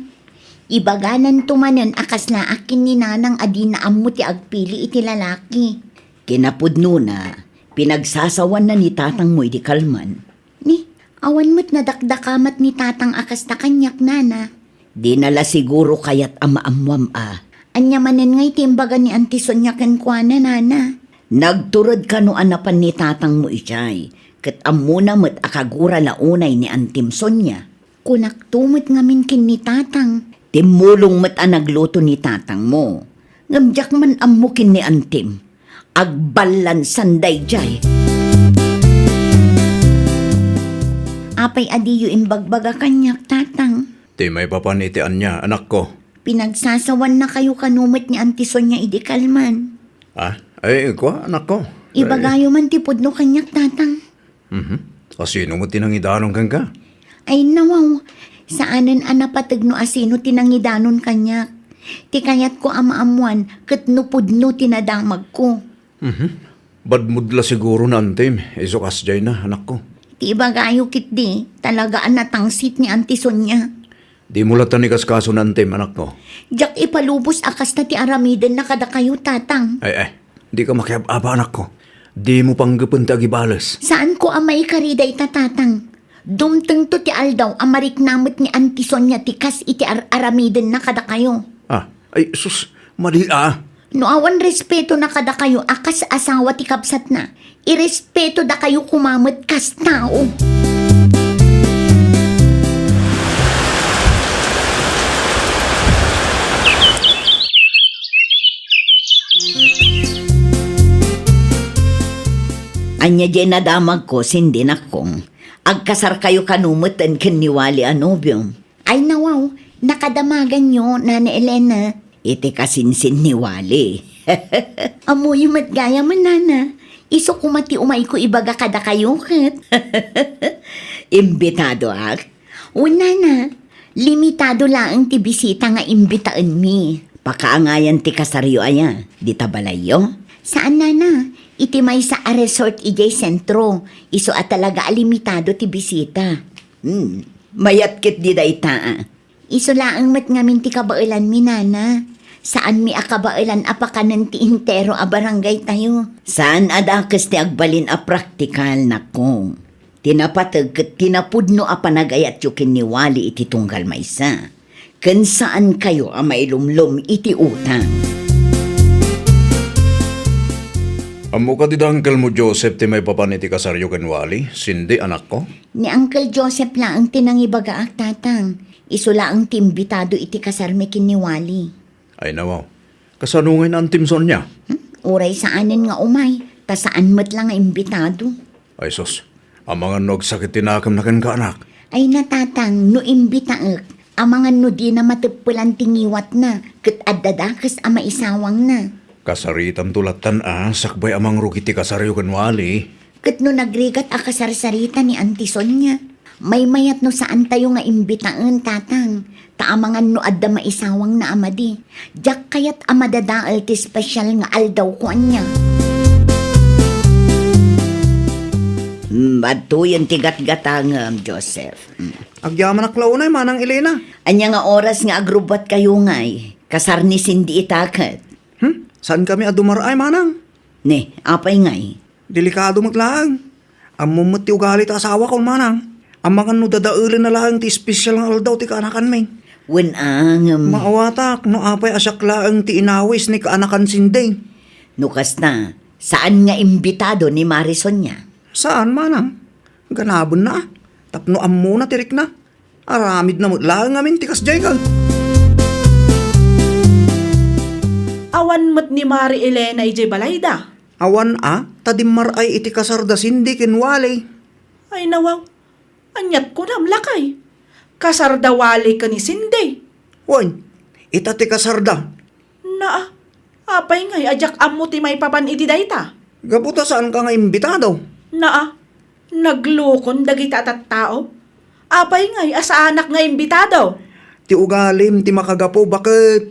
Ibagananto manen a kaslaak ken ni Nanang a dina ammo ti agpili iti lalaki. Kinapudnona, pinagsasawanna ni tatangmo idi kalman. Ni, awan met nadakdakamat ni tatang a kasta kaniak, nana. Dina la siguro kayat a maammoam a. Ania manen ngay ti imbaga ni Auntie Sonia kenkuana, nana? Nagtured kano a napan ni tatangmo idiay, ket ammona met a kagura la unay ni Antim Sonia. Kunakto met ngamin ken ni tatang. Timmulong met a nagluto ni tatangmo. Ngem diak man ammo ken ni Antim. Agballansan daydiay. Apay a diyo imbagbaga kaniak, tatang? Ti maipapan iti ania, anakko? Pinagsasawanna kayo kano met ni Auntie Sonia idi kalman. Ah, ay, kua, anakko. Ibagayo man ti pudno kaniak, tatang. Mhm. Asino met ti nangidanon kenka? Ay, nawaw. Saanen a napateg no asino ti nangidanon kaniak. Ti kayatko a maammoan ket no pudno ti nadamagko. Mhm. Badmod la siguro ni Antim, isu kasdiay na, anakko. Ti ibagayo ketdi, talaga a natangsit ni Auntie Sonia. Dimo latta ni kaskaso ni Antim, anakko. Diak ipalubos a kasta ti aramidenna kadakayo, tatang. Ay, ay. Dika makiab-aba, anakko. Dimo panggepen ti agibales. Saanko a maikari dayta, tatang. Dumtengto ti aldaw a marikna met ni Auntie Sonia ti kas iti ar-aramidenna kadakayo. Ah, ay, sus, madi a. No awan respetona kadakayo a kas asawa ti kabsatna, irespetodakayo koma met kas tao. Ania diay nadamagko, Cindy, nakkong? Agkasarkayo kano met ken ni Wally a nobiom? Ay, nawaw, nakadamaganyo, Nana Elena. Iti kasinsin ni Wally. Ammoyo met gayam, Nana. Isu koma ti umayko ibaga kadakayo ket. Imbitadoak? Wen, Nana. Limitado laeng ti bisita nga imbitaenmi. Pakaangayan ti kasaryo aya, dita balayyo? Saan, Nana. Iti maysa a resort idiay sentro, isu a talaga a limitado ti bisita. Hmm, mayat ketdi dayta, a. Isu laeng met ngamin ti kabaelanmi, nana. Saanmi a kabaelan a pakanen ti entero a barangay tayo. Saan a dakes ti agbalin a praktikal, nakong. Ti napateg ket ti napudno a panagayatyo ken ni Wally iti tunggal maysa. Ken saankayo a mailumlom iti utang. Ammo kadi da Uncle mo Joseph ti maipapan iti kasaryo ken Wally, Cindy, anakko? Ni Uncle Joseph laeng ti nangibagaak, Tatang. Isu laeng ti imbitado iti kasarmi ken ni Wally. Ay, nawaw. Kasano ngay ni Antim Sonia? Hmm? Uray saanen nga umay, ta saan met la nga imbitado. Ay, sus. Amangan no agsakit ti nakemna kenka, anak. Ay, na, Tatang, no imbitaek, amangan no dina mateppelan ti ngiwatna, ket adda dakes a maisawangna. Kasaritanto lattan a sakbay a mangrugi ti kasaryo ken Wally. Ket no nagrigat a kasarsarita ni Auntie Sonia, maymayat no saantayo nga imbitaen, Tatang, ta amangan no adda maisawangna a madi. Diak kayat a madadael ti special nga aldawko ania. Hmm, adtoyen ti gatgatangem, Joseph. Hmm. Agyamanak la unay, Manang Elena. Ania nga oras nga agrubbuatkayo ngay? Kasar ni Cindy ita ket. Hmm? Saankami a dumar-ay, Manang? Ne, apay ngay? Delikado met laeng. Ammom met ti ugali ti asawakon, Manang. Amangan no dadaelenna laeng ti espesyal nga aldaw ti kaanakanmi. Wen a, ngem. Maawatak no apay a siak laeng ti inawis ni kaanakan Cindy. No kasta, saan nga imbitado ni Mare Sonia? Saan, Manang. Ganabenna, a. Tapno ammona ti rikna. Aramidna met laeng ngamin ti kasdiay ket. Awan met ni Mare Elena idiay balayda. Awan a, ta dimmar-ay iti kasarda Cindy ken Wally. Ay, nawaw. Aniat kunam, lakay? Kasarda Wally ken ni Cindy? Wen, ita ti kasarda. Naa, apay ngay a diak ammo ti maipapan iti dayta? Gapu ta saanka nga imbitado. Naa, naglukon dagiti a tattao. Apay ngay a saanak nga imbitado? Ti ugalim ti makagapu, baket.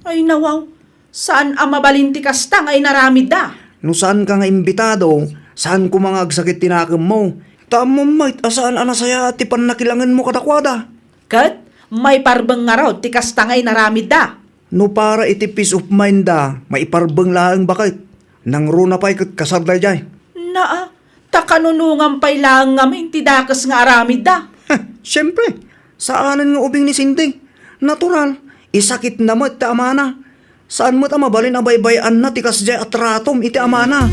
Ay, nawaw, saan a mabalin ti kasta nga inaramidda. No saanka nga imbitado, saan koma nga agsakit ti nakemmo. Ta ammom met a saan a nasayaat ti pannakilangenmo kadakuada. Ket maiparbeng ngarud ti kasta nga inaramidda. No para iti peace of mind da, maiparbeng laeng baket. Nangruna pay ket kasar daydiay. Naa, ta kanunongan pay laeng ngamin ti dakes nga aramidda. Heh, siempre, saanen nga ubing ni Cindy. Natural, isakitna met ti amana. Saan met a mabalin a baybay-anna ti kasdiay a tratom iti amana.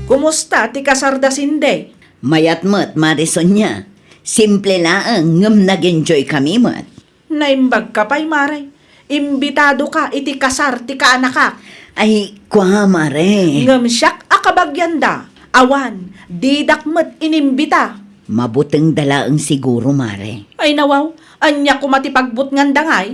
Kumusta ti kasarda, Cindy? Mayat met, Mare Sonia. Simple laeng, ngem nag-enjoy kami met. Naimbagka pay, Mare. Imbitadoka iti kasar ti kaanakak. Ay, kua, Mare. Ngem siak a kabagianda, awan, didak met inimbita. Mabutengda laeng siguro, Mare. Ay, nawaw, ania koma ti pagbutnganda ngay?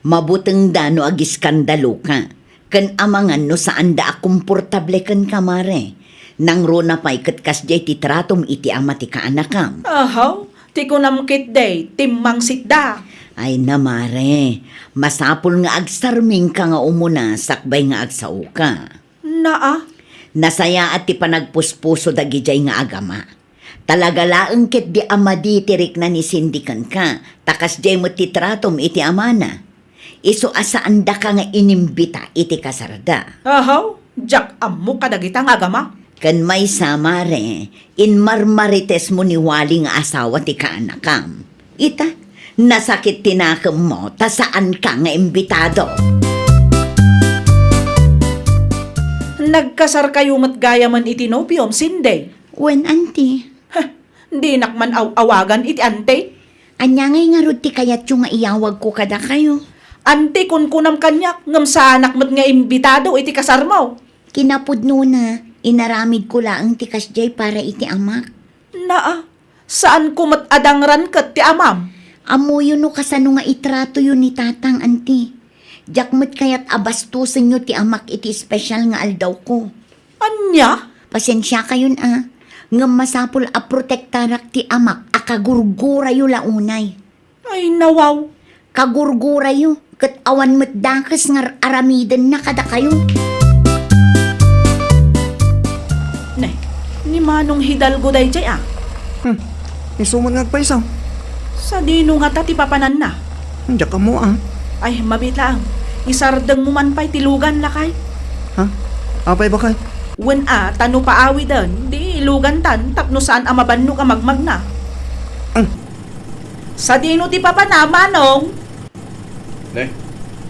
Mabutengda no agiskandaloka. Ken amangan no saanda a komportable kenka, Mare. Nangruna pay ket kasdiay ti tratom iti ama ti kaanakam. Ahaw, ti kunam ketdi, timmangsitda. Ay na, Mare, masapul nga agsarmingka nga umuna sakbay nga agsaoka. Naa. Nasayaat ti panagpuspuso dagidiay nga agama. Talaga laeng ketdi a madi ti rikna ni Cindy kenka, ta kasdiay met ti tratom iti amana. Isu a saandaka nga inimbita iti kasarda. Ahaw, diak ammo kadagita nga agama. Ken maysa, Mare, inmarmaritesmo ni Wally nga asawa ti kaanakam. Ita, nasakit ti nakemmo ta saanka nga imbitado. Nagkasarkayo met gayamen iti nobiom, Cindy? Wen, Auntie. Heh, dinak man aw-awagan iti Auntie. Ania ngay ngarud ti kayatyo nga iyawagko kadakayo? Auntie, kunkunam kaniak, ngem saanak met nga imbitado iti kasarmo. Kinapudnona, inaramidko laeng ti kasdiay para iti amak. Naa, saanko met a dangran ket ti amam. Ammoyo no kasano nga itratoyo ni Tatang, Auntie. Diak met kayat a bastosenyo ti amak iti espesyal nga aldawko. Ania? Pasensiakayon a, ngem masapul a protektarak ti amak a kagurgurayo la unay. Ay, nawaw. Kagurgurayo, ket awan met dakes nga ar-aramidenna kadakayo. Ne, ni Manong Hidalgo daydiay a. Hmm, isu met nga agpayso. Sadino ngata ti papananna? Diak ammo, ah. Ay, mabiit laeng. Isardengmo man pay ti lugan, lakay. Ha? Apay, bakay? Wen a, ta no paawiden, di lugantan tapno saan a mabannog a magmagna. Hmm. Sadino ti papana, Manong? Ne,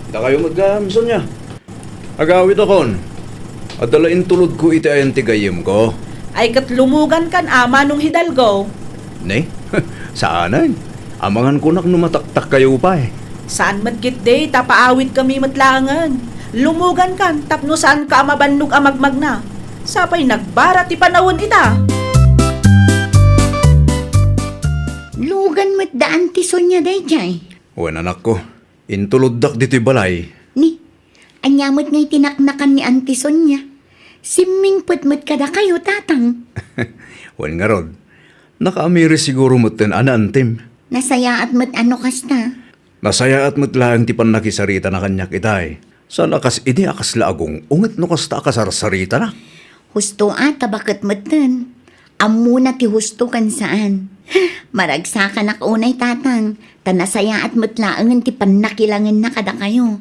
dakayo met gayam, Sonia. Agawidakon. Adda la intulodko iti ayan ti gayyemko. Ay ket lumugankan a, Manong Hidalgo. Ne? Saanen. Amangan kunak no mataktakkayo pay. Saan met ketdi ta paawidkami met laengen. Lumugankan tapno saanka a mabannog a magmagna. Sapay nagbara ti panawen ita. Lugan met da Auntie Sonia daydiay. Wen, anakko. Intuloddak ditoy balay. Ni, ania met ngay ti naknakan ni Auntie Sonia? Simmingpet met kadakayo, Tatang. Wen ngarud, nakaamiri siguro metten a naantim. Nasayaat met a no kasta. Nasayaat met laeng ti pannakisaritana kaniak itay. Saan a kas idi a kasla agung-unget no kasta a kasarsaritana. Husto a, ta baket metten. Ammona ti husto ken saan. Maragsakanak unay, Tatang, ta nasayaat met laengen ti pannakilangenna kadakayo.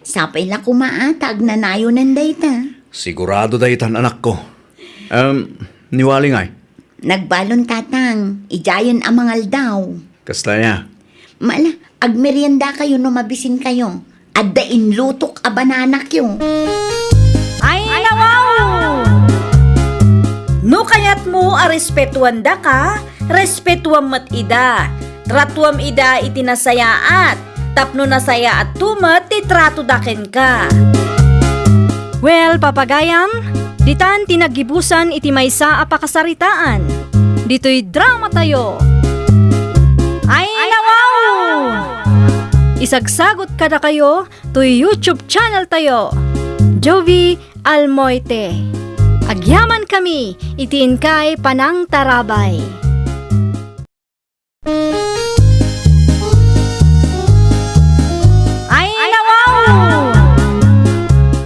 Sapay la koma a ta agnanayonen dayta. Sigurado daytan, anakko. Em, ni Wali ngay? Nagbalon, Tatang. Idiayen a mangaldaw. Kasta aya? Mala, agmeriendakayo no mabisinkayo. Adda inlutok a bananakyo. Ay, nawaw! No kayatmo a respetuandaka, respetuam met ida. Tratuam ida iti nasayaat, tapno nasayaatto met ti tratoda kenka. Well, papagayam, ditan ti naggibusan iti maysa a pakasaritaan. Ditoy dramatayo. Ay, nawaw! Isagsagot kadakayo toy YouTube channel tayo, Jovie Almoite. Agyamankami iti inkay panangtarabay. Ay, nawaw!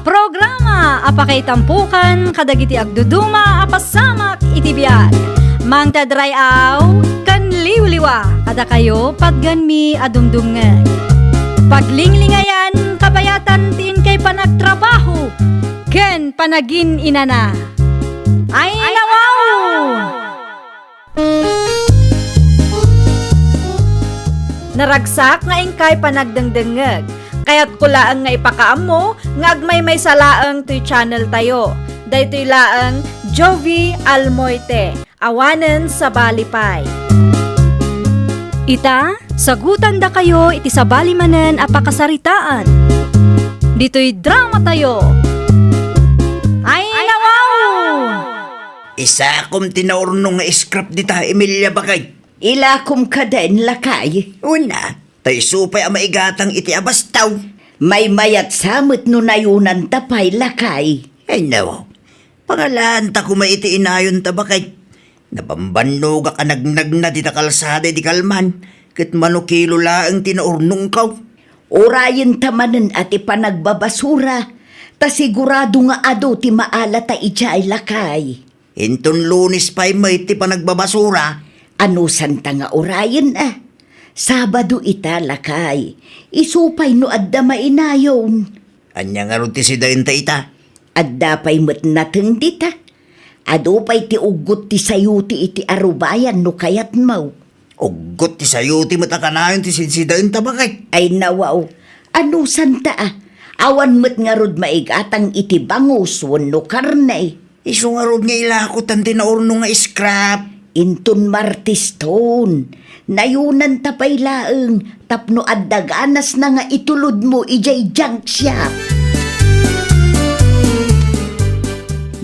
Programa a pakaitampokan kadagiti agduduma a pasamak iti biag. Mangted ray-aw ken liwliwa kadakayo patgenmi a dumdumngeg. Paglinglingayan, kabayatan ti inkay panagtrabaho ken panagin-inana. Ay, nawaw! Naragsak nga inkay panagdengdengngeg. Kayatko laeng nga ipakaammo nga agmaymaysa laeng toy channel tayo. Daytoy laeng Jovie Almoite, awanen sabali pay. Ita, sagutandakayo iti sabali manen a pakasaritaan. Ditoy dramatayo. Ay, nawaw! Isakom ti naurnong nga scrap dita, Emilia, bakay. Ilakom kaden, lakay. Una, ta isu pay a maigatang iti abastaw. Maymayat sa met no nayunanta pay, lakay. Ay, no. Pangalaanta koma iti inayonta, bakay. Nabambannogak a nagnagna dita kalsada idi kalman, ket mano kilo laeng ti naurnongko. Urayenta manen a ti panagbabasura, ta sigurado nga adu ti maalata idiay, lakay. Inton Lunes pay met ti panagbabasura. Anusanta nga urayen a? Sabado ita, lakay. Isu pay no adda mainayon. Ania ngarud ti sidaenta ita? Adda pay met nateng dita. Adu pay ti uggot ti sayuti iti arubayan no kayatmo. Uggot ti sayuti met a kanayon ti sidsidaenta, bakay. Ay, nawaw. Anusanta a? Awan met ngarud maigatang iti bangus wenno karne. Isu ngarud nga ilakotan ti naurno nga scrap. Inton Martes ton, nayunanta pay laeng tapno adda ganasna nga itulodmo idiay junk shop.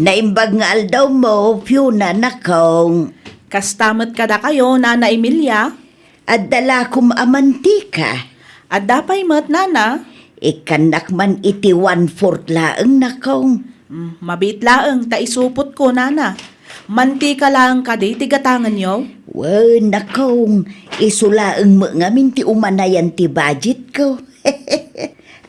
Naimbag nga aldawmo, Fiona, nakong. Kasta met kadakayo, Nana Emilia? Adda lakom a mantika. Adda pay met, Nana. Ikkannak man iti one-fourth laeng, nakong. Mm, mabiit laeng ta isupotko, Nana. Mantika laeng kadi ti gatangenyo? Wen, nakong, isu laeng met ngamin ti umanayan ti budgetko.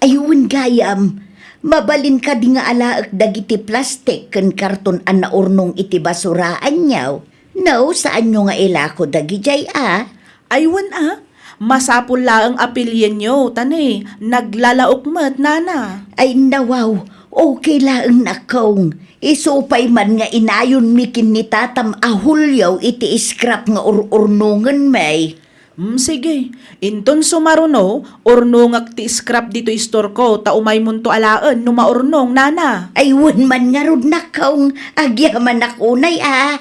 Ay, wen gayam, mabalin kadi nga alaek dagiti plastik ken karton a naurnong iti basuraanyo? No, saanyo nga ilako dagidiay a? Ay, wen a, Masapul laeng a pilienyo, ta ne, naglalaok met, nana. Ay, nawaw, okay laeng, nakong. Isu pay man nga inayonmi ken ni tatam a Julio iti scrap nga ur-urnongenmi. Hmm, sige. Inton sumaruno, urnongak ti scrap ditoy store ko, ta umaymonto alaen no maurnong, nana. Ay, wen man ngarud, nakong, agyamanak unay, a.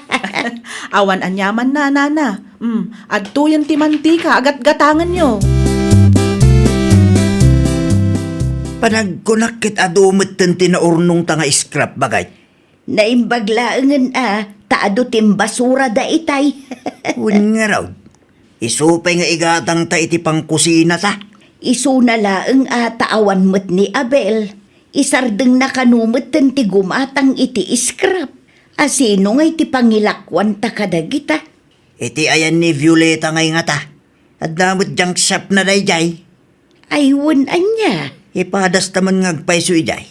Awan aniaman, nana. Hmm, adtoyen ti mantika a gatgatangenyo. Panagkunak ket adu metten ti naurnongta nga scrap, baket. Naimbag laengen a, ta adu ti imbasura daytay. Wen ngarud, isu pay nga igatangta iti pangkusinata. Isuna laeng a ta awan met ni Abel. Isardengna kano metten ti gumatang iti scrap. A sino ngay ti pangilakuanta kadagita? Iti ayan ni Violeta ngay ngata. Adda met junk shop na dayjay. Ay, wen ania? Ipadasta man nga agpayso idiay.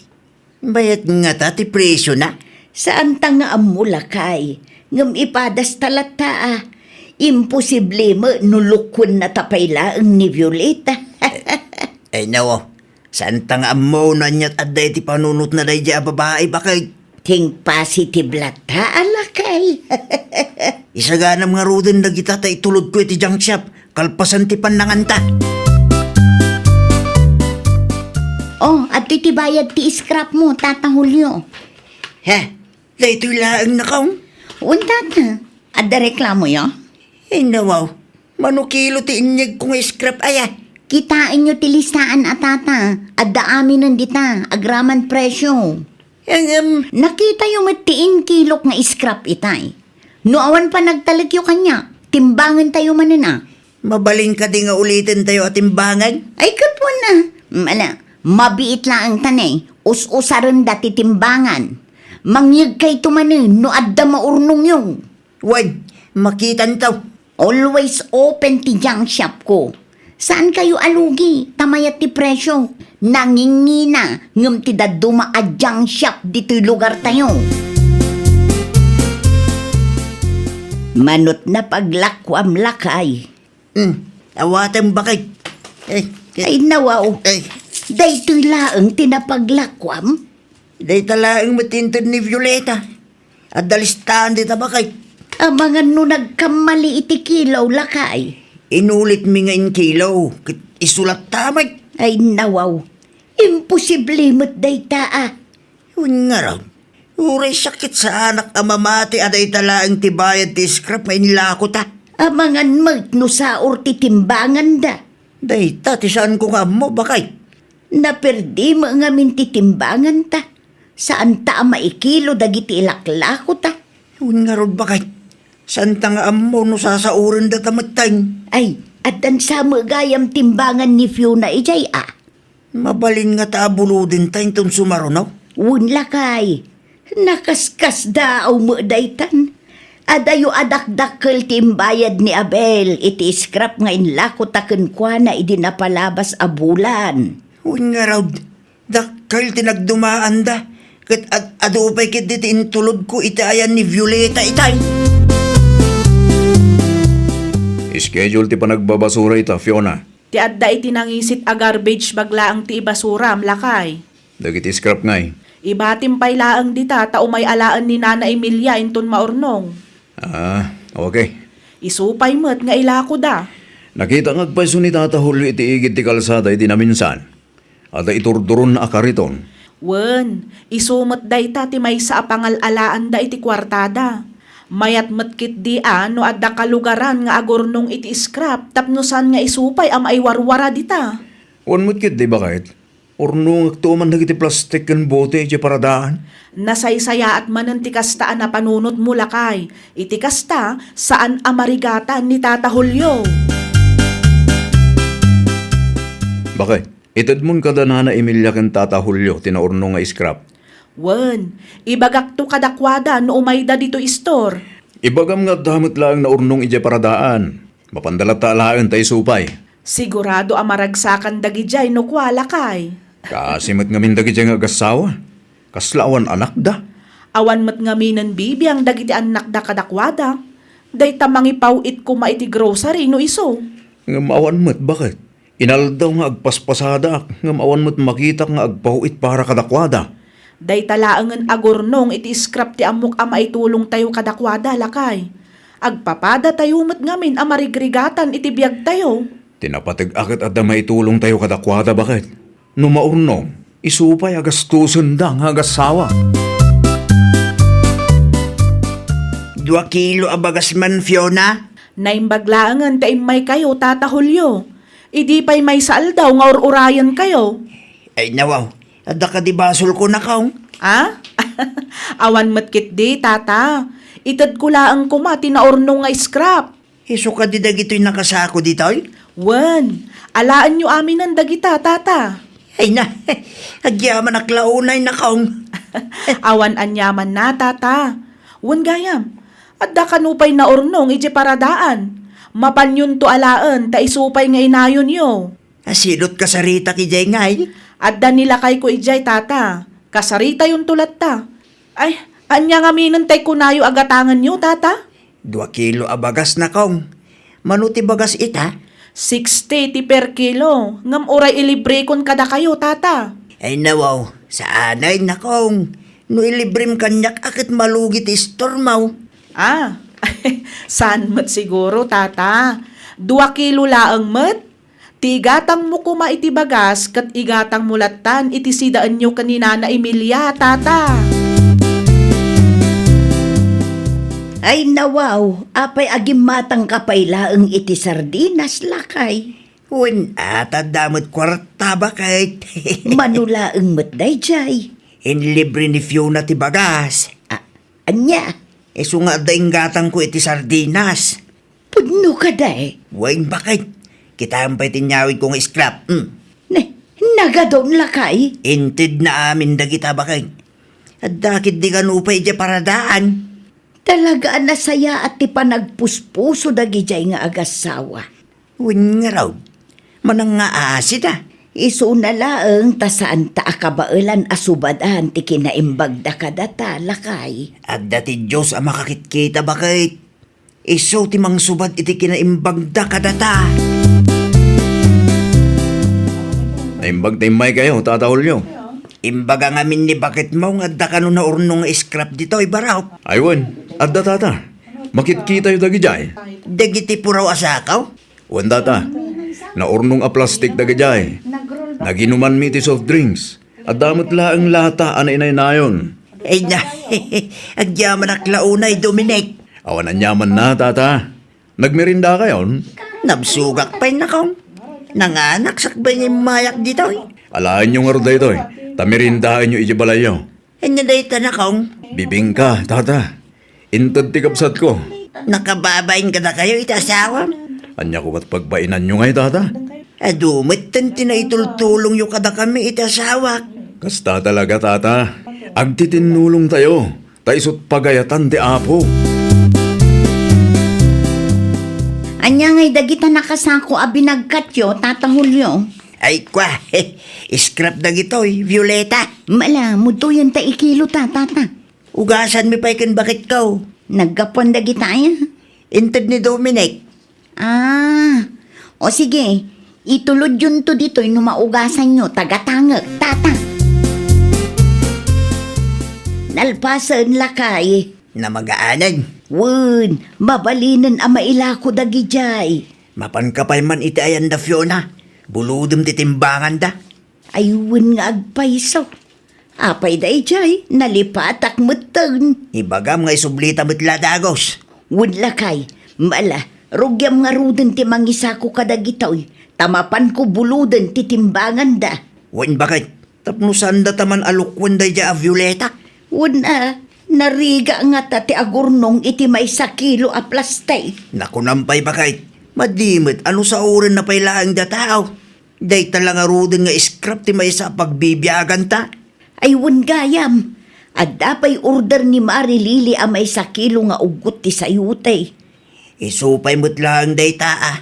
Bayat ngata ti presiona? Saanta nga ammo, lakay. Ngem ipadasta latta a. Imposible met no lukuennata pay laeng ni Violeta. Ay, nawaw. Saanta nga ammo no aniat adda iti panunotna dayjay a babai, baket. Think positive latta, a, lakay. Isaganam ngaruden dagita ta itulodko iti junk shop, kalpasan ti pannanganta. Oh, adtoy ti bayad ti scrap mo, Tata Julio. He, daytoy laeng, nakong? Wen, Tata. Adda reklamoyo? Ay, nawaw. Mano kilo ti inyegko nga scrap aya? Kitaenyo ti listaan a, Tata. Adda aminen dita, agraman presio. Ngem, nakitayo met ti inkilok nga scrap itay. No awan panagtalekyo kaniak, timbangentayo manen a. Mabalin kadi nga ulitentayo a timbangan? Ay, ket wen a. Mala, mabiit laeng ta ne, us-usarenda ti timbangan. Mangyegkayto manen no adda maurnongyo. Wen, makitanto. Always open ti junk shop ko. Saankayo a lugi, ta mayat ti presio. Nangingina, ngem ti dadduma a junk shop ditoy lugartayo. Manot na paglakuam, lakay. Hmm, awatem, baket. Eh, eh. Ay, nawaw. Eh. Daytoy laeng ti napaglakuam? Dayta laeng met inted ni Violeta. Adda listaan dita, baket. Amangan no nagkammali iti kilo, lakay. Inulitmi nga inkilo, ket isu latta met. Ay, nawaw. Imposible met dayta a. Wen ngarud, uray sakit saanak a mamati a dayta laeng ti bayad ti scrap nga inlakota. Amangan met no saor ti timbanganda. Dayta ti saanko nga ammo, baket. Naperdi met ngamin ti timbanganta. Saanta a maikilo dagiti ilaklakota. Wen ngarud, baket. Saanta nga ammo no sasaorendata metten. Ay, addan sa met gayam timbangan ni Fiona idiay a. Mabalin ngata a bulodenta inton sumaruno? Wen, lakay. Nakaskasdaaw met daytan. Adayo a dakdakkel ti imbayad ni Abel iti scrap nga inlakota kenkuana idi napalabas a bulan. Wen ngarud, dakkel ti nagdumaanda, ket ad-, adu pay ketdi ti intulodko iti ayan ni Violeta itay. Schedule ti panagbabasura ita, Fiona. Ti adda iti nangisit a garbage bag laeng ti ibasuram, lakay. Dagiti scrap ngay? Ibatim pay laeng dita ta umay alaen ni Nana Emilia inton maurnong. Ah, okay. Isu pay met nga ilakoda. Nakita nga agpayso ni Tata Julio iti igid ti kalsada idi naminsan. Adda iturduronna a kariton. Wen, isu met dayta ti maysa a pangal-alaanda iti kuartada. Mayat met ketdi a no adda kalugaran nga agurnong iti scrap tapno saan nga isu pay a maiwarwara dita. Wen met ketdi, baket. Urnongekto man dagiti plastik ken bote idiay paradaan. Nasaysayaat manen ti kasta a napanunotmo, lakay. Iti kasta, saan a marigatan ni Tata Julio. Baket, itedmon kada Nana Emilia ken Tata Julio ti naurnong nga scrap. Wen, ibagakto kadakuada no umayda ditoy istor. Ibagam nga adda met laeng naurnong idiay paradaan. Mapanda latta alaen ta isu pay. Sigurado a maragsakan dagidiay no kua, lakay. Kaasi met ngamin dagidiay nga agassawa. Kasla awan anakda. Awan met ngaminen bibiang dagiti annakda kadakuada. Dayta mangipaw-it koma iti grocery no isu. Ngem awan met, baket. Inaldaw nga agpaspasadaak, ngem awan met makitak nga agpaw-it para kadakuada. Dayta laengen a gurnong iti scrap ti ammok a maitulongtayo kadakuada, lakay. Agpapadatayo met ngamin a marigrigatan iti biagtayo. Ti napateg-a ket adda maitulongtayo kadakuada, baket. No maurnong, isu pay a gastosenda nga agassawa. Dua kilo a bagas man, Fiona? Naimbag laengen ta immaykayo, Tata Julio. Idi pay maysa aldaw nga ur-urayenkayo. Ay, nawaw. Adda kadi basolko, nakong? Ah? Awan met ketdi, Tata. Itedko laeng koma ti naurnong nga scrap. Isu kadi dagitoy nakasako ditoy? Wen, alaenyo aminen dagita, Tata. Ay na, agyamanak la unay, nakong. Awan aniamanna, Tata. Wen gayam, adda kano pay naurnong idiay paradaan. Mapanyonto alaen ta isu pay nga inayonyo. Asidot kasaritak idiay ngay? Adda ni lakayko idiay, Tata. Kasaritayonto latta. Ay, ania ngamin tay kunayo a gatangenyo, Tata? Dua kilo a bagas, nakong. Mano ti bagas ita? Sixty ti per kilo. Ngem uray ilibrekon kadakayo, Tata. Ay, nawaw. Saanay, nakong. No ilibrem kaniak, a ket malugi ti istormo. Ah, saan met siguro, Tata. Dua kilo laeng met. Ti igatangmo koma iti bagas ket igatangmo lattan iti sidaenyo ken ni Nana Emilia, Tata. Ay, nawaw, apay agimmatangka pay laeng iti sardinas, lakay? Wen, adda met kuarta, baket. Mano laeng met daydiay? Inlibre ni Fiona ti bagas. A-, ania? Isu nga adda inggatangko iti sardinas. Pudno kadi? Wen, baket. Kitaem pay ti inyawidko nga scrap. Hmm. Ne, nagadon, lakay? Intedna amin dagita, baket. Adda ketdi kano pay idiay paradaan. Talaga a nasayaat ti panagpuspuso dagidiay nga agassawa. Wen ngarud, manang nga aasida. Isuna laeng ta saanta a kabaelan a subadan ti kinaimbagda kadata, lakay. Adda ti Dios a makakitkita, baket. Isu ti mangsubad iti kinaimbagda kadata. Naimbag ta immaykayo, Tata Julio. Imbaga ngamin ni baketmo nga adda kano naurnong nga scrap ditoy, barok. Ay wen, adda, Tata. Makitkitayo dagidiay. Dagiti puraw a sako? Wen, Tata. Naurnong a plastik dagidiay. Naginumanmi iti soft drinks. Adda met laeng lata a nainaynayon. Ay na, agyamanak la unay, Dominic. Awan aniamanna, Tata. Nagmerindakayon? Nabsogak pay, nakong. Nanganak sakbay nga immayak ditoy. Alaenyo ngarud daytoy, ta merindaenyo idiay balayyo. Ania dayta, nakong? Bibingka, Tata. Inted ti kabsatko. Nakababain kadakayo iti asawam? Ania koma ti pagbainanyo ngay, Tata? Adu metten ti naitultulongyo kadakami iti asawak. Kasta talaga, Tata. Agtitinnulongtayo, ta isut' pagayatan ti Apo. Ania ngay dagita nakasako a binagkatyo, Tata Julio? Ay, kwa, scrap dagitoy, Violeta. Mala, mudoyen ta ikilo ta, Tata. Ugasanmi pay ken baketko. Naggapuan dagita aya? Inted ni Dominic. Ah, o sige, ituludyonto ditoy no maugasanyo, ta gatangek, Tata. Nalpasen, lakay. Namagaanen. Wen, mabalinen a mailako dagidiay. Mapanka pay man iti ayanda, Fiona. Bulodem ti timbanganda. Ay, wen nga agpayso. Apay daydiay, nalipatak metten. Ibagam nga isublita met la dagus. Wen lakay, mala, rugiam ngaruden ti mangisako kadagitoy, ta mapanko buloden ti timbanganda. Wen, baket, tapno saanda ta man a lukwen daydiay a Violeta? Wen a, nariga ngata ti agurnong iti maysa kilo a plastik. Nakunam pay, baket, madi met a no saorenna pay laeng dayta. Dayta la ngaruden nga scrap ti maysa a pagbibiaganta. Ay, wen gayam. Adda pay order ni Mari Lili a maysa kilo nga uggot ti sayote. Isu pay met laeng dayta, a.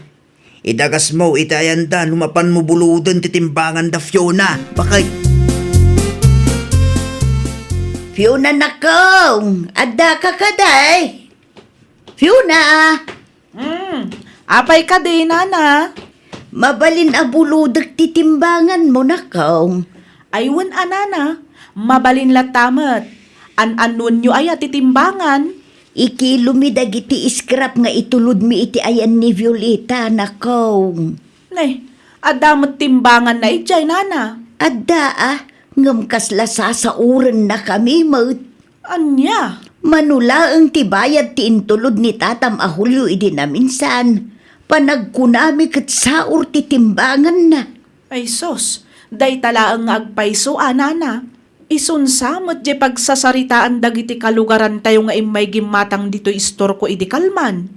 Idagasmo iti ayanda no mapanmo buloden ti timbanganda, Fiona. Bakay. Fiona, nakong, addaka kadi? Fiona! Hmm, Apay kadi, nana? Mabalin a bulodek ti timbanganmo, nakong. Ay wen a, nana, mabalin latta met. An-annuenyo aya ti timbangan? Ikilomi dagiti scrap nga itulodmi iti ayan ni Violeta, nakong. Ne, adda met timbanganna idiay, nana? Adda a, ngem kasla sasaurennakami met. Ania? Mano laeng ti bayad ti intulod ni tatam a Julio idi naminsan, panagkunami ket saur ti timbanganna. Ay sus, dayta laeng nga agpayso a, nana. Isunsa met diay pagsasaritaan dagiti kalugarantayo nga immay gimmatang ditoy istorko idi kalman.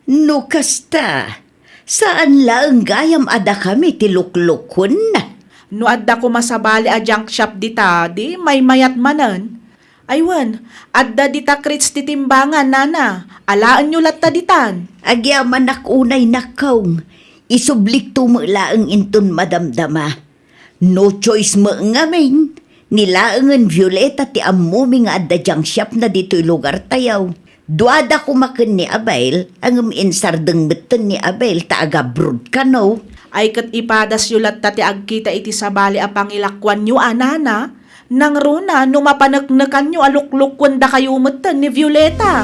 No kasta, saan laeng gayam a dakami ti luklukuenna. No adda koma sabali a junk shop dita, di maymayat manen. Ay wen, adda dita crate ti timbangan, nana. Alaenyo latta ditan. Agyamanak unay, nakong. Isublikto met laeng inton madamdama. No choice met ngamin, ni laengen Violeta ti ammomi nga adda junk shopna ditoy lugartayo. Duada koma ken ni Abel, ngem insardeng metten ni Abel ta agabroad kano. Ay ket ipadasyo latta ti agkita iti sabali a pangilakuanyo a, nana, nangruna no mapaneknekanyo a luklukuen dakayo metten ni Violeta.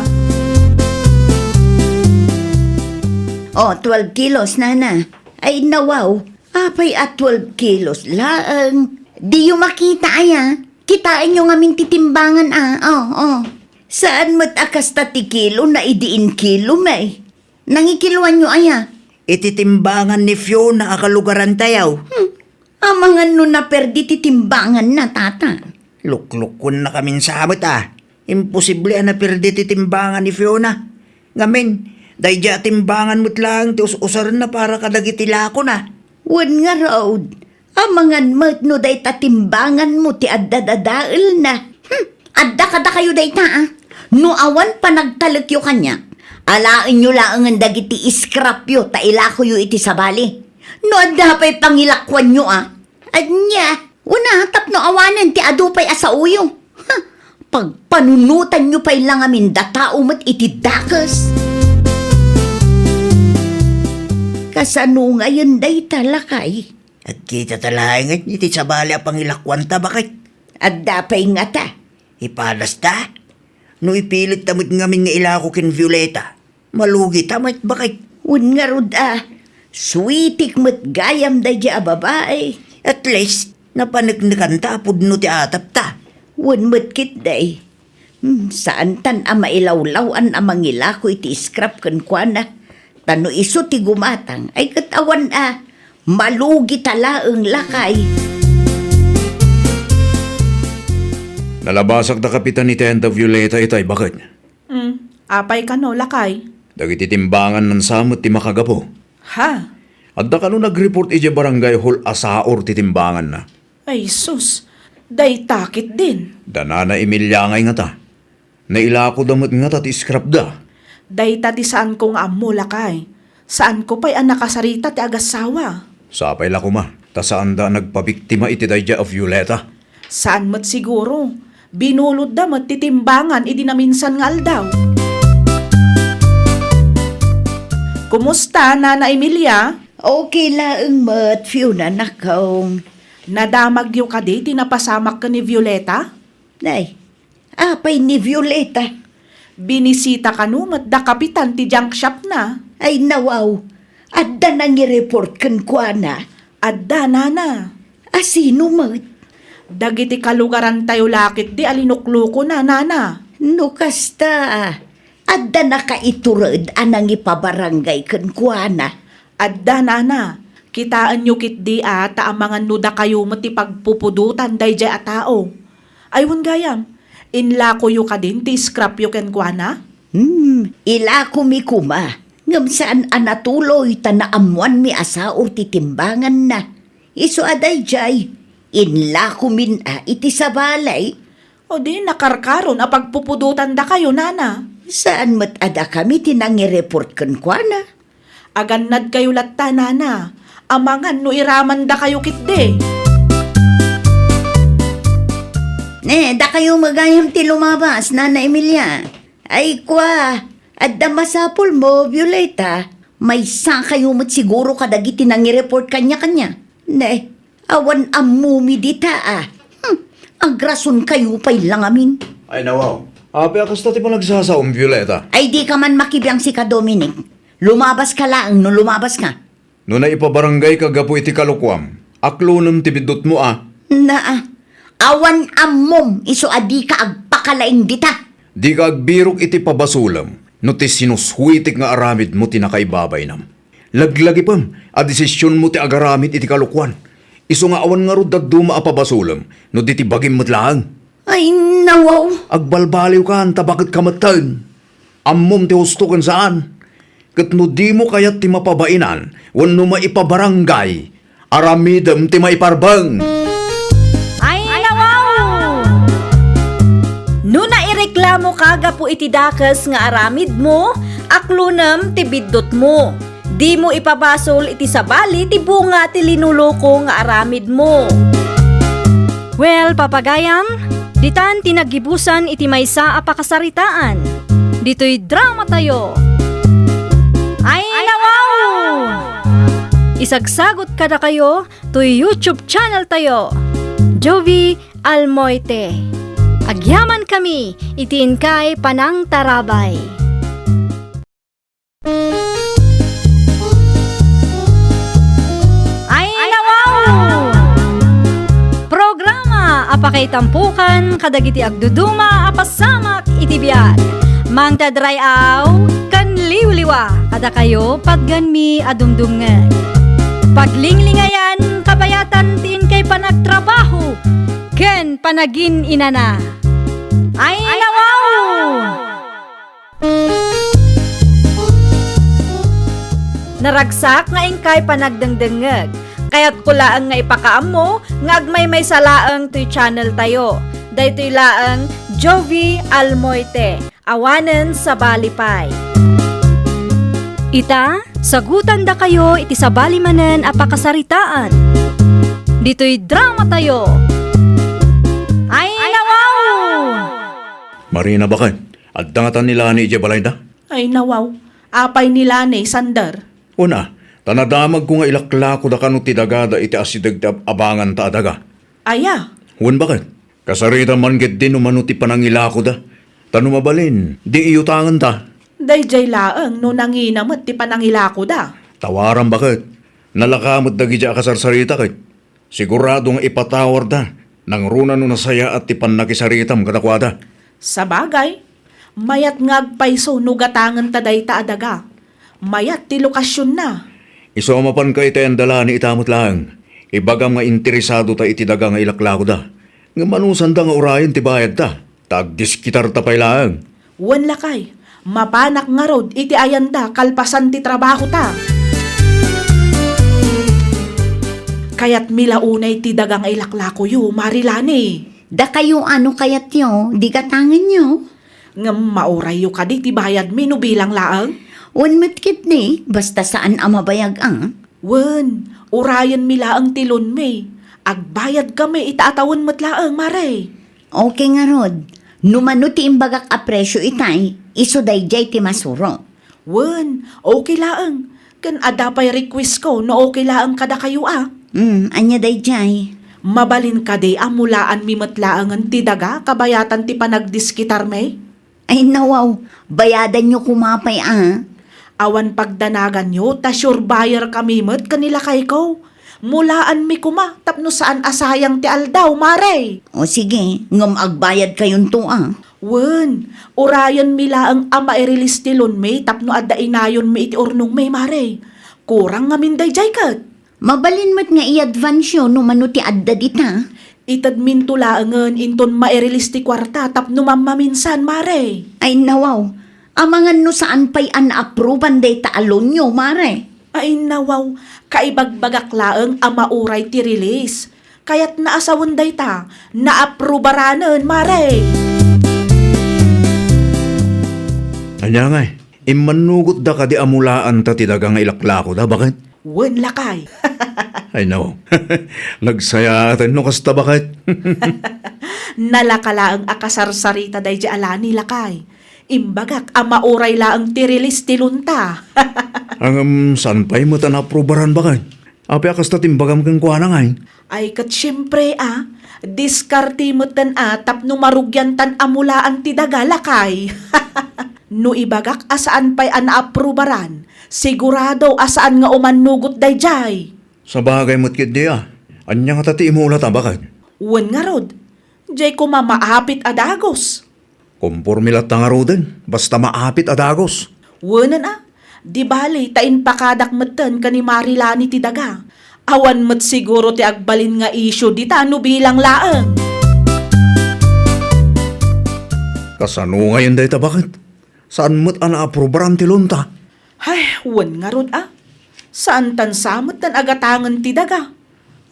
Oh, twelve kilos, nana. Ay, nawaw. Apay a twelve kilos laeng? Diyo makita aya? Kitaenyo ngamin ti timbangan a. Oh, oh. Saan met a kasta ti kilo na idi inkilo, may? Nangikiloanyo aya? Iti timbangan ni Fiona a kalugarantayo. Hmm. Amangan no naperdi ti timbanganna, tata. Luklukuen na kamin sa met a. Imposible a naperdi ti timbangan ni Fiona. Ngamin, daydiay a timbangan met laeng ti us-usarenna para kadagiti lakona. Wen ngarud, amangan met no dayta timbanganmo ti adda dadaelna. Hmm, adda kadakayo dayta, a. No awan panagtalekyo kaniak, alaenyo laengen dagiti scrapyo ta ilakoyo iti sabali. No adda pay pangilakuanyo, a. Ania, una, tapno awanen ti adu pay a saoyo. Ha, pagpanunotanyo pay la ngamin datao met iti dakes. Kasano ngayen dayta, lakay? Agkitata laengen iti sabali a pangilakuanta, baket. Adda pay ngata? Ipadasta? No ipilitta met ngamin nga ilako ken Violeta, malugita met, baket. Wen ngarud a, suitik met gayam daydiay a babai. At least, napaneknekanta a pudno ti atapta. Wen met ketdi. Hmm, saantan a mailawlaw-an a mangilako iti scrap kenkuana. Ta no isu ti gumatang, ay ket awan a, malugita laeng, lakay. Nalabasak da Kapitan ni Tenda Violeta itay, baket. Hmm, apay kano, lakay? Dagiti timbangan nansa met ti makagapu. Ha? Adda kano nag-report idiay barangay hall a saor ti timbanganna? Ay sus, dayta ketdin. Da Nana Emilia ngay ngata. Nailakoda met ngata ti scrapda. Dayta ti saanko nga ammo, lakay. Saanko pay a nakasarita ti agassawa. Sapay la koma, ta saanda a nagpabiktima iti daydiay a Violeta. Saan met siguro. Binulodda met ti timbangan idi naminsan nga aldaw. Kumusta, Nana Emilia? Okay laeng met, Fiona, nakong. Nadamagyo kadi ti napasamak ken ni Violeta? Nay, apay ni Violeta? Binisita kano met da Kapitan ti junk shopna. Ay, nawaw. Adda nangireport kenkuana? Adda, Nana. A sino met? Dagiti kalugarantayo la ketdi a linuklukona, Nana. No kasta, adda nakaitured a nangipabarangay kenkuana? Adda, Nana. Kitaenyo ketdi a ta amangan no dakayo met ti pagpupudotan daydiay a tao. Ay, wen gayam, inlakoyo kadin ti scrapyo kenkuana? Hmm, ilakomi koma. Ngem saan a natuloy ta naammoanmi a saor ti timbanganna. Isu a daydiay, inlakomin a iti sabali. O di nakarkaron a pagpupudotan dakayo, Nana. Saan met a dakami ti nangireport kenkuana? Agannadkayo latta, Nana. Amangan no iramandakayo ketdi. Ne, dakayo met gayam ti lumabas, Nana Emilia. Ay, kua, adda masapulmo, Violeta. Maysakayo met siguro kadagiti nangireport kaniakania. Ne, awan ammomi dita, a. Hmm, agrasonkayo pay la ngamin. Ay, nawaw. Apay a kasta ti panagsasaom, Violeta? Ay, dika man makibiang sika, Dominic. Lumabaska laeng no lumabaska. No naipabaranggayka gapu iti kalokuam, aklonem ti biddutmo a. Naa, awan ammom isu a dika agpakalaing dita. Dika agbirok iti pabasolem no ti sinuswetek nga aramidmo ti nakaibabaynam. Laglagipem a desisionmo ti agaramid iti kalokuan. Isu nga awan ngarud dadduma a pabasolem no di ti bagim met laeng. Ay, nawaw. Agbalbaliwkan ta baket ka metten. Ammom ti husto ken saan. Ket no dimo kayat ti mapabainan wenno maipabarangay, aramidem ti maiparbeng. Ay, nawaw! No naireklamoka gapu iti dakes nga aramidmo, aklonem ti biddutmo. Dimo ipabasol iti sabali ti bunga ti linuloko nga aramidmo. Well, papagayam, ditan ti naggibusan iti maysa a pakasaritaan. Ditoy dramatayo. Ay, nawaw! Isagsagot kadakayo toy YouTube channel tayo, Jovie Almoite. Agyamankami iti inkay panangtarabay. Ay, nawaw! Programa a pakaitampukan kadagiti agduduma a pasamak iti biag. Mangted ray-aw ken liwliwa kadakayo patgenmi a dumdumngeg. Paglinglingayan kabayatan ti inkay panagtrabaho ken panagin-inana. Ay, nawaw! Naragsak nga inkay panagdengdengngeg. Kayatko laeng nga ipakaammo nga agmaymaysa laeng toy channel tayo. Daytoy laeng Jovie Almoite, awanen sabali pay. Ita, sagutandakayo iti sabali manen a pakasaritaan. Ditoy dramatayo. Ay, nawaw! Marina, baket. Adda ngata ni Lani idiay balayda? Ay, nawaw. Apay ni Lani, Sander? Wen a, ta nadamagko nga ilaklakoda kano ti dagada iti asideg ti ab-abanganta a daga. Aya? Wen, baket. Kasaritam man ketdi no mano ti panangilakoda. Ta no mabalin, di iyutangenta. Daydiay laeng no nangina met ti panangilakoda. Tawaram, baket. Nalaka met dagidi a kasarsarita ket. Sigurado nga ipatawarda, nangruna no nasayaat ti pannakisaritam kadakuada. Sabagay, mayat nga agpayso no gatangenta dayta a daga. Mayat ti lokasionna. Isu a mapanka iti ayanda Lani ita met laeng, ibagam nga interesadota iti daga nga ilaklakoda. Ngem anusanda nga urayen ti bayadta, ta agdiskitarta pay laeng. Wen, lakay, mapanak ngarud iti ayanda kalpasan ti trabahota. Kayatmi la unay ti daga nga ilaklakoyo, Mari Lani. Dakayo a no kayatyo, di gatangenyo. Ngem maurayyo kadi ti bayadmi no bilang laeng? Wen met ketdi, basta saan a mabayag a. Wen, urayenmi laeng ti loanmi. Agbayadkami ita a tawen met laeng, Mare. Okay ngarud. No mano ti imbagak a presio itay, isu daydiay ti masuro. Wen, okay laeng. Ken adda pay requestko no okay laeng kadakayo a. Hmm, ania daydiay? Mabalin kadi a mulaanmi met laengen ti daga kabayatan ti panagdiskitarmi? Ay, nawaw, bayadanyo koma pay a. Awan pagdanaganyo ta sure buyer kami met ken ni lakayko. Mulaanmi koma tapno saan a sayang ti aldaw, Mare. O sige, ngem agbayadkayonto a. Wen, urayenmi laeng a mairilis ti loanmi tapno adda inayonmi iti urnongmi, Mare. Kurang ngamin daydiay ket. Mabalin met nga i-advanceyo no mano ti adda dita. Itedminto laengen inton mairilis ti kuarta tapno mammaminsan, Mare. Ay, nawaw. Amangan no saan pay a naapruban dayta a loanyo, Mare. Ay, nawaw. Kaibagbagak laeng a mauray ti release. Kayatna a sawen dayta, naaprubaranen, Mare. Ania ngay? Immannugotda kadi a mulaanta ti daga nga ilaklakoda, baket? Wen, lakay. Ay, no. Nagsayaat no kasta, baket? Nalaka laeng a kasarsarita daydiay a Lani, lakay. Imbagak a mauray laeng ti release ti loanta. Ngem saan pay met a naaprubaran, baket? Apay a kasta ti imbagam kenkuana ngay? Ay, ket siempre a, diskarte metten a tapno marugiantan a mulaan ti daga, lakay. No ibagak a saan pay a naaprubaran, sigurado a saan nga umannugot daydiay. Sabagay met ketdi a. Ania ngata ti imulata, baket? Wen ngarud, diay koma maapit a dagus. Komporme latta ngaruden, basta maapit a dagus. Wenen a, di bali ta impakadak metten ken ni Marilani ti daga. Awan met siguro ti agbalin nga isyu dita no bilang laeng. Kasano ngayen dayta, baket? Saan met a naaprubaran ti loanta? Ay, wen ngarud a. Saantan sa metten a gatangen ti daga.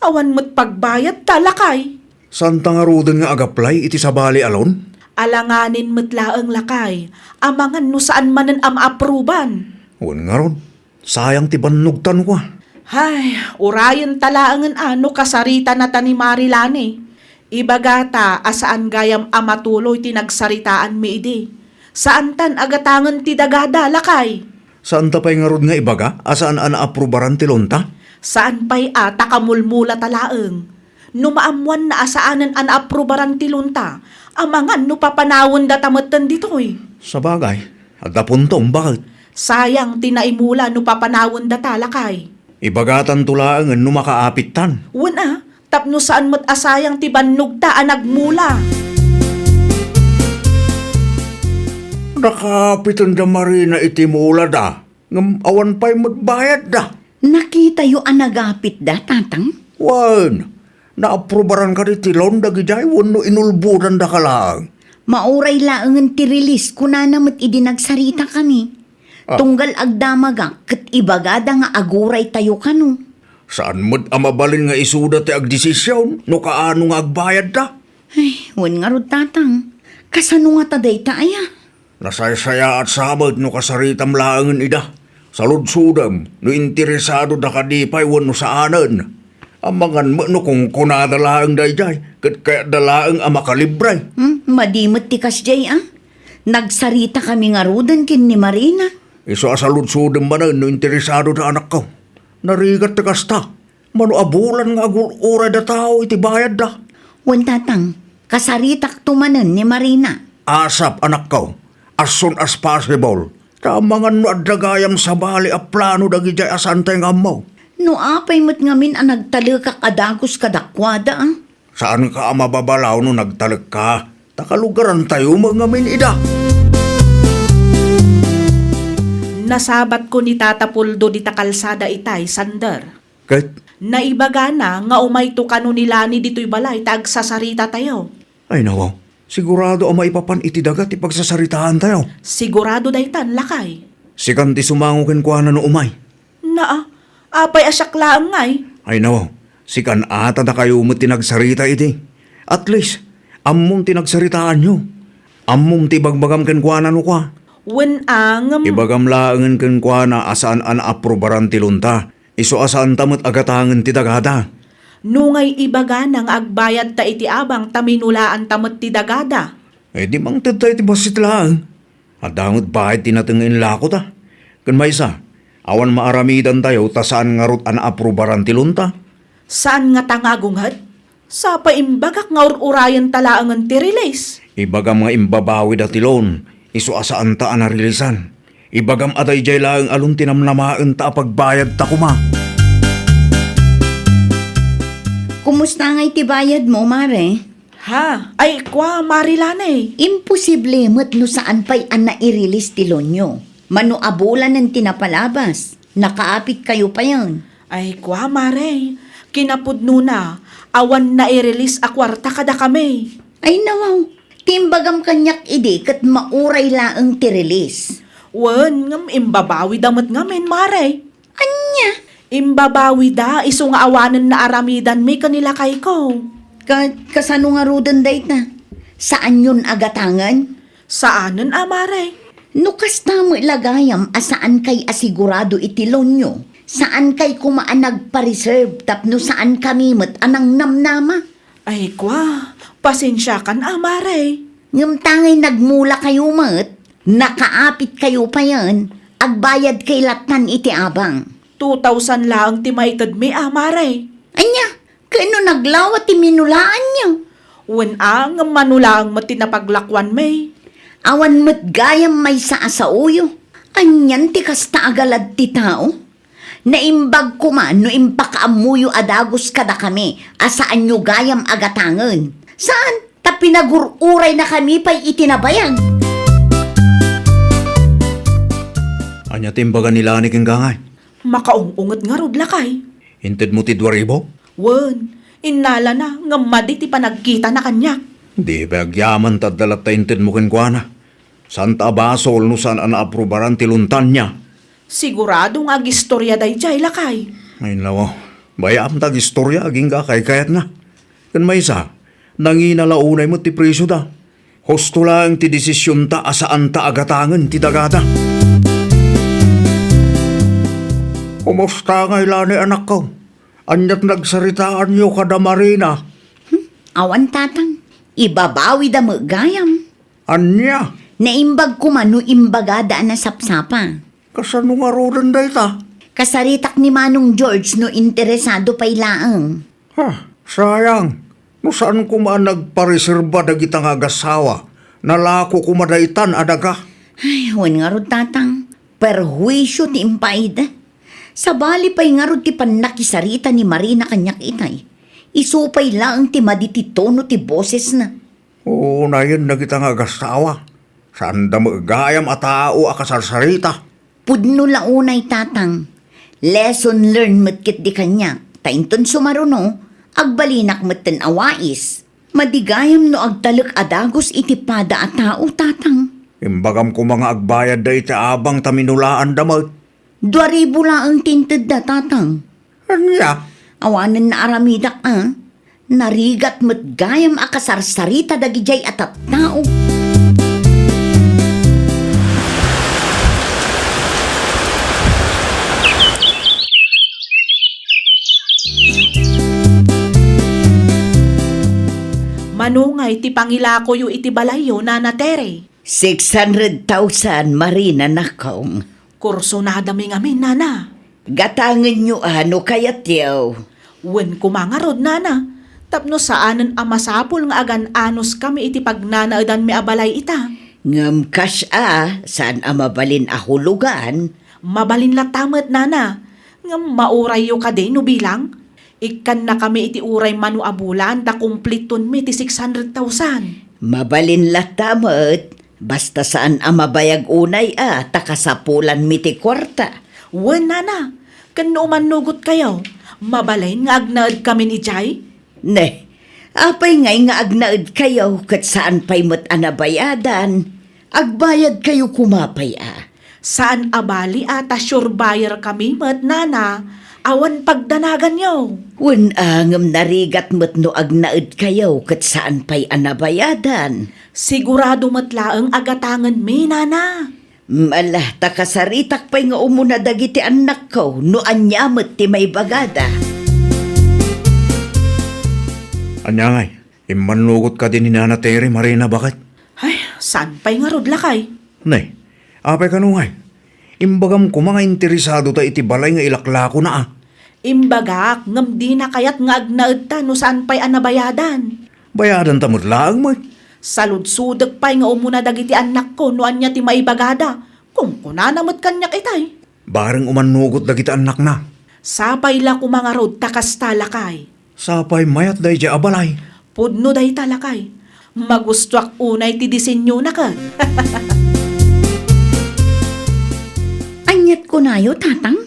Awan met pagbayadta, lakay. Saanta ngaruden nga agaplay iti sabali a loan? Alanganin met laeng, lakay, amangan no saan manen a maapruban. Wen ngarud, sayang ti bannogtan, kua. Hay, urayenta laengen a no kasaritanata ni Marilani. Ibagata a saan gayam a matuloy ti nagsaritaanmi idi. Saantan a gatangen ti dagada, lakay. Saanta pay ngarud nga ibaga a saan a naaprubaran ti loanta? Saan pay a ta kamulmulata laeng. No maammoanna a saanen a naaprubaran ti loanta, amangan no papanawendata metten ditoy. Sabagay, adda puntom, baket? Sayang ti naimula no papanawendata, lakay. Ibagatanto laengen no makaapittan. Wen a, tapno saan met a sayang ti bannogta a nagmula. Nakaapiten da Marina iti mulada, ngem awan pay met bayadda. Nakitayo a nagapitda, Tatang? Wen, naaprubaran kadi ti loan dagidiay wenno inulbodandaka laeng? Mauray laengen ti release, kunana met idi nagsaritakami. Ah. Tunggal agdamagak ket ibagada nga aguraytayo kano. Saan met a mabalin nga isuda ti agdesision no kaano nga agbayadda. Ay, wen ngarud, Tatang. Kasano ngata dayta aya? Nasaysayaat sa met no kasaritam laengen ida. Saludsodem no interesadoda kadi pay wenno saanen. Amangan met no kunkunada laeng daydiay, ket kayatda laeng a makalibre. Hmm, madi met ti kasdiay a. Nagsaritakami ngaruden ken ni Marina. Isu a saludsodem manen no interesadoda, anakko. Narigat ti kasta. Mano a bulan nga agur-urayda tao iti bayadda. Wen, Tatang, kasaritakto manen ni Marina. Asap, anakko, as soon as possible. Ta amangan no adda gayam sabali a plano dagidiay a saantay nga ammo. No apay met ngamin a nagtalekak a dagus kadakuada, a? Saanka a mababalaw no nagtalekka, ta kalugarantayo met ngamin ida. Nasabatko ni Tata Puldo dita kalsada itay, Sander. Ket? Naibagana nga umayto kano ni Lani ditoy balay ta agsasaritatayo. Ay, nawaw. Sigurado a maipapan iti daga ti pagsasaritaantayo. Sigurado daytan, lakay. Sikan ti sumango kenkuana no umay. Naa, apay a siak laeng ngay? Ay, nawaw. Sikan a ta dakayo met ti nagsarita iti. At least, ammom ti nagsaritaanyo. Ammom ti ibagbagam kenkuana no kua. Wen a, ngem. Ibagam laengen kenkuana a saan a naaprubaran ti loanta. Isu a saanta met a gatangen ti dagada. No ngay ibagana nga agbayadta iti abang ta minulaanta met ti dagada. Eh, di mangtedta iti bassit laeng. Adda met bayad ti nateng nga inlakota. Ken maysa, awan maaramidantayo ta saan ngarud a naaprubaran ti loanta. Saan ngata nga agunget? Sapay imbagak nga ur-urayenta laengen ti release. Ibagam nga imbabawida ti loan, isu a saanta a nareleasean. Ibagam a daydiay laeng a loan ti namnamaenta a pagbayadta koma. Kumusta ngay ti bayadmo, Mare? Ha? Ay, kua, Mare Lani. Imposible met no saan pay a nai-release ti loanyo. Mano a bulanen ti napalabas? Nakaapitkayo payen? Ay, kua, Mare. Kinapudnona, awan nai-release a kuarta kadakami. Ay, nawaw. Ti imbagam kaniak idi ket mauray laeng ti release. Wen, ngem imbabawida met ngamin, Mare. Ania? Imbabawida isu nga awanen naaramidanmi ken ni lakayko. Ka-, kasano ngaruden dayta? Saanyon a gatangen? Saanen a, Mare. No kasta met la gayam a saankay a sigurado iti loanyo, saankay koma a nagpa-reserve tapno saankami met a nangnamnama. Ay, kua, pasensiakan a, Mare. Ngem ta ngay nagmulakayo met, nakaapitkayo payen, Agbayadkay lattan iti abang. Two thousand laeng ti maitedmi a, mare. Ania? Ken no naglawa ti minulaanyo? Wen a, ngem mano laeng met ti napaglakuanmi. Awan met gayam maysa a saoyo. Anian ti kasta a galad ti tao? Naimbag koma no impakaammoyo a dagus kadakami a saanyo gayam a gatangen. Saan? Ta pinagur-uraynakami pay iti nabayag. Ania ti imbaga ni Lani kenka, ngay? Makaung-unget ngarud, lakay. Intedmo ti dua ribu? Wen, innalana ngem madi ti panagkitana kaniak. Di pay agyaman ta adda latta intedmo kenkuana. Saan ta a basol no saan a naaprubaran ti loan-ta niya. Sigurado nga agistoria daydiay, lakay. Ay, nawa. Bay-am ta agistoria agingga a kaykayatna. Ken maysa, nangina la unay met ti presioda. Husto laeng ti desisionta a saanta a gatangen ti dagada. Kumusta ngay, Lani, anakko? Aniat nagsaritaanyo kada Marina? Hmm, awan, tatang. Ibabawida met gayam. Ania? Naimbag koma no imbagada a nasapsapa. Kasano ngaruden dayta? Kasaritak ni Manong George no interesado pay laeng. Ha, sayang. No saan koma a nagpareserba dagita nga agassawa, nalako koma daytan a daga. Ay, wen ngarud, tatang. Perhuisio ti impaayda. Sabali pay ngarud ti pannakisarita ni Marina kaniak itay. Isu pay laeng ti madi ti tono ti bosesna. Unayen dagita nga agassawa. Saanda met gayam a tao a kasarsarita. Pudno la unay, tatang. Lesson learned met ketdi kaniak. Ta inton sumaruno, agbalinak metten a wais. Madi gayam no agtalek a dagus iti pada a tao, tatang. Imbagam koma nga agbayadda iti abang ta minulaanda met. Dua ribu laeng ti intedda, tatang. Ania? Awanen naaramidak a. Narigat met gayam a kasarsarita dagidiay a tattao. Mano ngay ti pangilakoyo iti balayyo, Nana Tere? Six hundred thousand, Marina, nakong. Kursunadami ngamin, nana. Gatangenyo a no kayatyo. Wen koma ngarud, nana, tapno saanen a masapul nga agan-anos kami iti pagnanaedanmi a balay ita. Ngem kas a, saan a mabalin a hulugan? Mabalin latta met, nana. Ngem maurayyo kadi no bilang? Ikkannakami iti uray mano a bulan ta kumplitonmi ti six hundred thousand. Mabalin latta met, basta saan a mabayag unay a ta kasapulanmi ti kuarta. Wen, nana, ken no umannugotkayo, mabalin nga agnaedkamin idiay? Ne, apay ngay nga agnaedkayo ket saan pay met a nabayadan? Agbayadkayo koma pay a. Saan a bali a ta sure buyer kami met, nana, awan pagdanaganyo. Wen a, ngem narigat met no agnaedkayo ket saan pay a nabayadan. Sigurado met laeng a gatangenmi, nana. Ala, ta kasaritak pay nga umuna dagiti annakko no ania met ti maibagada. Ania ngay? Immannugot kadi ni Nana Tere, Marina, baket? Ay, saan pay ngarud, lakay? Ne, apay kano ngay? Imbagam koma nga interesado ta iti balay nga ilaklakona a. Imbagak, ngem dina kayat nga agnaedta no saan pay a nabayadan. Bayadanta met laeng met. Saludsodek pay nga umuna dagiti annakko no ania ti maibagada. Kunkunana met kaniak itay. Bareng umannugot dagiti annakna. Sapay la koma ngarud ta kasta, lakay. Sapay mayat daydiay a balay. Pudno dayta, lakay. Magustuak unay ti disenyona ket. Aniat kunayo, tatang?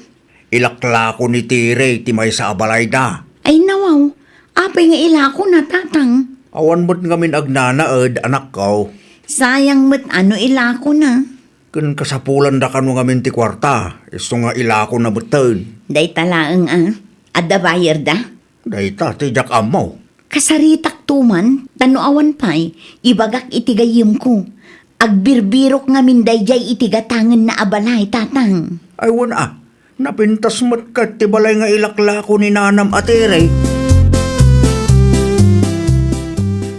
Ilaklako ni Tere ti maysa a balayda. Ay, nawaw. Apay nga ilakona, tatang? Awan met ngamin agnanaed, anakko. Sayang met a no ilakona. Ken kasapulanda kano ngamin ti kuarta, isu nga ilakona metten. Dayta laeng a, adda bayerda? Dayta ti diak ammo. Kasaritakto man, ta no awan pay, ibagak iti gayyemko. Agbirbirok ngamin daydiay iti gatangenna a balay, tatang. Ay, wen a, napintas met ket ti balay nga ilaklako ni nanam a Tere.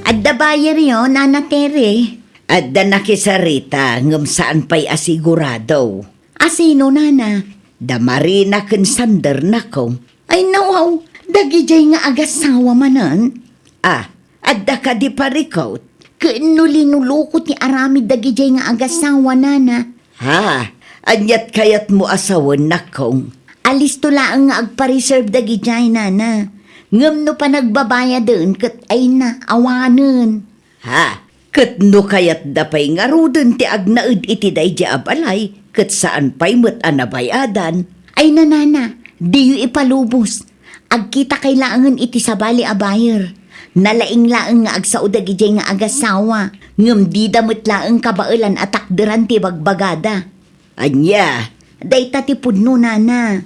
Adda bayeryo, Nana Tere? Adda nakisarita, ngem saan pay a sigurado. A sino, nana? Da Marina ken Sander, nakong. Ay, nawaw, dagidiay nga agassawa manen. Ah, adda kadi parikut? Ken no linuluko ti aramid dagidiay nga agassawa, nana? Ha? Aniat kayatmo a sawen, nakong? Alisto laeng nga agpa-reserve dagidiay, nana. Ngem no panagbabayaden ket ay na, awanen. Ha? Ket no kayatda pay ngaruden ti agnaed iti daydi a balay, ket saan pay met a nabayadan? Ay, nanana, diyo ipalubos. Agkitakay laengen iti sabali a buyer. Nalaing laeng nga agsao dagidiay nga agassawa, ngem dida met laeng kabaelan a takderan ti bagbagada. Ania? Dayta ti pudno, nana.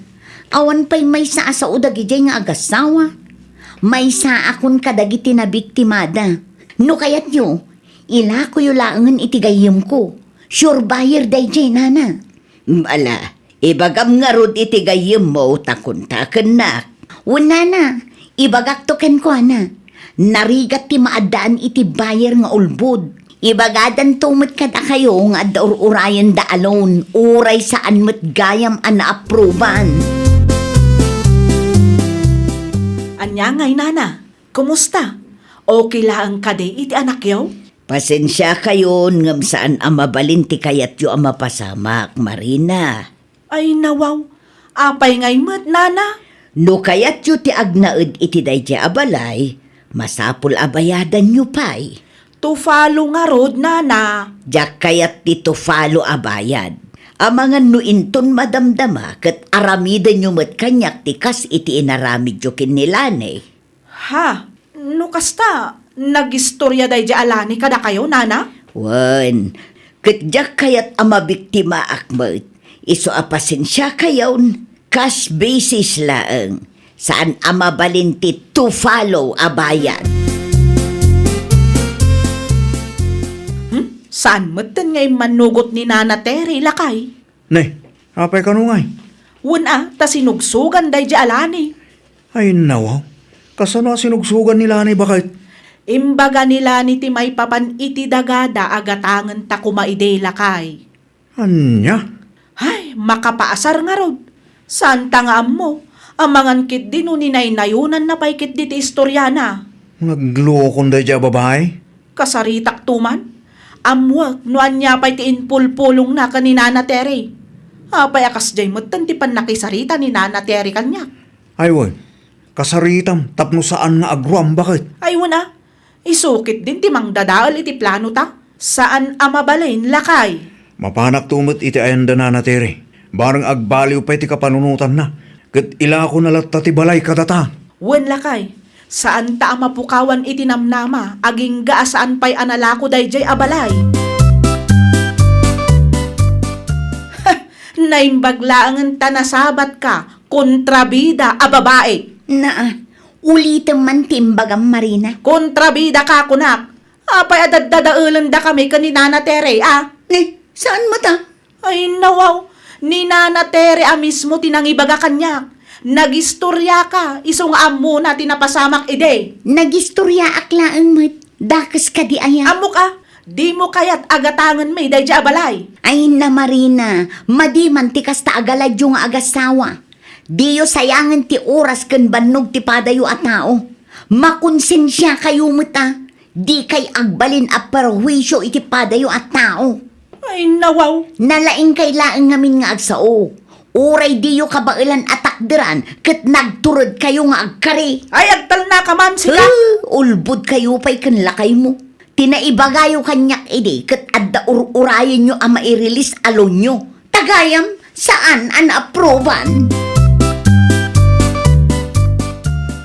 Awan pay maysa a sao dagidiay nga agassawa. Maysaakon kadagiti nabiktimada. No kayatyo, ilakoyo laengen iti gayyemko. Sure buyer daydiay, nana. Mm, ala, ibagam ngarud iti gayyemmo ta kuntakennak. Wen, nana, ibagakto kenkuana. Narigat ti maaddaan iti buyer nga ulbod. Ibagadanto met kadakayo nga adda ur-urayenda a loan, uray saan met gayam a naaproban. Ania ngay, nana? Kumusta? Okay laeng kadi iti anakyo? Pasensiakayon ngem saan a mabalin ti kayatyo a mapasamak, Marina. Ay, nawaw. Apay ngay met, nana? No kayatyo ti agnaed iti daydiay a balay, masapul a bayadanyo pay. Tufalo ngarud, nana. Diak kayat ti tufalo a bayad. Amangan no inton madamdama ket aramidenyo met kaniak ti kas iti inaramidyo ken ni Lani. Ha? No kasta, nagistorya daydiay a Lani kadakayo, nana? Wen, ket diak kayat a mabiktimaak met. Isu a pasensiakayon, cash basis laeng. Saan a mabalin ti tufalo a bayad. Hmm? Saan metten nga immanugot ni Nana Terry, lakay? Ne, apay kano ngay? Wen a, ta sinugsogan daydiay a Lani. Ay, nawaw. Kasano a sinugsogan ni Lani, baket? Imbaga ni Lani ti maipapan iti dagada a gatangen ta koma idi, lakay. Ania? Ay, makapaasar ngarud. Saan ta nga ammo. Amangan ketdi no ninaynayonanna pay ketdi ti istoriana. Naglokon daydiay a babai? Kasaritak to man. Ammoek no ania pay ti impulpulongna ken ni Nana Terry. Apay a kasdiay metten ti pannakisarita ni Nana Terry kaniak? Ay wen, kasaritam tapno saan nga agruam, baket? Ay wen a, isu ketdin ti mangdadael iti planota. Saan a mabalin, lakay. Mapanak to met iti ayan da Nana Terry. Bareng agbaliw pay ti kapanunotanna, ket ilakona latta ti balay kadata. Wen, lakay. Saanta a mapukawan iti namnama, agingga a saan pay a nalako daydiay a balay. Naimbag laengen ta nasabatka, kontrabida a babai. Naa, ulitem man ti imbagam, Marina. Kontrabidaka, kunak. Apay a daddadaelendakami ken ni Nana Terry, a? Ni, saan met a? Ay, nawaw. Ni Nana Terry a mismo ti nangibaga kaniak. Nagistoriaka, isu nga ammona ti napasamak idi. Nagistoriaak laeng met. Dakes kadi aya? Ammok a, dimo kayat a gatangenmi daydiay a balay. Ay, na Marina, madi man ti kasta a galadyo nga agassawa. Diyo sayangen ti oras ken bannog ti padayo a tao. Makonsensiakayo met a, dikay agbalin a perhuisio iti padayo a tao. Ay, nawaw. Nalaingkay laeng ngamin nga agsao. Uray diyo kabaelan a takderan ket nagturedkayo nga agkari. Ay, agtalnaka man, sika! Eh, ulbodkayo pay ken lakaymo. Ti naibagayo kaniak idi ket adda ur-urayenyo a mairilis a loanyo. Ta gayam, saan a naaproban.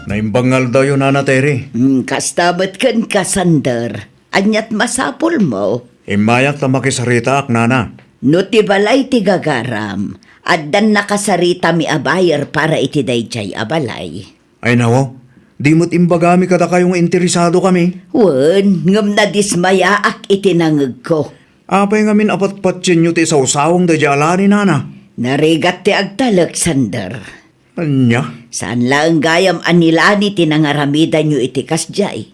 Naimbag nga aldaw, Nana Terry. Hmm, kasta met kenka, Sander. Aniat masapulmo? Immayak ta makisaritaak, Nana. No ti balay ti gagaram, addan nakasaritami a buyer para iti daydiay a balay. Ay, nawaw, di met imbagami kadakayo nga interesadokami. Wen, ngem nadismayaak iti nangegko. Apay ngamin a patpatienyo ti isawsawang daydiay a Lani, Nana? Narigat ti agtalek, Sander. Ania? Saan laeng gayam a ni Lani ti nangaramidanyo iti kasdiay.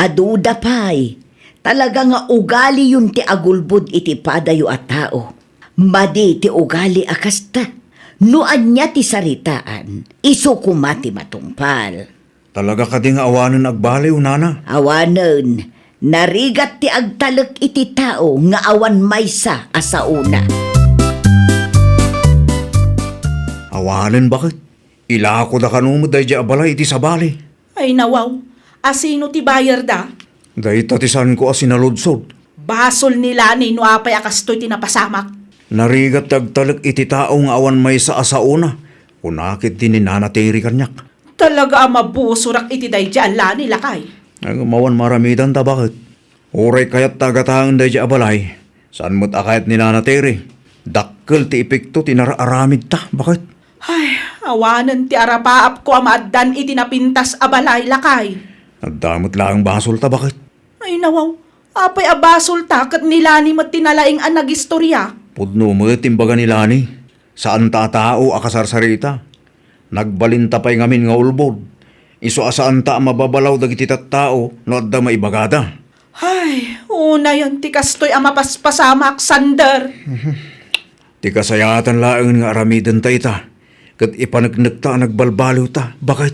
Aduda pay, talaga nga ugaliyon ti agulbod iti padayo a tao. Madi ti ugali a kasta. No ania ti saritaan, isu koma ti matungpal. Talaga kadi nga awanen agbaliw, nana? Awanen. Narigat ti agtalek iti tao nga awan maysa a saona. Awanen, baket? Ilakoda kano met daydiay a balay iti sabali. Ay, nawaw. Asino ti bayarda? Dayta ti saanko a sinaludsod. Basol ni Lani no apay a kastoy ti napasamak. Narigat ti agtalek iti tao nga awan maysa a saona. Kuna ketdi ni Nana Terry kaniak. Talaga a mabusorak iti daydiay a Lani, lakay. Ay, awan maaramidanta, baket? Uray kayat ta agataen daydiay a balay, saan met a kayat ni Nana Terry. Dakkel ti epekto ti nararamidta, baket? Ay, awanen ti arapaapko a maaddan iti napintas a balay, lakay. Adda met laeng basolta, baket? Ay, nawaw. Apay a basolta ket ni Lani met ti nalaing a nagistoria? Pudno met ti imbaga ni Lani. Saanta a tao a kasarsarita. Nagbalinta pay ngamin nga ulbod. Isu a saanta a mababalaw dagiti tattao no adda maibagada. Ay, unayen ti kastoy a mapaspasamak, Sander. Ti kasayaatan laengen nga aramidenta ita, ket ipaneknekta a nagbalbaliwta, baket?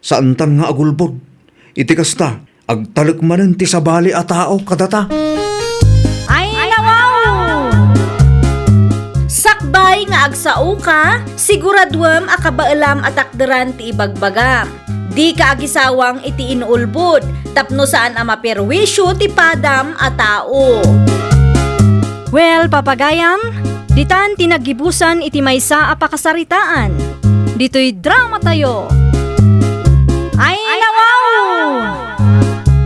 Saantan nga agulbod. Iti kasta, agtalek manen ti sabali a tao kadata. Ay, nawaw! Sakbay nga agsaoka, siguraduem a kabaelam a takderan ti ibagbagam. Dika agisawang iti inulbod tapno saan a maperwisyo ti padam a tao. Well, papagayam, ditan ti naggibusan iti maysa a pakasaritaan. Ditoy dramatayo. Ay, nawaw!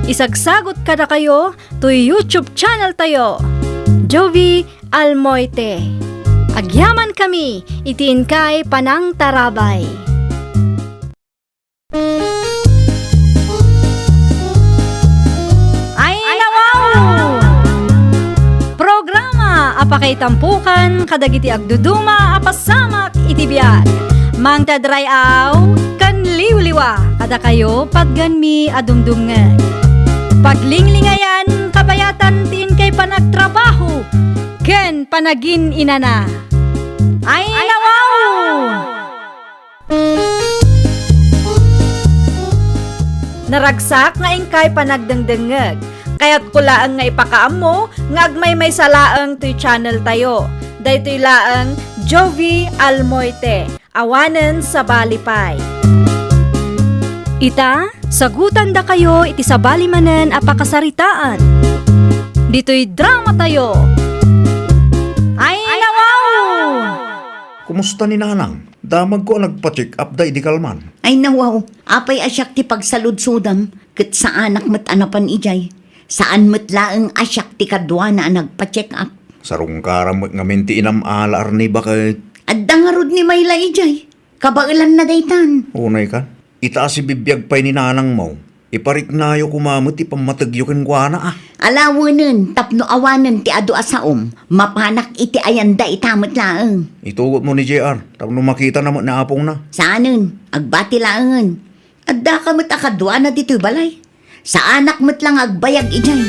Isagsagot kadakayo toy YouTube channeltayo, Jovie Almoite. Agyamankami iti inkay panangtarabay. Ay, nawaw! Programa a pakaitampukan kadagiti agduduma a pasamak iti biag. Mangted ray-aw ken liwliwa kadakayo patgenmi a dumdumngeg. Paglinglingayan, kabayatan ti inkay panagtrabaho ken panagin-inana. Ay, nawaw! Naragsak nga inkay panagdengdengngeg. Kayatko laeng nga ipakaammo nga agmaymaysa laeng toy channeltayo. Daytoy laeng Jovie Almoite, awanen sabali pay. Ita, sagutandakayo iti sabali manen a pakasaritaan. Ditoy dramatayo. Ay, nawaw! Kumusta ni Nanang? Damagko a nagpa-check up da idi kalman. Ay, nawaw, apay a siak ti pagsaludsodam, ket saanak met a napan idiay. Saan met laeng a siak ti kaduana a nagpa-check up. Sarungkaram met ngamin ti inam-ala, arni, baket? Adda ngarud ni Mayla idiay. Kabaelanna daytan. Unay ka? Ita a sibibiag pay ni nanangmo, ipariknayo koma met ti pammategyo kenkuana, a. Alawenen tapno awanen ti adu a saom, mapanak iti ayanda ita met laeng. Itugotmo ni J R tapno makitana met ni apongna. Saanen, agbati laengen. Addaka met a kaduana ditoy balay. Saanak met la nga agbayag idiay.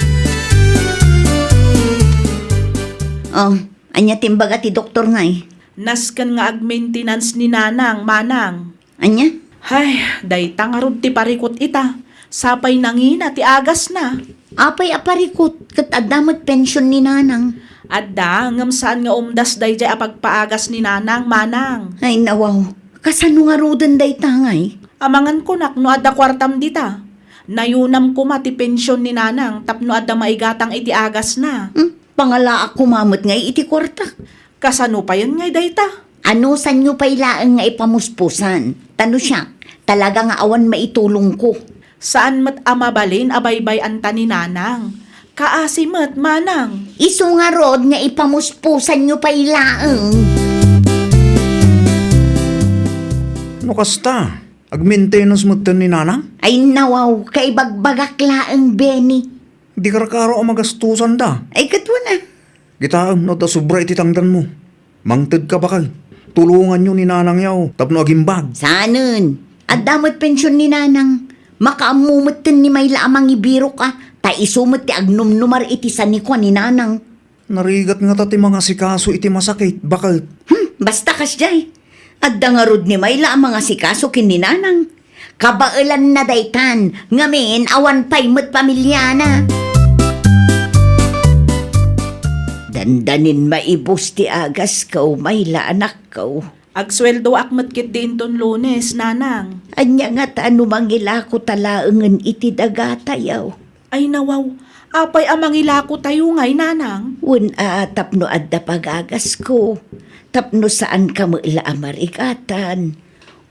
Oh, ania ti imbaga ti doktor ngay? Nasken nga ag-maintenance ni nanang, manang. Ania? Hay, dayta ngarud ti parikut ita. Sapay nangina ti agasna. Apay a parikut, ket adda met pension ni nanang. Adda, ngem saan nga umdas daydiay a pagpaagas ni nanang, manang. Ay, nawaw. Kasano ngaruden dayta ngay? Amangan kunak no adda kuartam dita. Nayunam koma ti pension ni nanang tapno adda maigatang iti agasna. Hmm? Pangalaak koma met ngay iti kuartak. Kasano payen ngay dayta? Anusanyo pay laeng nga ipamuspusan. Ta no siak, talaga nga awan maitulongko. Saan met a mabalin a baybay-anta ni nanang. Kaasi met, manang. Isu ngarud nga ipamuspusanyo pay laeng. No kasta, ag-maintenance metten ni nanang? Ay, nawaw, kaibagbagak laeng, Benny. Di karkaro a magastusanda. Ay, katuan a. Kitaem no adda sobra iti tangdanmo. Mangtedka, baket. Tulonganyo ni nanangyo tapno agimbag. Saanen. Adda met pension ni nanang. Makaammo metten ni Mayla a mangibirok a, ta isu met ti agnumnumar iti sanikua ni nanang. Narigat ngata ti mangasikaso iti masakit, baket. Hmm, basta kasdiay. Adda ngarud ni Mayla a mangasikaso ken ni Nanang. Kabaelanna daytan, ngamin awan pay met pamiliana. Dandanin maibus ti agasko, Mayla, anakko. Agsueldoak met ketdi inton Lunes, Nanang. Ania ngata no mangilakota laengen iti dagatayo? Ay nawaw, apay a mangilakotayo ngay, Nanang? Wen a, tapno adda pagagasko, tapno saanka met la a marigatan.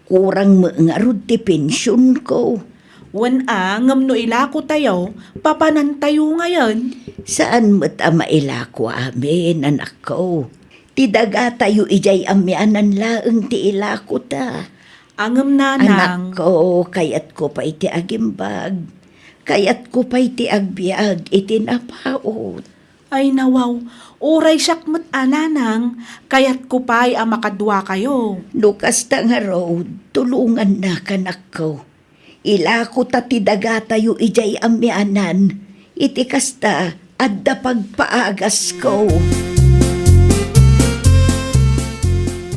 Kurang met ngarud ti pensionko. Wen a, ngem no ilakotayo, papanantayo ngayen? Saan met a mailako amin, anakko. Ti dagatayo idiay amianan laeng ti ilakota. Ngem, Nanang. Anakko, kayatko pay ti agimbag. Kayatko pay ti agbiag iti napaut. Ay nawaw, uray siak met a, Nanang, kayatko pay a makaduakayo. No kasta ngarud, tulongannaka, anakko. Ilakota ti dagatayo idiay amianan, iti kasta, adda pagpaagasko.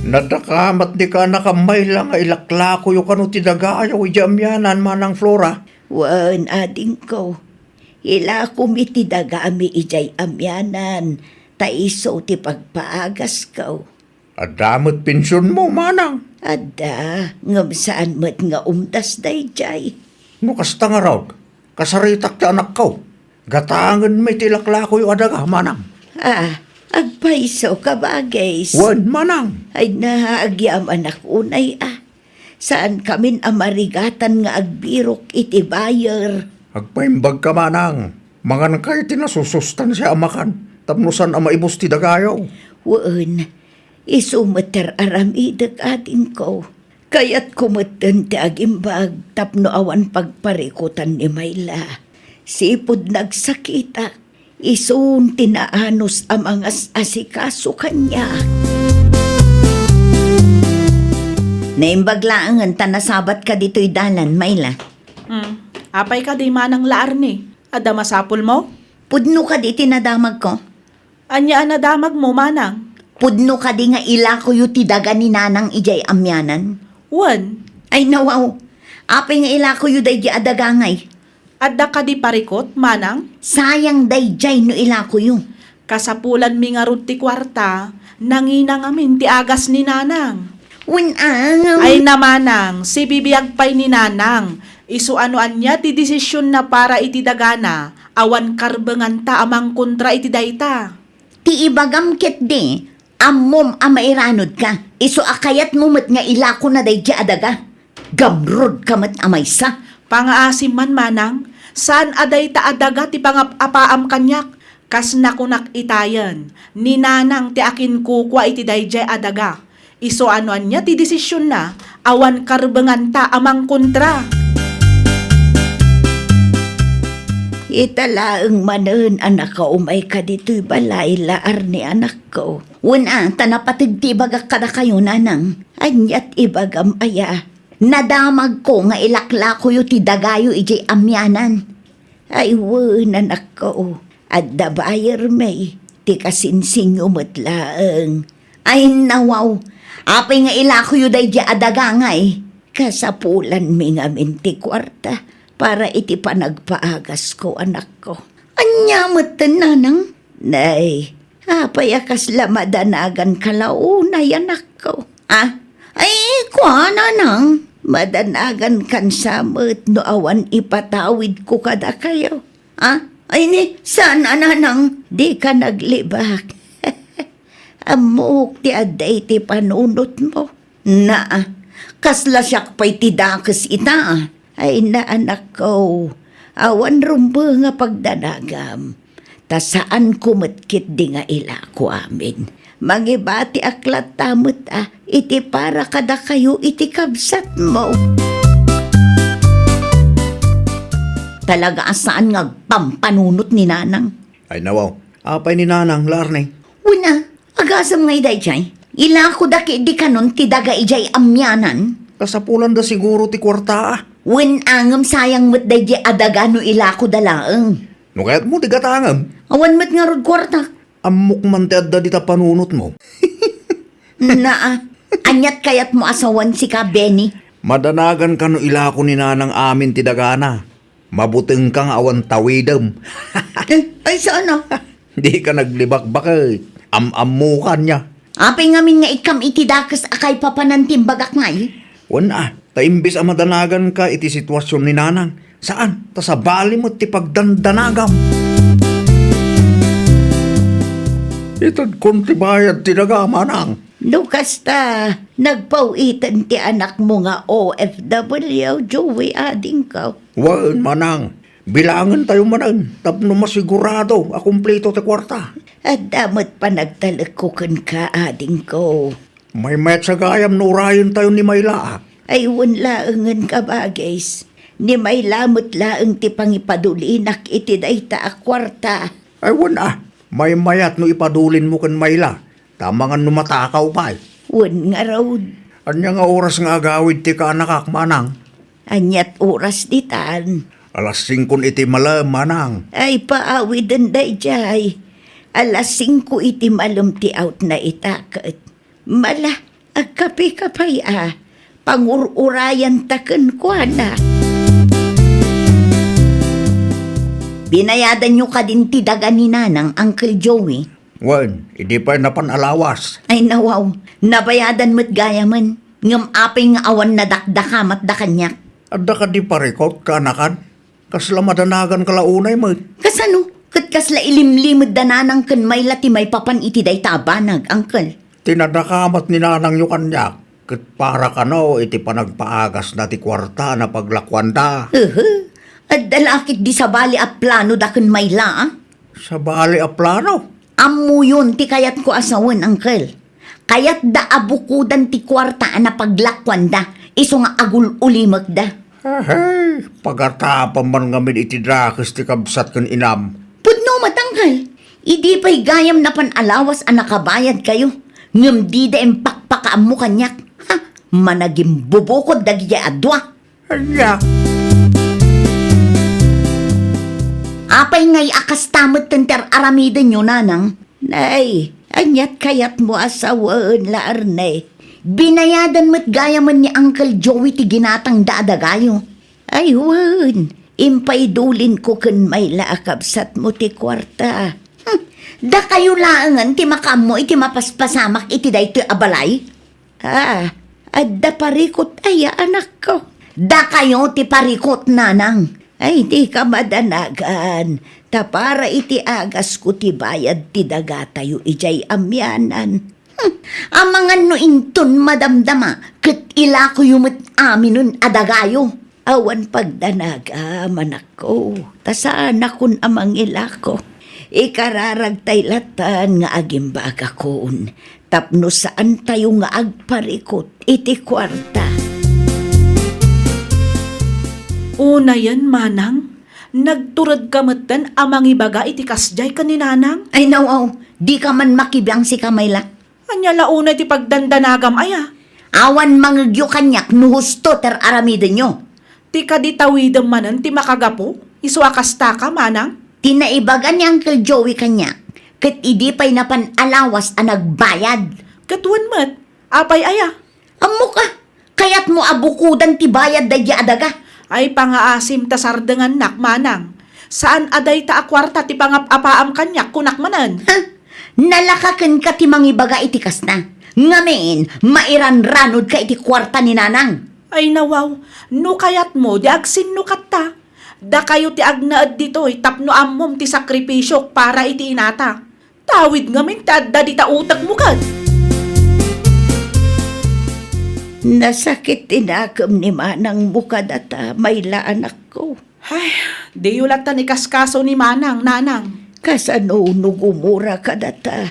Nadaka met ni kaanakam, Mayla, nga ilaklakoyo kano ti dagayo idiay amianan, Manang Flora? Wen, adingko. Ilakomi ti dagami idiay amianan, ta isu ti pagpaagasko. Adda met pensionmo, Manang? Adda, ngem saan met nga umdas daydiay. No kasta ngarud, kasaritak ti anakko. Gatangenmi ti ilaklakoyo a daga, Manang. Ah, agpayso ka, bagis. Wen, Manang. Ay na, agyamanak unay a. Saankamin a marigatan nga agbirok iti buyer. Agpaimbagka, Manang. Manganka iti nasusustansia a makan, tapno saan a maibus ti dagayo. Wen, isu met ti ar-aramidek, adingko. Kayatko metten ti agimbag tapno awan pagparikutan ni Mayla. Sipud nagsakitak, isun ti naanus a mangas-asikaso kaniak. Naimbag laengen ta nasabatka ditoy dalan, Mayla. Hmm. Apay kadi, Manang La Arne? Adda masapulmo? Pudno kadi ti nadamagko? Ania a nadamagmo, Manang? Pudno kadi nga ilakoyo ti daga ni Nanang idiay amianan? Wen. Ay, nawaw. Apay nga ilakoyo daydiay a daga ngay? Adda kadi parikut, Manang? Sayang daydiay no ilakoyo. Kasapulanmi ngarud ti kuarta, nangina ngamin ti agas ni Nanang. Wen a, ngem. Ay na, Manang, sibibiag pay ni Nanang. Isu a no ania ti desisionna para iti dagana, awan karbenganta a mangkontra iti dayta. Ti ibagam ketdi, ammom a mairanudka, isu a kayatmo met nga ilakona daydiay a daga. Gamrudka met a maysa. Pangaasim man, Manang, saan a dayta a daga ti pangap-apaam kaniak. Kas nakunak itayen, ni Nanang ti akinkukua iti daydiay a daga. Isu a no ania ti desisionna, awan karbenganta a mangkontra. Ita laeng manen a nakaumayka ditoy balay, La Arne, anakko. Wen a, ta napateg ti ibagak kadakayo, Nanang. Ania ti ibagam aya? Nadamagko nga ilaklakoyo ti dagayo idiay amianan. Ay wen, anakko, adda bayermi, ti kasinsinyo met laeng. Ay, nawaw, apay nga ilakoyo daydiay a daga ngay? Kasapulanmi ngamin ti kuarta para iti panagpaagasko, anakko. Ania metten, Nanang? Nay, apay a kasla madanaganka la unay, anakko? Ah? Ay, kua, Nanang, madanagankan sa met no awan ipatawidko kadakayo. Ah? Ay ni, saan a, Nanang? Dika naglibak. Ammok ti adda iti panunotmo. Naa, kasla siak pay ti dakes ita. Ay na, anakko, awan rumbeng a pagdanagam, ta saanko met ketdi nga ilako amin. Mangibatiak latta met a iti para kadakayo iti kabsatmo. Talaga a saan nga agpampanunot ni Nanang. Ay, nawaw. Apay ni Nanang, La Arne? Wen a, agasem ngay daydiay. Ilakoda ketdi kanon ti daga idiay amianan. Kasapulanda siguro ti kuarta a. Wen a, ngem sayang met daydiay a daga no ilakoda laeng. No kayatmo ti gatangem. Awan met ngarud kuartak. Ammok man ti adda dita panunotmo. Naa, aniat kayatmo a sawen sika, Benny? Madanagan kano ilako ni Nanang amin ti dagana. Mabutengka nga awan tawidem. Eh, ay, saan a? Dika naglibakbak, eh. Am-ammokan niya. Apay ngamin nga ikkam iti dakes a kaipapanan ti imbagak ngay? Wen a, ta imbes a madanaganka iti situasion ni Nanang, saan, ta sabali met ti pagdandanagam. Itedkon ti bayad ti daga, Manang. No kasta, nagpaw-iten ti anakmo nga O F W, Joey, adingko. Wen, Manang. Bilangentayo manen tapno masigurado a kumpleto ti kuarta. Adda met panagtalekko kenka, adingko. Maymayat sa gayam no urayentayo ni Mayla a. Ay, wen laengen, kabagis. Ni Mayla met laeng ti pangipadulinak iti dayta a kuarta. Ay, wen a. Maymayat no ipadulinmo ken Mayla. Ta amangan no matakaw pay. Wen ngarud. Ania nga oras nga agawid ti kaanakak, Manang? Aniat oras ditan? Alas singko iti malem, Manang. Ay, paawiden daydiay. Alas singko iti malem ti awtna ita ket. Mala, agkapika pay a. Pangur-urayanta kenkuana. Binayadanyo kadin ti daga ni Nanang, Uncle Joey? Wen, idi pay napan a lawas. Ay, nawaw, nabayadan met gayamen. Ngem apay nga awan nadakdakamatda kaniak? Adda kadi parikut, kaanakan? Kasla madanaganka la unay met. Kasano? Ket kasla ilimlimedda Nanang ken Mayla ti maipapan iti dayta a banag, Uncle? Ti nadakamat ni Nanangyo kaniak, ket para kano iti panagpaagasna ti kuarta a napaglakuanda. Hehe. Adda la ket di sabali a planoda ken Mayla, a? Sabali a plano? Ammoyon ti kayatko a sawen, Uncle. Kayatda a bukodan ti kuarta a napaglakuanda, isu nga agul-ulimekda. Hey, pagatapam man ngamin iti dakes ti kabsat ken inam. Pudno met, Uncle. Idi pay gayam napan a lawas a nakabayadkayo, ngem dida impakpakaammo kaniak. Ha, managimbubukod dagiti a dua. Ania? Apay ngay a kasta met ti ar-aramidenyo, Nanang? Nay, aniat kayatmo a sawen la, Arne? Binayadan met gayamen ni Uncle Joey ti ginatangda a dagayo. Ay, wen, impaidulinko ken Mayla a kabsatmo ti kuarta. Hmm, dakayo laengen ti makaammo iti mapaspasamak iti daytoy a balay? Ah, adda parikut aya, anakko? Dakayo ti parikut, Nanang. Ay, dika madanagan, ta para iti agasko ti bayad ti dagatayo idiay amianan. Hmm, amangan no inton madamdama, ket ilakoyo met aminen a dagayo. Awan pagdanaga, manakko, ta saanakon a mangilako. Ikararagtay latan nga agimbagakon, tapno saantayo nga agparikut iti kuarta. Unayen, Manang, nagturedka metten a mangibaga iti kasdiay ken ni Nanang? Ay, nawaw, dika man makibiang, sika, Mayla. Ania la unay ti pagdandanagam aya? Awan mangegyo kaniak no husto ti ar-aramidenyo. Ti kadi tawidem manen ti makagapu, isu a kastaka, Manang? Ti naibaga ni Uncle Joey kaniak, ket idi pay napan a lawas a nagbayad. Ket wen met, apay aya? Ammok a, kayatmo a bukodan ti bayad daydi a daga? Ay, pangaasim ta sardengannak, Manang. Saan a dayta a kuarta ti pangap-apaam kaniak, kunak manen. Ha? Nalaka kenka ti mangibaga iti kasta. Ngamin, mairanranodka iti kuarta ni Nanang. Ay, nawaw, no kayatmo, di agsinnukatta. Dakayo ti agnaed ditoy tapno ammom ti sakripisiok para iti inata. Tawid ngamin ti adda dita utekmo ket. Nasakit ti nakem ni manangmo kadata, Mayla, anakko. Ay, diyo latta ikaskaso ni Manang, Nanang. Kasano no gumura kadata?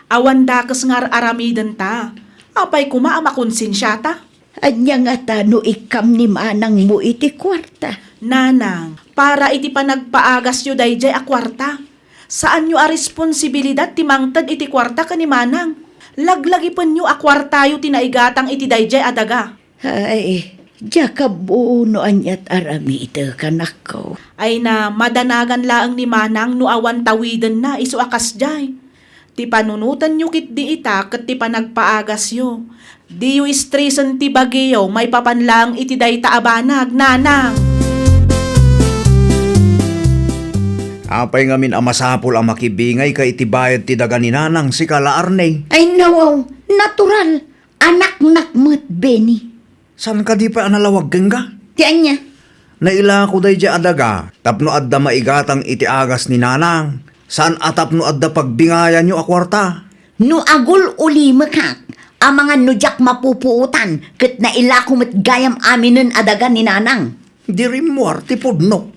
Awan dakes nga ar-aramidenta. Apay koma a makonsensiata? Ania ngata no ikkam ni manangmo iti kuarta? Nanang, para iti panagpaagasyo daydiay a kuarta. Saanyo a responsibilidad ti mangted iti kuarta ken ni manang. Laglagipenyo a kuartayo ti naigatang iti daydiay a daga. Ay, diak ammo no aniat aramidek, anakko. Ay na, madanagan laeng ni manang no awan tawidenna isu a kasdiay. Ti panunotenyo ketdi ita ket ti panagpaagasyo. Diyo istresen ti bagiyo maipapan laeng iti dayta a banag, nanang. Apay ngamin a masapul a makibingayka iti bayad ti daga ni nanang, sika la, Arne? Ay, nawaw, natural. Anaknak met, Benny. Saan kadi pay a nalawag kenka? Ti ania? Nailako daydiay a daga tapno adda maigatang iti agas ni nanang. Saan a tapno adda pagbingayanyo a kuarta. No agul-ulimekak, amangan no diak mapupuotan, ket nailako met gayam aminen a daga ni nanang. Di rimmuar ti pudno.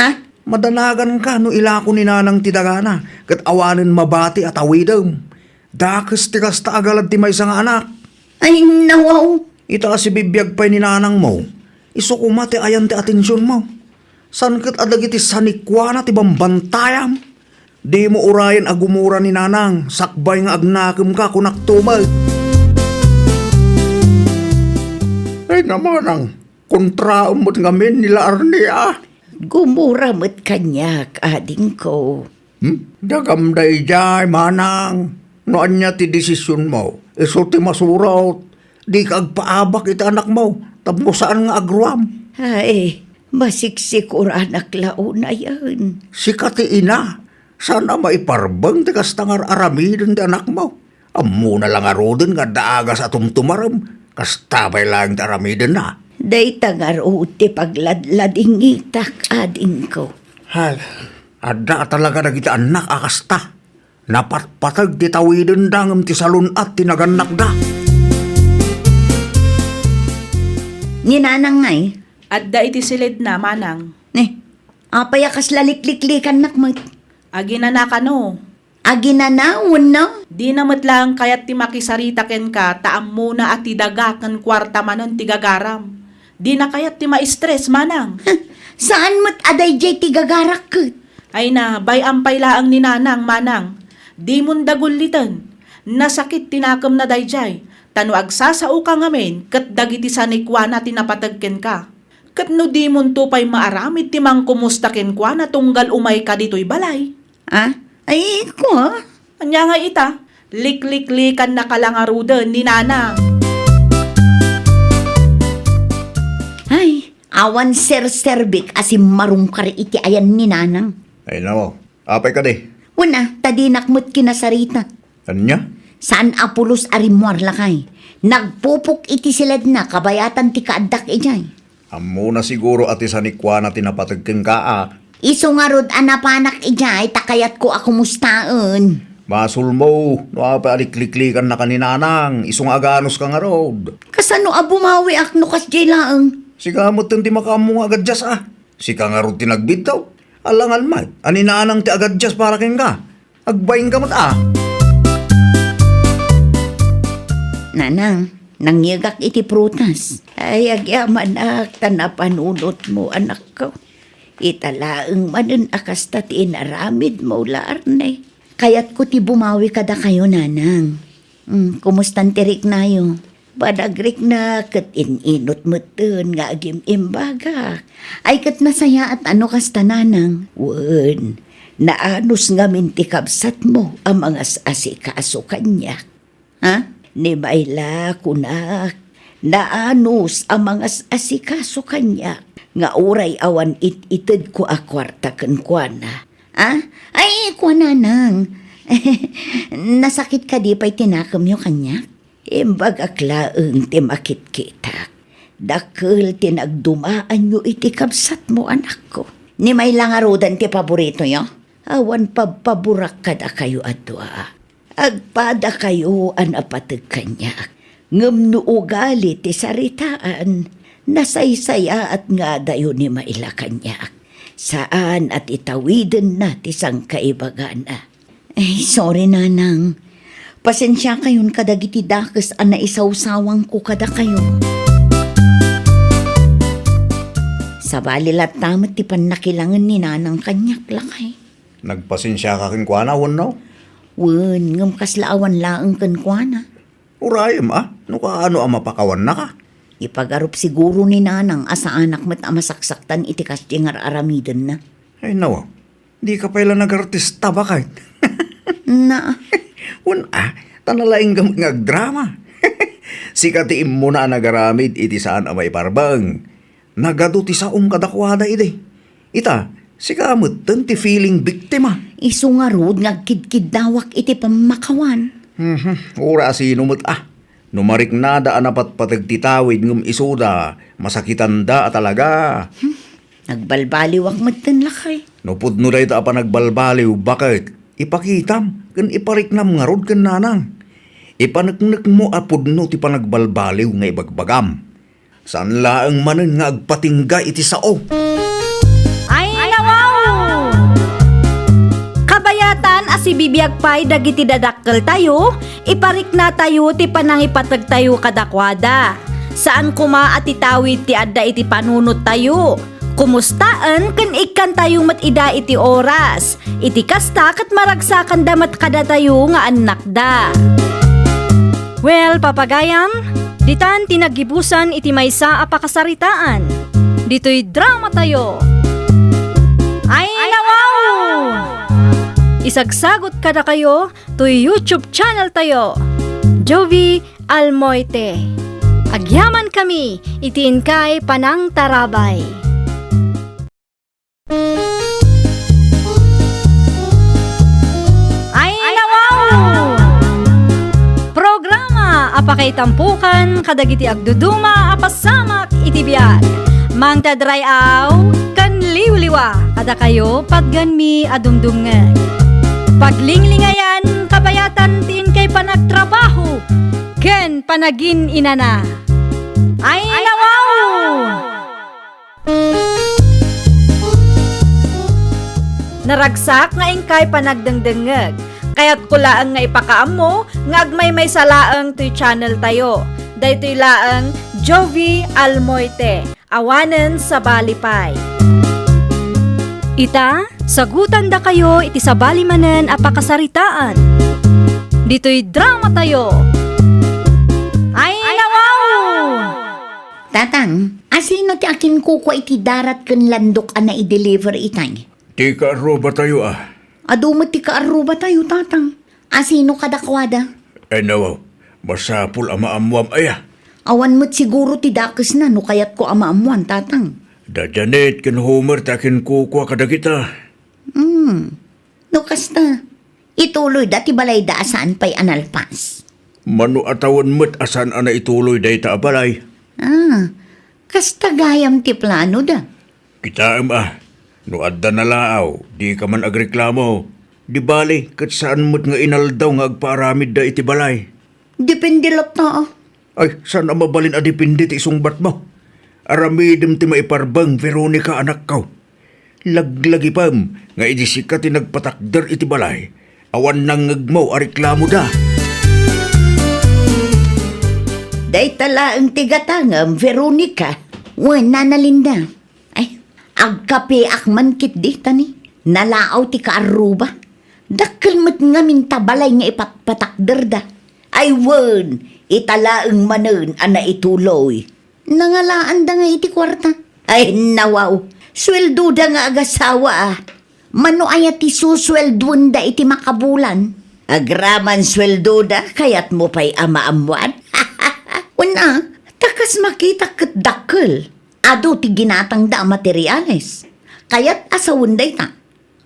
Ha? Madanaganka no ilako ni nanang ti dagana, ket awanen mabati a tawidem. Dakes ti kasta a galad ti maysa nga anak. Ay, nawaw. Ita a sibibiag pay ni nanangmo, isu koma ti ayan ti atensionmo. Saan ket a dagiti sanikuana ti bambantayam. Dimo urayen a gumura ni nanang, sakbay nga agnakemka, kunakto met. Ay, namanang, kontraem met ngamin ni la Arne a. Gumura met kaniak, adingko. Hmm? Dagam daydiay, manang. No ania ti desisionmo, isu ti masurot. Dika agpaabak iti anakmo, tapno saan nga agruam. Ay, masiksikoranak la unayen. Sika ti ina, saan a maiparbeng ti kasta nga ar-aramiden ti anakmo. Ammona la ngaruden nga adda agas a tumtumarem, kasta pay laeng ti aramidenna. Dayta ngarud ti pagladladingitak, adingko. Hal, adda talaga dagiti annak a kasta. Napatpateg ti tawidenda ngem ti salun-at ti nagannakda. Ni nanang ngay? Adda iti siledna, manang. Ne, apay a kasla likliklikannak met? Aginana kano. Aginana wenno? Dina met laeng kayat ti makisarita kenka ta ammona a ti daga ken kuarta manen ti gagaram. Dina kayat ti ma-stress, manang. Saan met a daydiay ti gagarak ket? Ay na, bay-am pay laeng ni nanang, manang. Dimon dagulliten. Nasakit ti nakemna daydiay, ta no agsasaoka ngamin ket dagiti sanikuana ti napateg kenka. Ket no dimonto pay maaramid ti mangkumusta kenkuana tunggal umayka ditoy balay. Ah? Ay, ko, ah? Ania nga ita? Likliklikannak la ngaruden ni nanang. Ay, awan serserbik a simmarungkar iti ayan ni nanang. Ay, nako. Apay kadi? Una, ta dinak met kinasarita. Ania? Saan a pulos a rimmuar lakay. Nagpupok iti siledna kabayatan ti kaaddak idiay. Ammona siguro a ti sanikuana ti napateg kenka a. Isu ngarud a napanak idiay ta kayatko a kumustaen. Basolmo, no apay a likliklikannaka ni nanang, isu nga aganuska ngarud. Kasano a bumawiak no kasdiay laeng? Sika metten ti makaammo nga agaddias a. Sika ngarud ti nagbidto. Alangan met a ni nanang ti agaddias para kenka. Agbaingka met a. Nanang, nangyegak iti prutas. Ay, agyamanak ta napanunotmo, anakko. Ita laeng manen a kasta ti inaramidmo, la Arne. Kayatko ti bumawi kadakayo, nanang. Mm, kumustan ti riknayo? Panagrikna ket in-inut metten nga agim-imbagak. Ay, ket nasayaat a no kasta, nanang. Wen, naanus ngamin ti kabsatmo a mangas-asikaso kaniak. Ha? Ni Mayla, kunak, naanus a mangas-asikaso kaniak nga uray awan it-itedko a kuarta kenkuana. Ha? Ay, kuana, nanang. Nasakit kadi pay ti nakemyo kaniak? Imbagak laeng ti makitkitak. Dakkel ti nagdumaanyo iti kabsatmo, anakko. Ni Mayla ngaruden ti paboritoyo? Awan pabpaborak kadakayo a dua. Agpadakayo a napateg kaniak. Ngem no ugali ti saritaan, nasaysayaat ngadayo ni Mayla kaniak. Saan a ti tawidenna ti sangkaibagana. Ay, sorry, nanang. Pasensiakayon kadagiti dakes a naisawsawangko kadakayo. Sabali latta met ti pannakilangen ni nanang kaniak, lakay. Nagpasensiaka kenkuana, wenno? Wen, ngem kasla awan laeng kenkuana. Urayem a, no kaano a mapakawannaka. Ipagarup siguro ni nanang a saanak met a masaksaktan iti kasdiay nga ar-aramidenna. Ay, nawa. Dika pay la nagartista, baket. Na. Wen a, ta nalaingka met nga agdrama. Sika ti immuna a nagaramid iti saan a maiparbeng. Nagadu ti saom kadakuada idi. Ita, sika metten ti feeling biktima. Isu ngarud nga agkidkiddawak iti pammakawan. Mhm, uray a sino met a. No mariknada a napatpateg ti tawid ngem isuda, masakitanda a talaga. Hmm, nagbalbaliwak metten, lakay. No pudno dayta a panagbalbaliw, baket, ipakitam ken ipariknam ngarud ken nanang. Ipaneknekmo a pudno ti panagbalbaliw nga ibagbagam. Saan laeng manen nga agpatingga iti sao. Ay, nawaw! Kabayatan a sibibiag pay dagiti dadakkeltayo, ipariknatayo ti panangipategtayo kadakuada. Saan koma a titawid ti adda iti panunottayo. Kumustaen ken ikkantayo met ida iti oras. Iti kasta, ket maragsakanda met kadatayo nga annakda. Well, papagayam, ditan ti naggibusan iti maysa a pakasaritaan. Ditoy dramatayo. Ay, nawaw! Isagsagot kadakayo toy YouTube channel tayo, Jovie Almoite. Agyamankami iti inkay panangtarabay. Ay, nawaw! Programa a pakaitampokan kadagiti agduduma a pasamak iti biag. Mangted ray-aw ken liwliwa kadakayo patgenmi a dumdumngeg. Paglinglingayan, kabayatan ti inkay panagtrabaho ken panagin-inana. Ay, nawaw! Naragsak nga inkay panagdengdengngeg. Kayatko laeng nga ipakaammo nga agmaymaysa laeng toy channel tayo. Daytoy laeng Jovie Almoite, awanen sabali pay. Ita, sagutandakayo iti sabali manen a pakasaritaan. Ditoy dramatayo. Ay, nawaw! Tatang, asino ti akinkukua iti darat ken landok a nai-deliver itay? Ti kaarrubatayo a. Adu met ti kaarrubatayo, Tatang. Asino kadakuada? Ay, nawaw, masapul a maammuam aya. Awan met siguro ti dakesna no kayatko a maammuan, Tatang. Da Janet ken Homer ti akinkukua kadagita. Hmm. No kasta, ituloyda ti balayda a saan pay a nalpas. Mano a tawen met a saan a naituloy dayta a balay? Ah, kasta gayam ti planoda. Kitaem a, no adda nalaaw, dika man agreklamo. Di bali, ket saan met nga inaldaw nga agpaaramidda iti balay. Depende latta, ah. Ay, saan a mabalin a depende ti isungbatmo? Aramidem ti maiparbeng, Veronica, anakko. Laglagipem nga idi sika ti nagpatakder iti balay, awan nangngegmo a reklamoda. Dayta laeng ti gatangem, Veronica. Wen, Nana Linda. Ay, agkapeak man ketdi, tani. Nalaaw ti kaarruba. Dakkel met ngamin ta balay nga ipatpatakderda. Ay wen, ita laeng manen a naituloy. Nangalaanda nga iti kuarta. Ay, nawaw. Sueldoda nga agasawa, a. Mano aya ti susueldoenda iti makabulan? Agraman sueldoda, kayatmo pay a maammuan? Wen a, ta kas makitak ket dakkel. Adu ti ginatangda a materiales. Kayat a sawen dayta.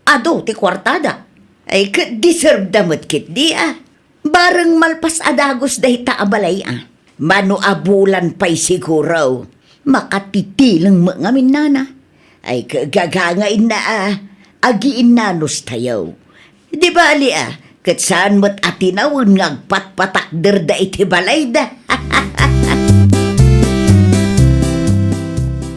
Adu ti kuartada. Ay, ket deserveda met ketdi, a. Bareng malpas a dagus dayta a balay, a. Mano a bulan pay siguro. Makatitileng met ngamin, Nana. Ay, ket gagangainna a agiinnanos tayo. Di bali, a, ket saan met a tinawen nga agpatpatakderda iti balayda.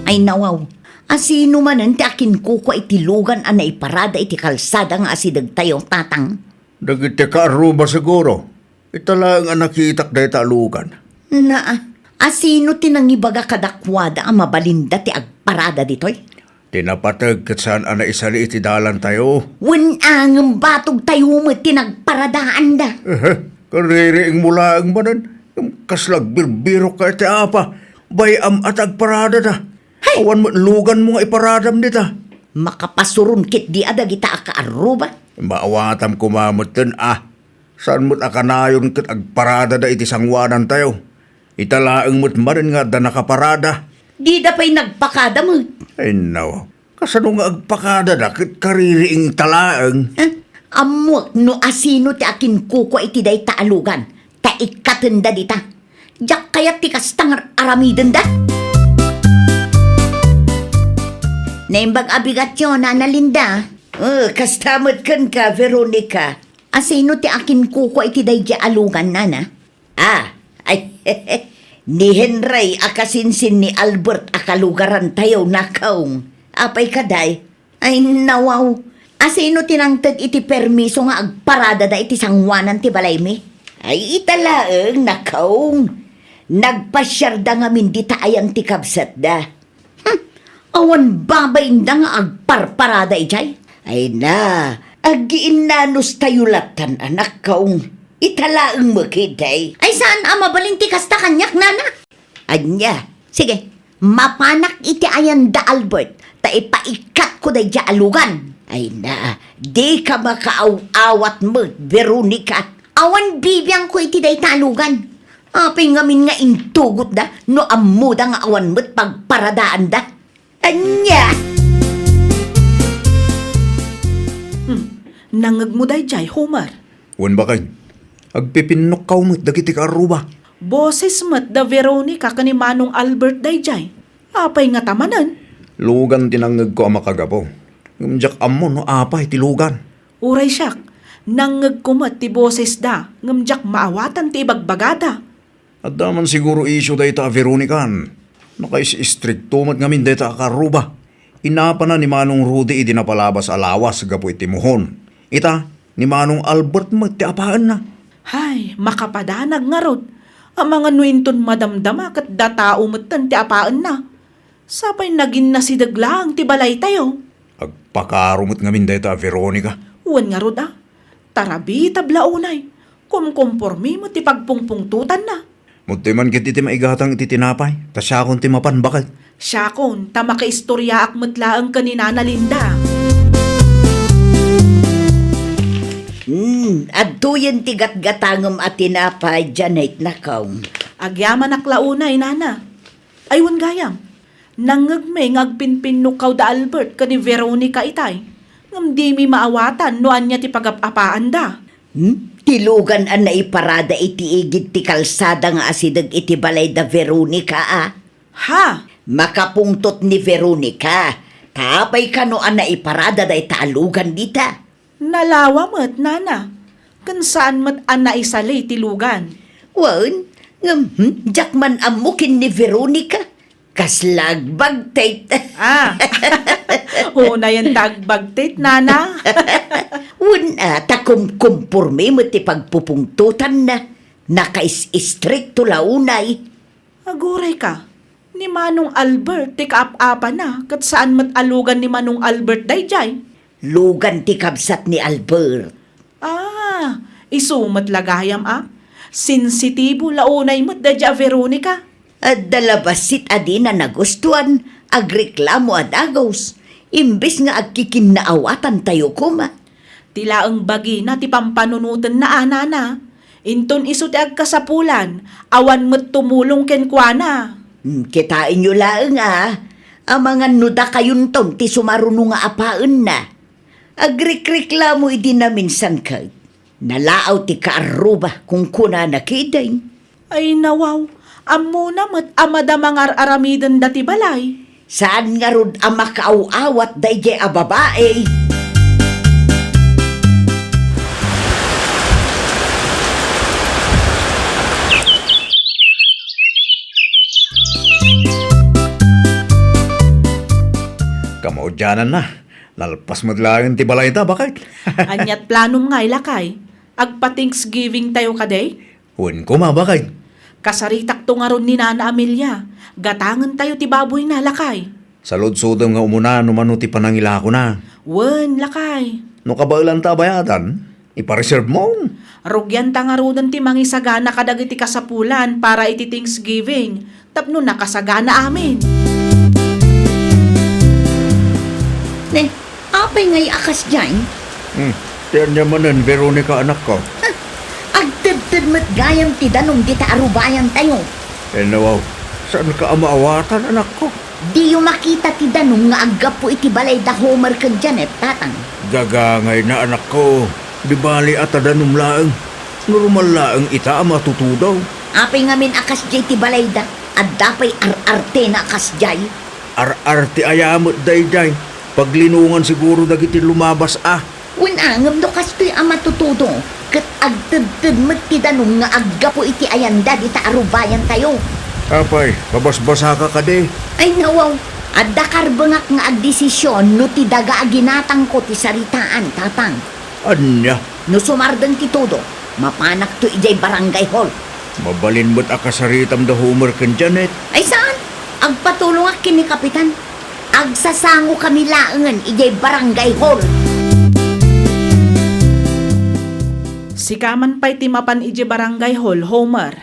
Ay, nawaw. Asino manen ti akinkukua iti lugan a naiparada iti kalsada nga asidegtayo, Tatang? Dagiti kaarruba siguro. Ita laeng a nakitak dayta a lugan. Naa, asino ti nangibaga kadakuada a mabalinda ti agparada ditoy? Ti napateg ket saan a naisali iti dalantayo. Wen a, ngem batogtayo met ti nagparadaanda. Ehe, kaririingmo laeng manen. Ngem kasla agbirbirokka iti apa. Bay-am a ti agparadada. Hay! Awan met luganmo nga iparadam dita. Makapasuron ketdi a dagita a kaarruba. Maawatam koma metten a. Saan met a kanayon ket agparadada iti sangoanantayo? Ita laeng met manen nga adda nakaparada. Dida pay nagpakada met. Ay, naw. Kasano nga agpakadada ket kaririingta laeng? Eh, ammoak no asino ti akinkukua iti dayta a lugan, ta ikkatenda dita. Diak kayat ti kasta nga aramidenda. Naimbag a bigatyo, Nana Linda. Oh, kasta met kenka, Veronica. Asino ti akinkukua iti daydi a lugan, Nana? Ah, ay, ni Henry a kasinsin ni Albert a kalugarantayo, Nakaong. Apay kadi? Ay, nawaw. Asino ti nangted iti permiso nga agparadada iti sangoanan ti balaymi? Ay, ita laeng, Nakaong. Nagpasiarda ngamin dita ayan ti kabsatda. Hmm, awan babainda nga agparparada idiay? Ay na, agiinnanustayo latan, Nakaong. Ita laeng met ketdi. Ay, saan a mabalin ti kasta kaniak, Nana? Ania? Sige, mapanak iti ayan da Albert, ta ipaikkatko daydi a lugan. Ay na, dika makaaw-awat met, Veronica. Awan bibiangko iti dayta a lugan. Apay ngamin nga intugotda no ammoda nga awan met pagparadaanda? Ania? Hmm, nangngegmo daydiay, Homer? Wen, baket. Agpipinnukkaw met dagiti kaarruba. Boses met da Veronica ken ni Manong Albert daydiay. Apay ngata manen? Lugan ti nangngegko a makagapu. Ngem diak ammo no apay ti lugan. Uray siak, nangngegko met ti bosesda, ngem diak maawatan ti ibagbagada. Adda man siguro isyu dayta a Veronican. Nakais-istrikto met ngamin dayta a kaarruba. Inapana ni Manong Rudy idi napalabas a lawas gapu iti muhon. Ita, ni Manong Albert met ti apaenna. Hay, makapadanag ngarud. Amangan no inton madamdama ket datao metten ti apaenna. Sapay naginnasideg laeng ti balaytayo. Agpakaro met ngamin dayta a Veronica. Wen ngarud a, tarabitab la unay. Kumkompormi met ti pagpungpungtotanna. Mudtoy man ketdi ti maigatang iti tinapay, ta siakon ti mapan, baket. Siakon, ta makaistoriaak met laeng ken ni Nana Linda. Hmm, adtoyen ti gatgatangem a tinapay, Janet, Nakaong. Agyamanak la unay, Nana. Ay, wen gayam, nangngegmi nga agpinpinnukkaw da Albert ken ni Veronica itay, ngem dimi maawatan no ania ti pagap-apaanda. Hmm? Ti lugan a naiparada iti igid ti kalsada nga asideg iti balay da Veronica a? Ha? Makapungtot ni Veronica. Ta apay kano a naiparada dayta a lugan dita? Nalawa met, Nana. Ken saan met a naisali ti lugan. Wen, ngem, hmm, diak man ammo ken ni Veronica. Kasla agbagtit. Ah. Unayen ta agbagtit, Nana. Wen, a, ta kumkumpormi met ti pagpupungtotanna. Nakais-istrikto la unay. Aguray ka, ni Manong Albert ti kaap-apana, ket saan met a lugan ni Manong Albert daydiay? Lugan ti kabsat ni Albert. Ah, isu met la gayam a. Sensitibo la unay met daydiay a Veronica. Adda la bassit a dina nagustuan, agreklamo a dagus, imbes nga agkikinnaawatantayo koma. Ti laeng bagina ti pampanunotenna a, Nana. Inton isu ti agkasapulan, awan met tumulong kenkuana. Hmm, kitaenyo laeng a, amangan no dakayonton ti sumaruno nga apaenna. Agrikriklamo idi naminsan ket nalaaw ti kaarruba, kunkunana ketdi. Ay, nawaw, ammona met a madama nga ar-aramidenda ti balay. Saan ngarud a makaaw-awat daydiay a babai? Kamaudiananna, nalpas met laeng ti balayta, baket. Aniat planom ngay, lakay? Agpa-Thanksgiving tayo kadi? Wen koma, baket. Kasaritakto ngarud ni Nana Amelia. Gatangentayo ti baboyna, lakay. Saludsodem nga umuna no mano ti panangilakona. Wen, lakay. No kabaelanta a bayadan, ipareservemo. Rugianta ngaruden ti mangisagana kadagiti kasapulan para iti Thanksgiving tapno nakasagana amin. Ne, apay ngay a kasdiay? Hmm, ti ania manen, Veronica, anakko? Agtedted met gayam ti danum dita arubayantayo. Enno, saanka a maawatan, anakko? Diyo makita ti danum nga aggapu iti balay da Homer ken Janet, tatang? Gagangayna, anakko. Di bali a ta danum laeng. Normal laeng ita a matutudo. Apay ngamin a kasdiay ti balayda? Adda pay ar-artena a kasdiay? Ar-arte aya met daydiay? Paglinongan siguro dagiti lumabas a. Wen a, ngem no kastoy a matutudo, ket agtedted met ti danum nga aggapu iti ayanda dita arubayantayo. Apay, mabasbasaka kadi? Ay, nawaw, adda karbengak nga agdesisyon no ti daga a ginatangko ti saritaan, tatang. Ania? No sumardeng ti todo, mapanakto idiay barangay hall. Mabalin met a kasaritam da Homer ken Janet. Ay, saan? Agpatulongak ken ni Kapitan. Agsasangokami laengen idiay barangay hall. Sika man pay ti mapan idiay barangay hall, Homer.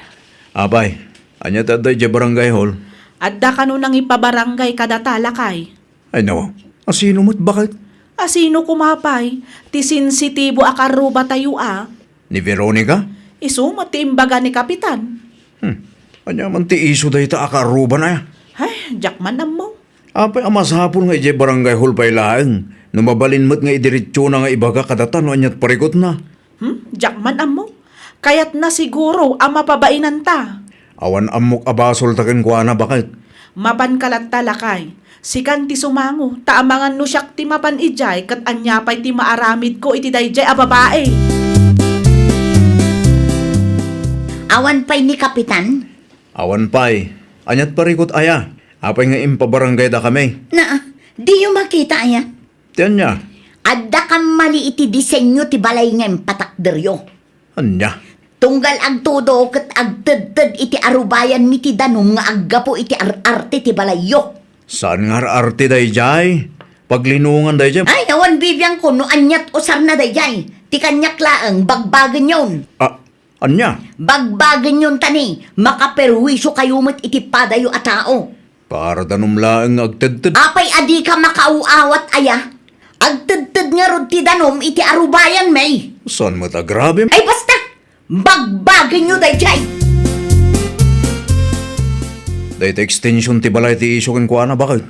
Apay, ania ti adda idiay barangay hall? Adda kano nangipabarangay kadata, lakay? Ay, nawaw. Asino met, baket? Asino koma pay? Ti sensitibo a karrubatayo a. Ni Veronica? Isu met ti imbaga ni Kapitan. Hmm. Ania man ti isu dayta a karruban aya? Ay, diak man ammo. Apay a masapul nga idiay barangay hall pay laeng, no mabalin met nga idiretsona nga ibaga kadata no aniat parikutna? Hmm? Diak man ammo. Kayatna siguro a mapabainanta. Awan ammok a basolta kenkuana, baket. Mapanka latta, lakay. Sikan ti sumango, ta amangan no siak ti mapan idiay ket ania pay ti maaramidko iti daydiay a babai. Awan pay ni Kapitan? Awan pay. Aniat parikut aya? Apay nga impabarangaydakami? Naa, diyo makita aya? Ti ania? Adda kammali iti disenyo ti balay nga impatakderyo. Ania? Tunggal agtudo ket agtedted iti arubayanmi ti danum nga aggapu iti ar-arte ti balayyo. Saan nga ar-arte daydiay? Paglinongan daydiay. Ay, awan bibiangko no aniat usarna daydiay. Ti kaniak laeng, bagbagenyon. A-, ania? Bagbagenyon ta ni, makaperhuisiokayo met iti padayo a tao. Para danum laeng nga agtedted. Apay a dika makaaw-awat aya? Agtedted ngarud ti danum iti arubayanmi. Saan met a grabe? Ay, basta! Bagbagenyo daydiay! Dayta extension ti balay ti isu kenkuana, baket?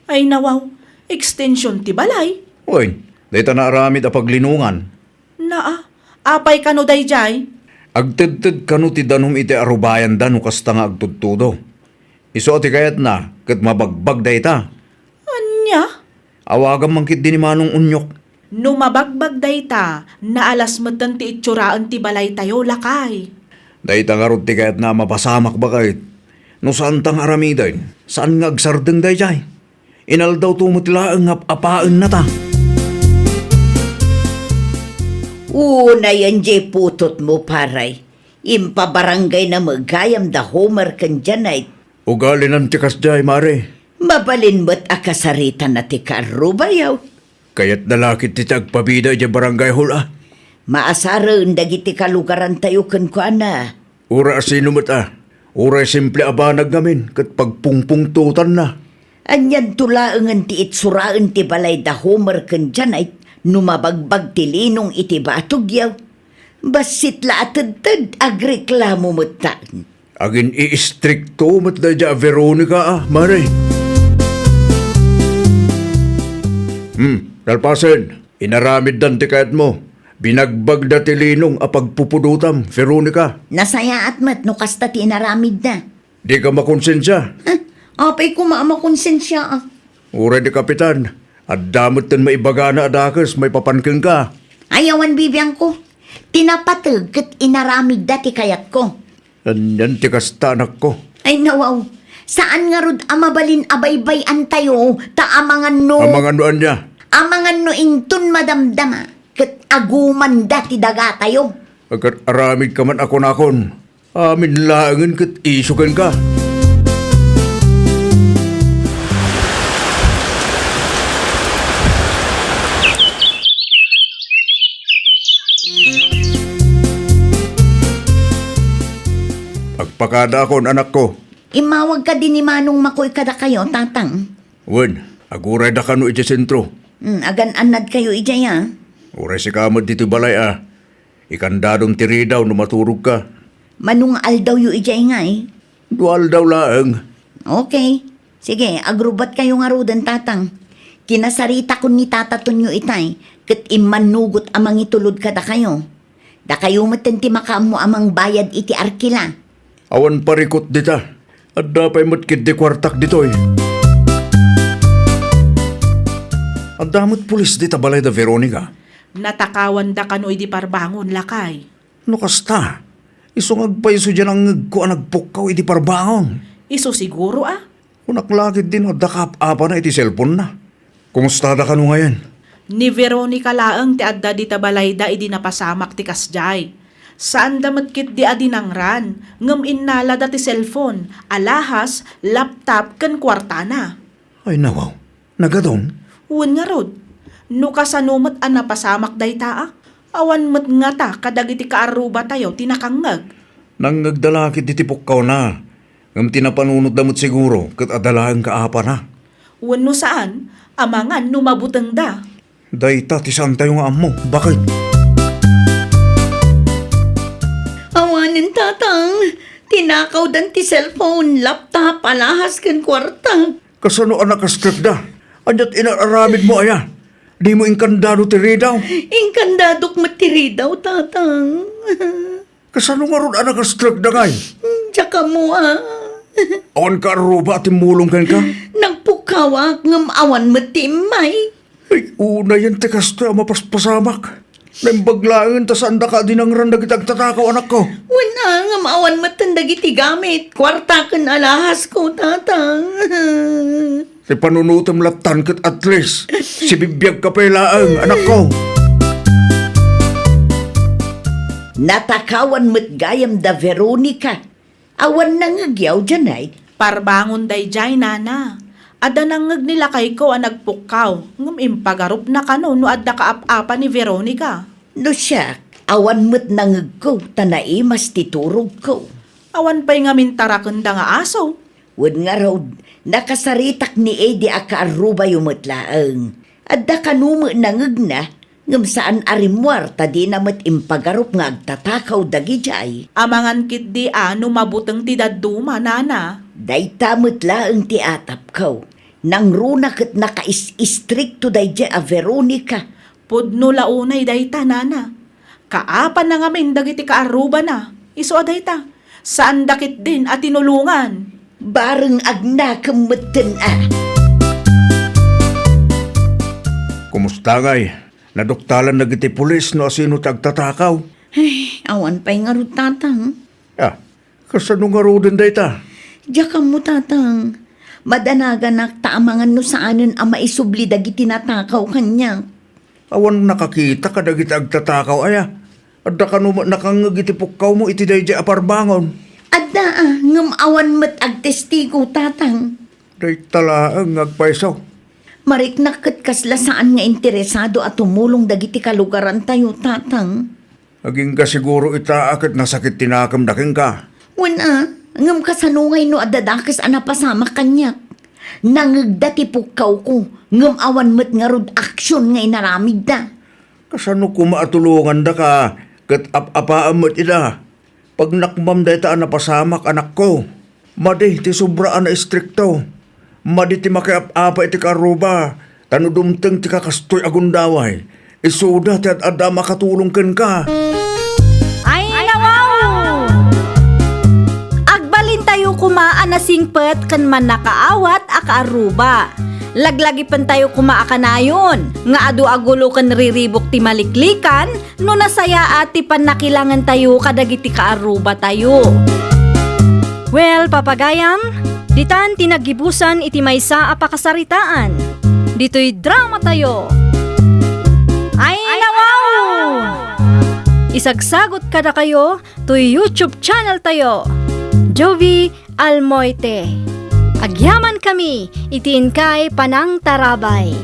Ay, nawaw. Extension ti balay? Wen, dayta naaramid a paglinongan. Naa, apay kano daydiay? Agtedted kano ti danum iti arubayanda no kasta nga agtudtudo. Isu a ti kayatna ket mabagbag dayta. Ania? Awagam man ketdi ni Manong Onyok. No mabagbag dayta, naalas metten ti itsuraan ti balaytayo, lakay. Dayta ngarud ti kayatna a mapasamak, baket. No saanta nga aramiden, saan nga agsardeng daydiay. Inaldaw to met laeng nga ap-apaennata. Unayen diay putotmo, paray. Impabarangayna met gayam da Homer ken Janet. Ugalinan ti kasdiay, mare. Mabalin met a kasaritana ti karrubayo. Kayatna la ketdi ti agpabida idiay barangay hall a. Maasaren dagiti kalugarantayo kenkuana. Uray asino met a, uray simple a banag ngamin ket pagpungpungtotanna. Anianto laengen ti itsuraen ti balay da Homer ken Janet no mabagbag ti linong iti batogyo? Bassit la a tedted, agreklamo met laeng. Agin-iistrikto met daydiay a Veronica a, mare. Hmm, kalpasen, inaramiddan ti kayatmo. Binagbagda ti linong a pagpupudotam, Veronica. Nasayaat met no kasta ti inaramidda. Dika makonsensia? Huh? Apay koma a makonsensiaak? Uray ni Kapitan, adda metten maibagana a dakes maipapan kenka. Ay, awan bibiangko. Ti napateg ket inaramidda ti kayatko. Anian ti kasta, anakko? Ay, nawaw. Saan ngarud a mabalin a baybay-antayo, ta amangan no Amangan no ania? Amangan no inton madamdama, ket agumanda ti dagatayo. Agar-aramidka man a kunakon, amin laengen ket isu kenka. Agpakadaakon, anakko. Immawag kadi ni Manong Makoy kadakayo, Tatang. Wen, agurayda kano idiay sentro. Hmm, agan-annadkayo idiay, a. Uray sika met ditoy balay, a. Ikandadom ti ridaw no maturogka. Mano nga aldawyo idiay ngay? Dua aldaw laeng. Okay. Sige, agrubatkayo ngaruden, Tatang. Kinasaritakon ni tatatonyo itay, ket immannugot a mangitulod kadakayo. Dakayo metten ti makaammo a mangbayad iti arkila. Awan parikut dita. Adda pay met ketdi kuartak ditoy. Adda met pulis dita balay da Veronica. Natakawanda kano idi parbangon, lakay. No kasta, isu nga agpayso diay nangngegko a nagpukkaw idi parbangon. Isu siguro a. Kunak la ketdi no adda kaap-apana iti cellphone-na. Kumustada kano ngayen? Ni Veronica laeng ti adda dita balayda idi napasamak ti kasdiay. Saanda met ketdi a dinangran, ngem innalada ti cellphone, alahas, laptop, ken kuartana. Ay, nawaw. Nagadun? Wen ngarud. No kasano met a napasamak dayta a, awan met ngata kadagiti kaarrubatayo ti nakangngeg. Nangngegda la ketdi ti pukkawna, ngem ti napanunotda met siguro ket adda laeng kaapana. Wenno saan, amangan no mabutengda. Dayta ti saantayo nga ammo. Bakit? Awanen, Tatang. Tinakawdan ti cellphone, laptop, alahas ken kuarta. Kasano a nakastrekda? Ania ti inar-aramidmo aya? Dimo inkandado ti ridaw? Inkandadok met ti ridaw, Tatang. Kasano ngarud a nakastrekda ngay? Diak ammo a. Awan kaarruba a timmulong kenka? Nagpukkawak ngem awan met ti immay. Ay, unayen ti kastoy a mapaspasamak. Naimbag laeng ta saandaka a dinangran dagiti agtatakaw, anakko. Wen a, ngem awan metten dagiti gamit, kuarta ken alahasko, Tatang. Ti panunotem lattan ket at least, sibibiagka pay laeng, anakko. Natakawan met gayam da Veronica. Awan nangngegyaw, Janet? Parbangon daydiay, nana. Adda nangngeg ni lakayko a nagpukkaw, ngem impagarupna kano no adda kaap-apa ni Veronica. No siak, awan met nangngegko, ta naimas ti turogko. Awan pay ngamin tarakenda nga aso. Wen ngarud, nakasaritak ni Eddie a kaarrubayo met laeng. Adda kano met nangngegna, ngem saan a rimmuar ta dina met impagarup nga agtatakaw dagidiay. Amangan ketdi a no mabuteng ti dadduma, nana. Dayta met laeng ti atapko. Nangruna ket nakais-istrikto daydiay a Veronica. Pudno la unay dayta, nana. Kaapanna ngamin dagiti kaarrubana. Isu a dayta, saanda ketdin a tinulongan. Bareng agnakem metten a. Kumusta ngay? Naduktalan dagiti pulis no asino ti agtatakaw? Ay, awan pay ngarud, Tatang. Ah, kasano ngaruden dayta? Diak ammo, Tatang. Madanaganak ta amangan no saanen a maisubli dagiti natakaw kaniak. Awan nakakita kadagiti agtatakaw aya? Adda kano met nakangngeg iti pukkawmo iti daydiay a parbangon? Adda a, ngem awan met agtestigo, Tatang. Dayta laeng nga agpayso. Mariknak ket kasla saan nga interesado a tumulong dagiti kalugarantayo, Tatang. Agingga siguro ita a ket nasakit ti nakemda kenka. Wen a, ngem kasano ngay no adda dakes a napasamak kaniak? Nangngegda ti pukkawko, ngem awan met ngarud aksion nga inaramidda. Kasano koma a tulongandaka ket ap-apaam met ida? Pagnakmam dayta a napasamak, anakko. Madi ti sobra a naistrikto. Madi ti makiap-apa iti kaarruba, ta no dumteng ti kakastoy a gundaway, isuda ti ad-adda a makatulong kenka. Ay, nawaw! Agbalintayo koma a nasingpet ken mannakaawat a kaarruba. Laglagipentayo koma a kanayon nga adu a gulo ken riribuk ti maliklikan no nasayaat ti pannakilangentayo kadagiti kaarrubatayo. Well, papagayam, ditan ti naggibusan iti maysa a pakasaritaan. Ditoy dramatayo. Ay, nawaw! Isagsagot kadakayo toy YouTube channel tayo, Jovie Almoite. Agyamankami iti inkay panangtarabay.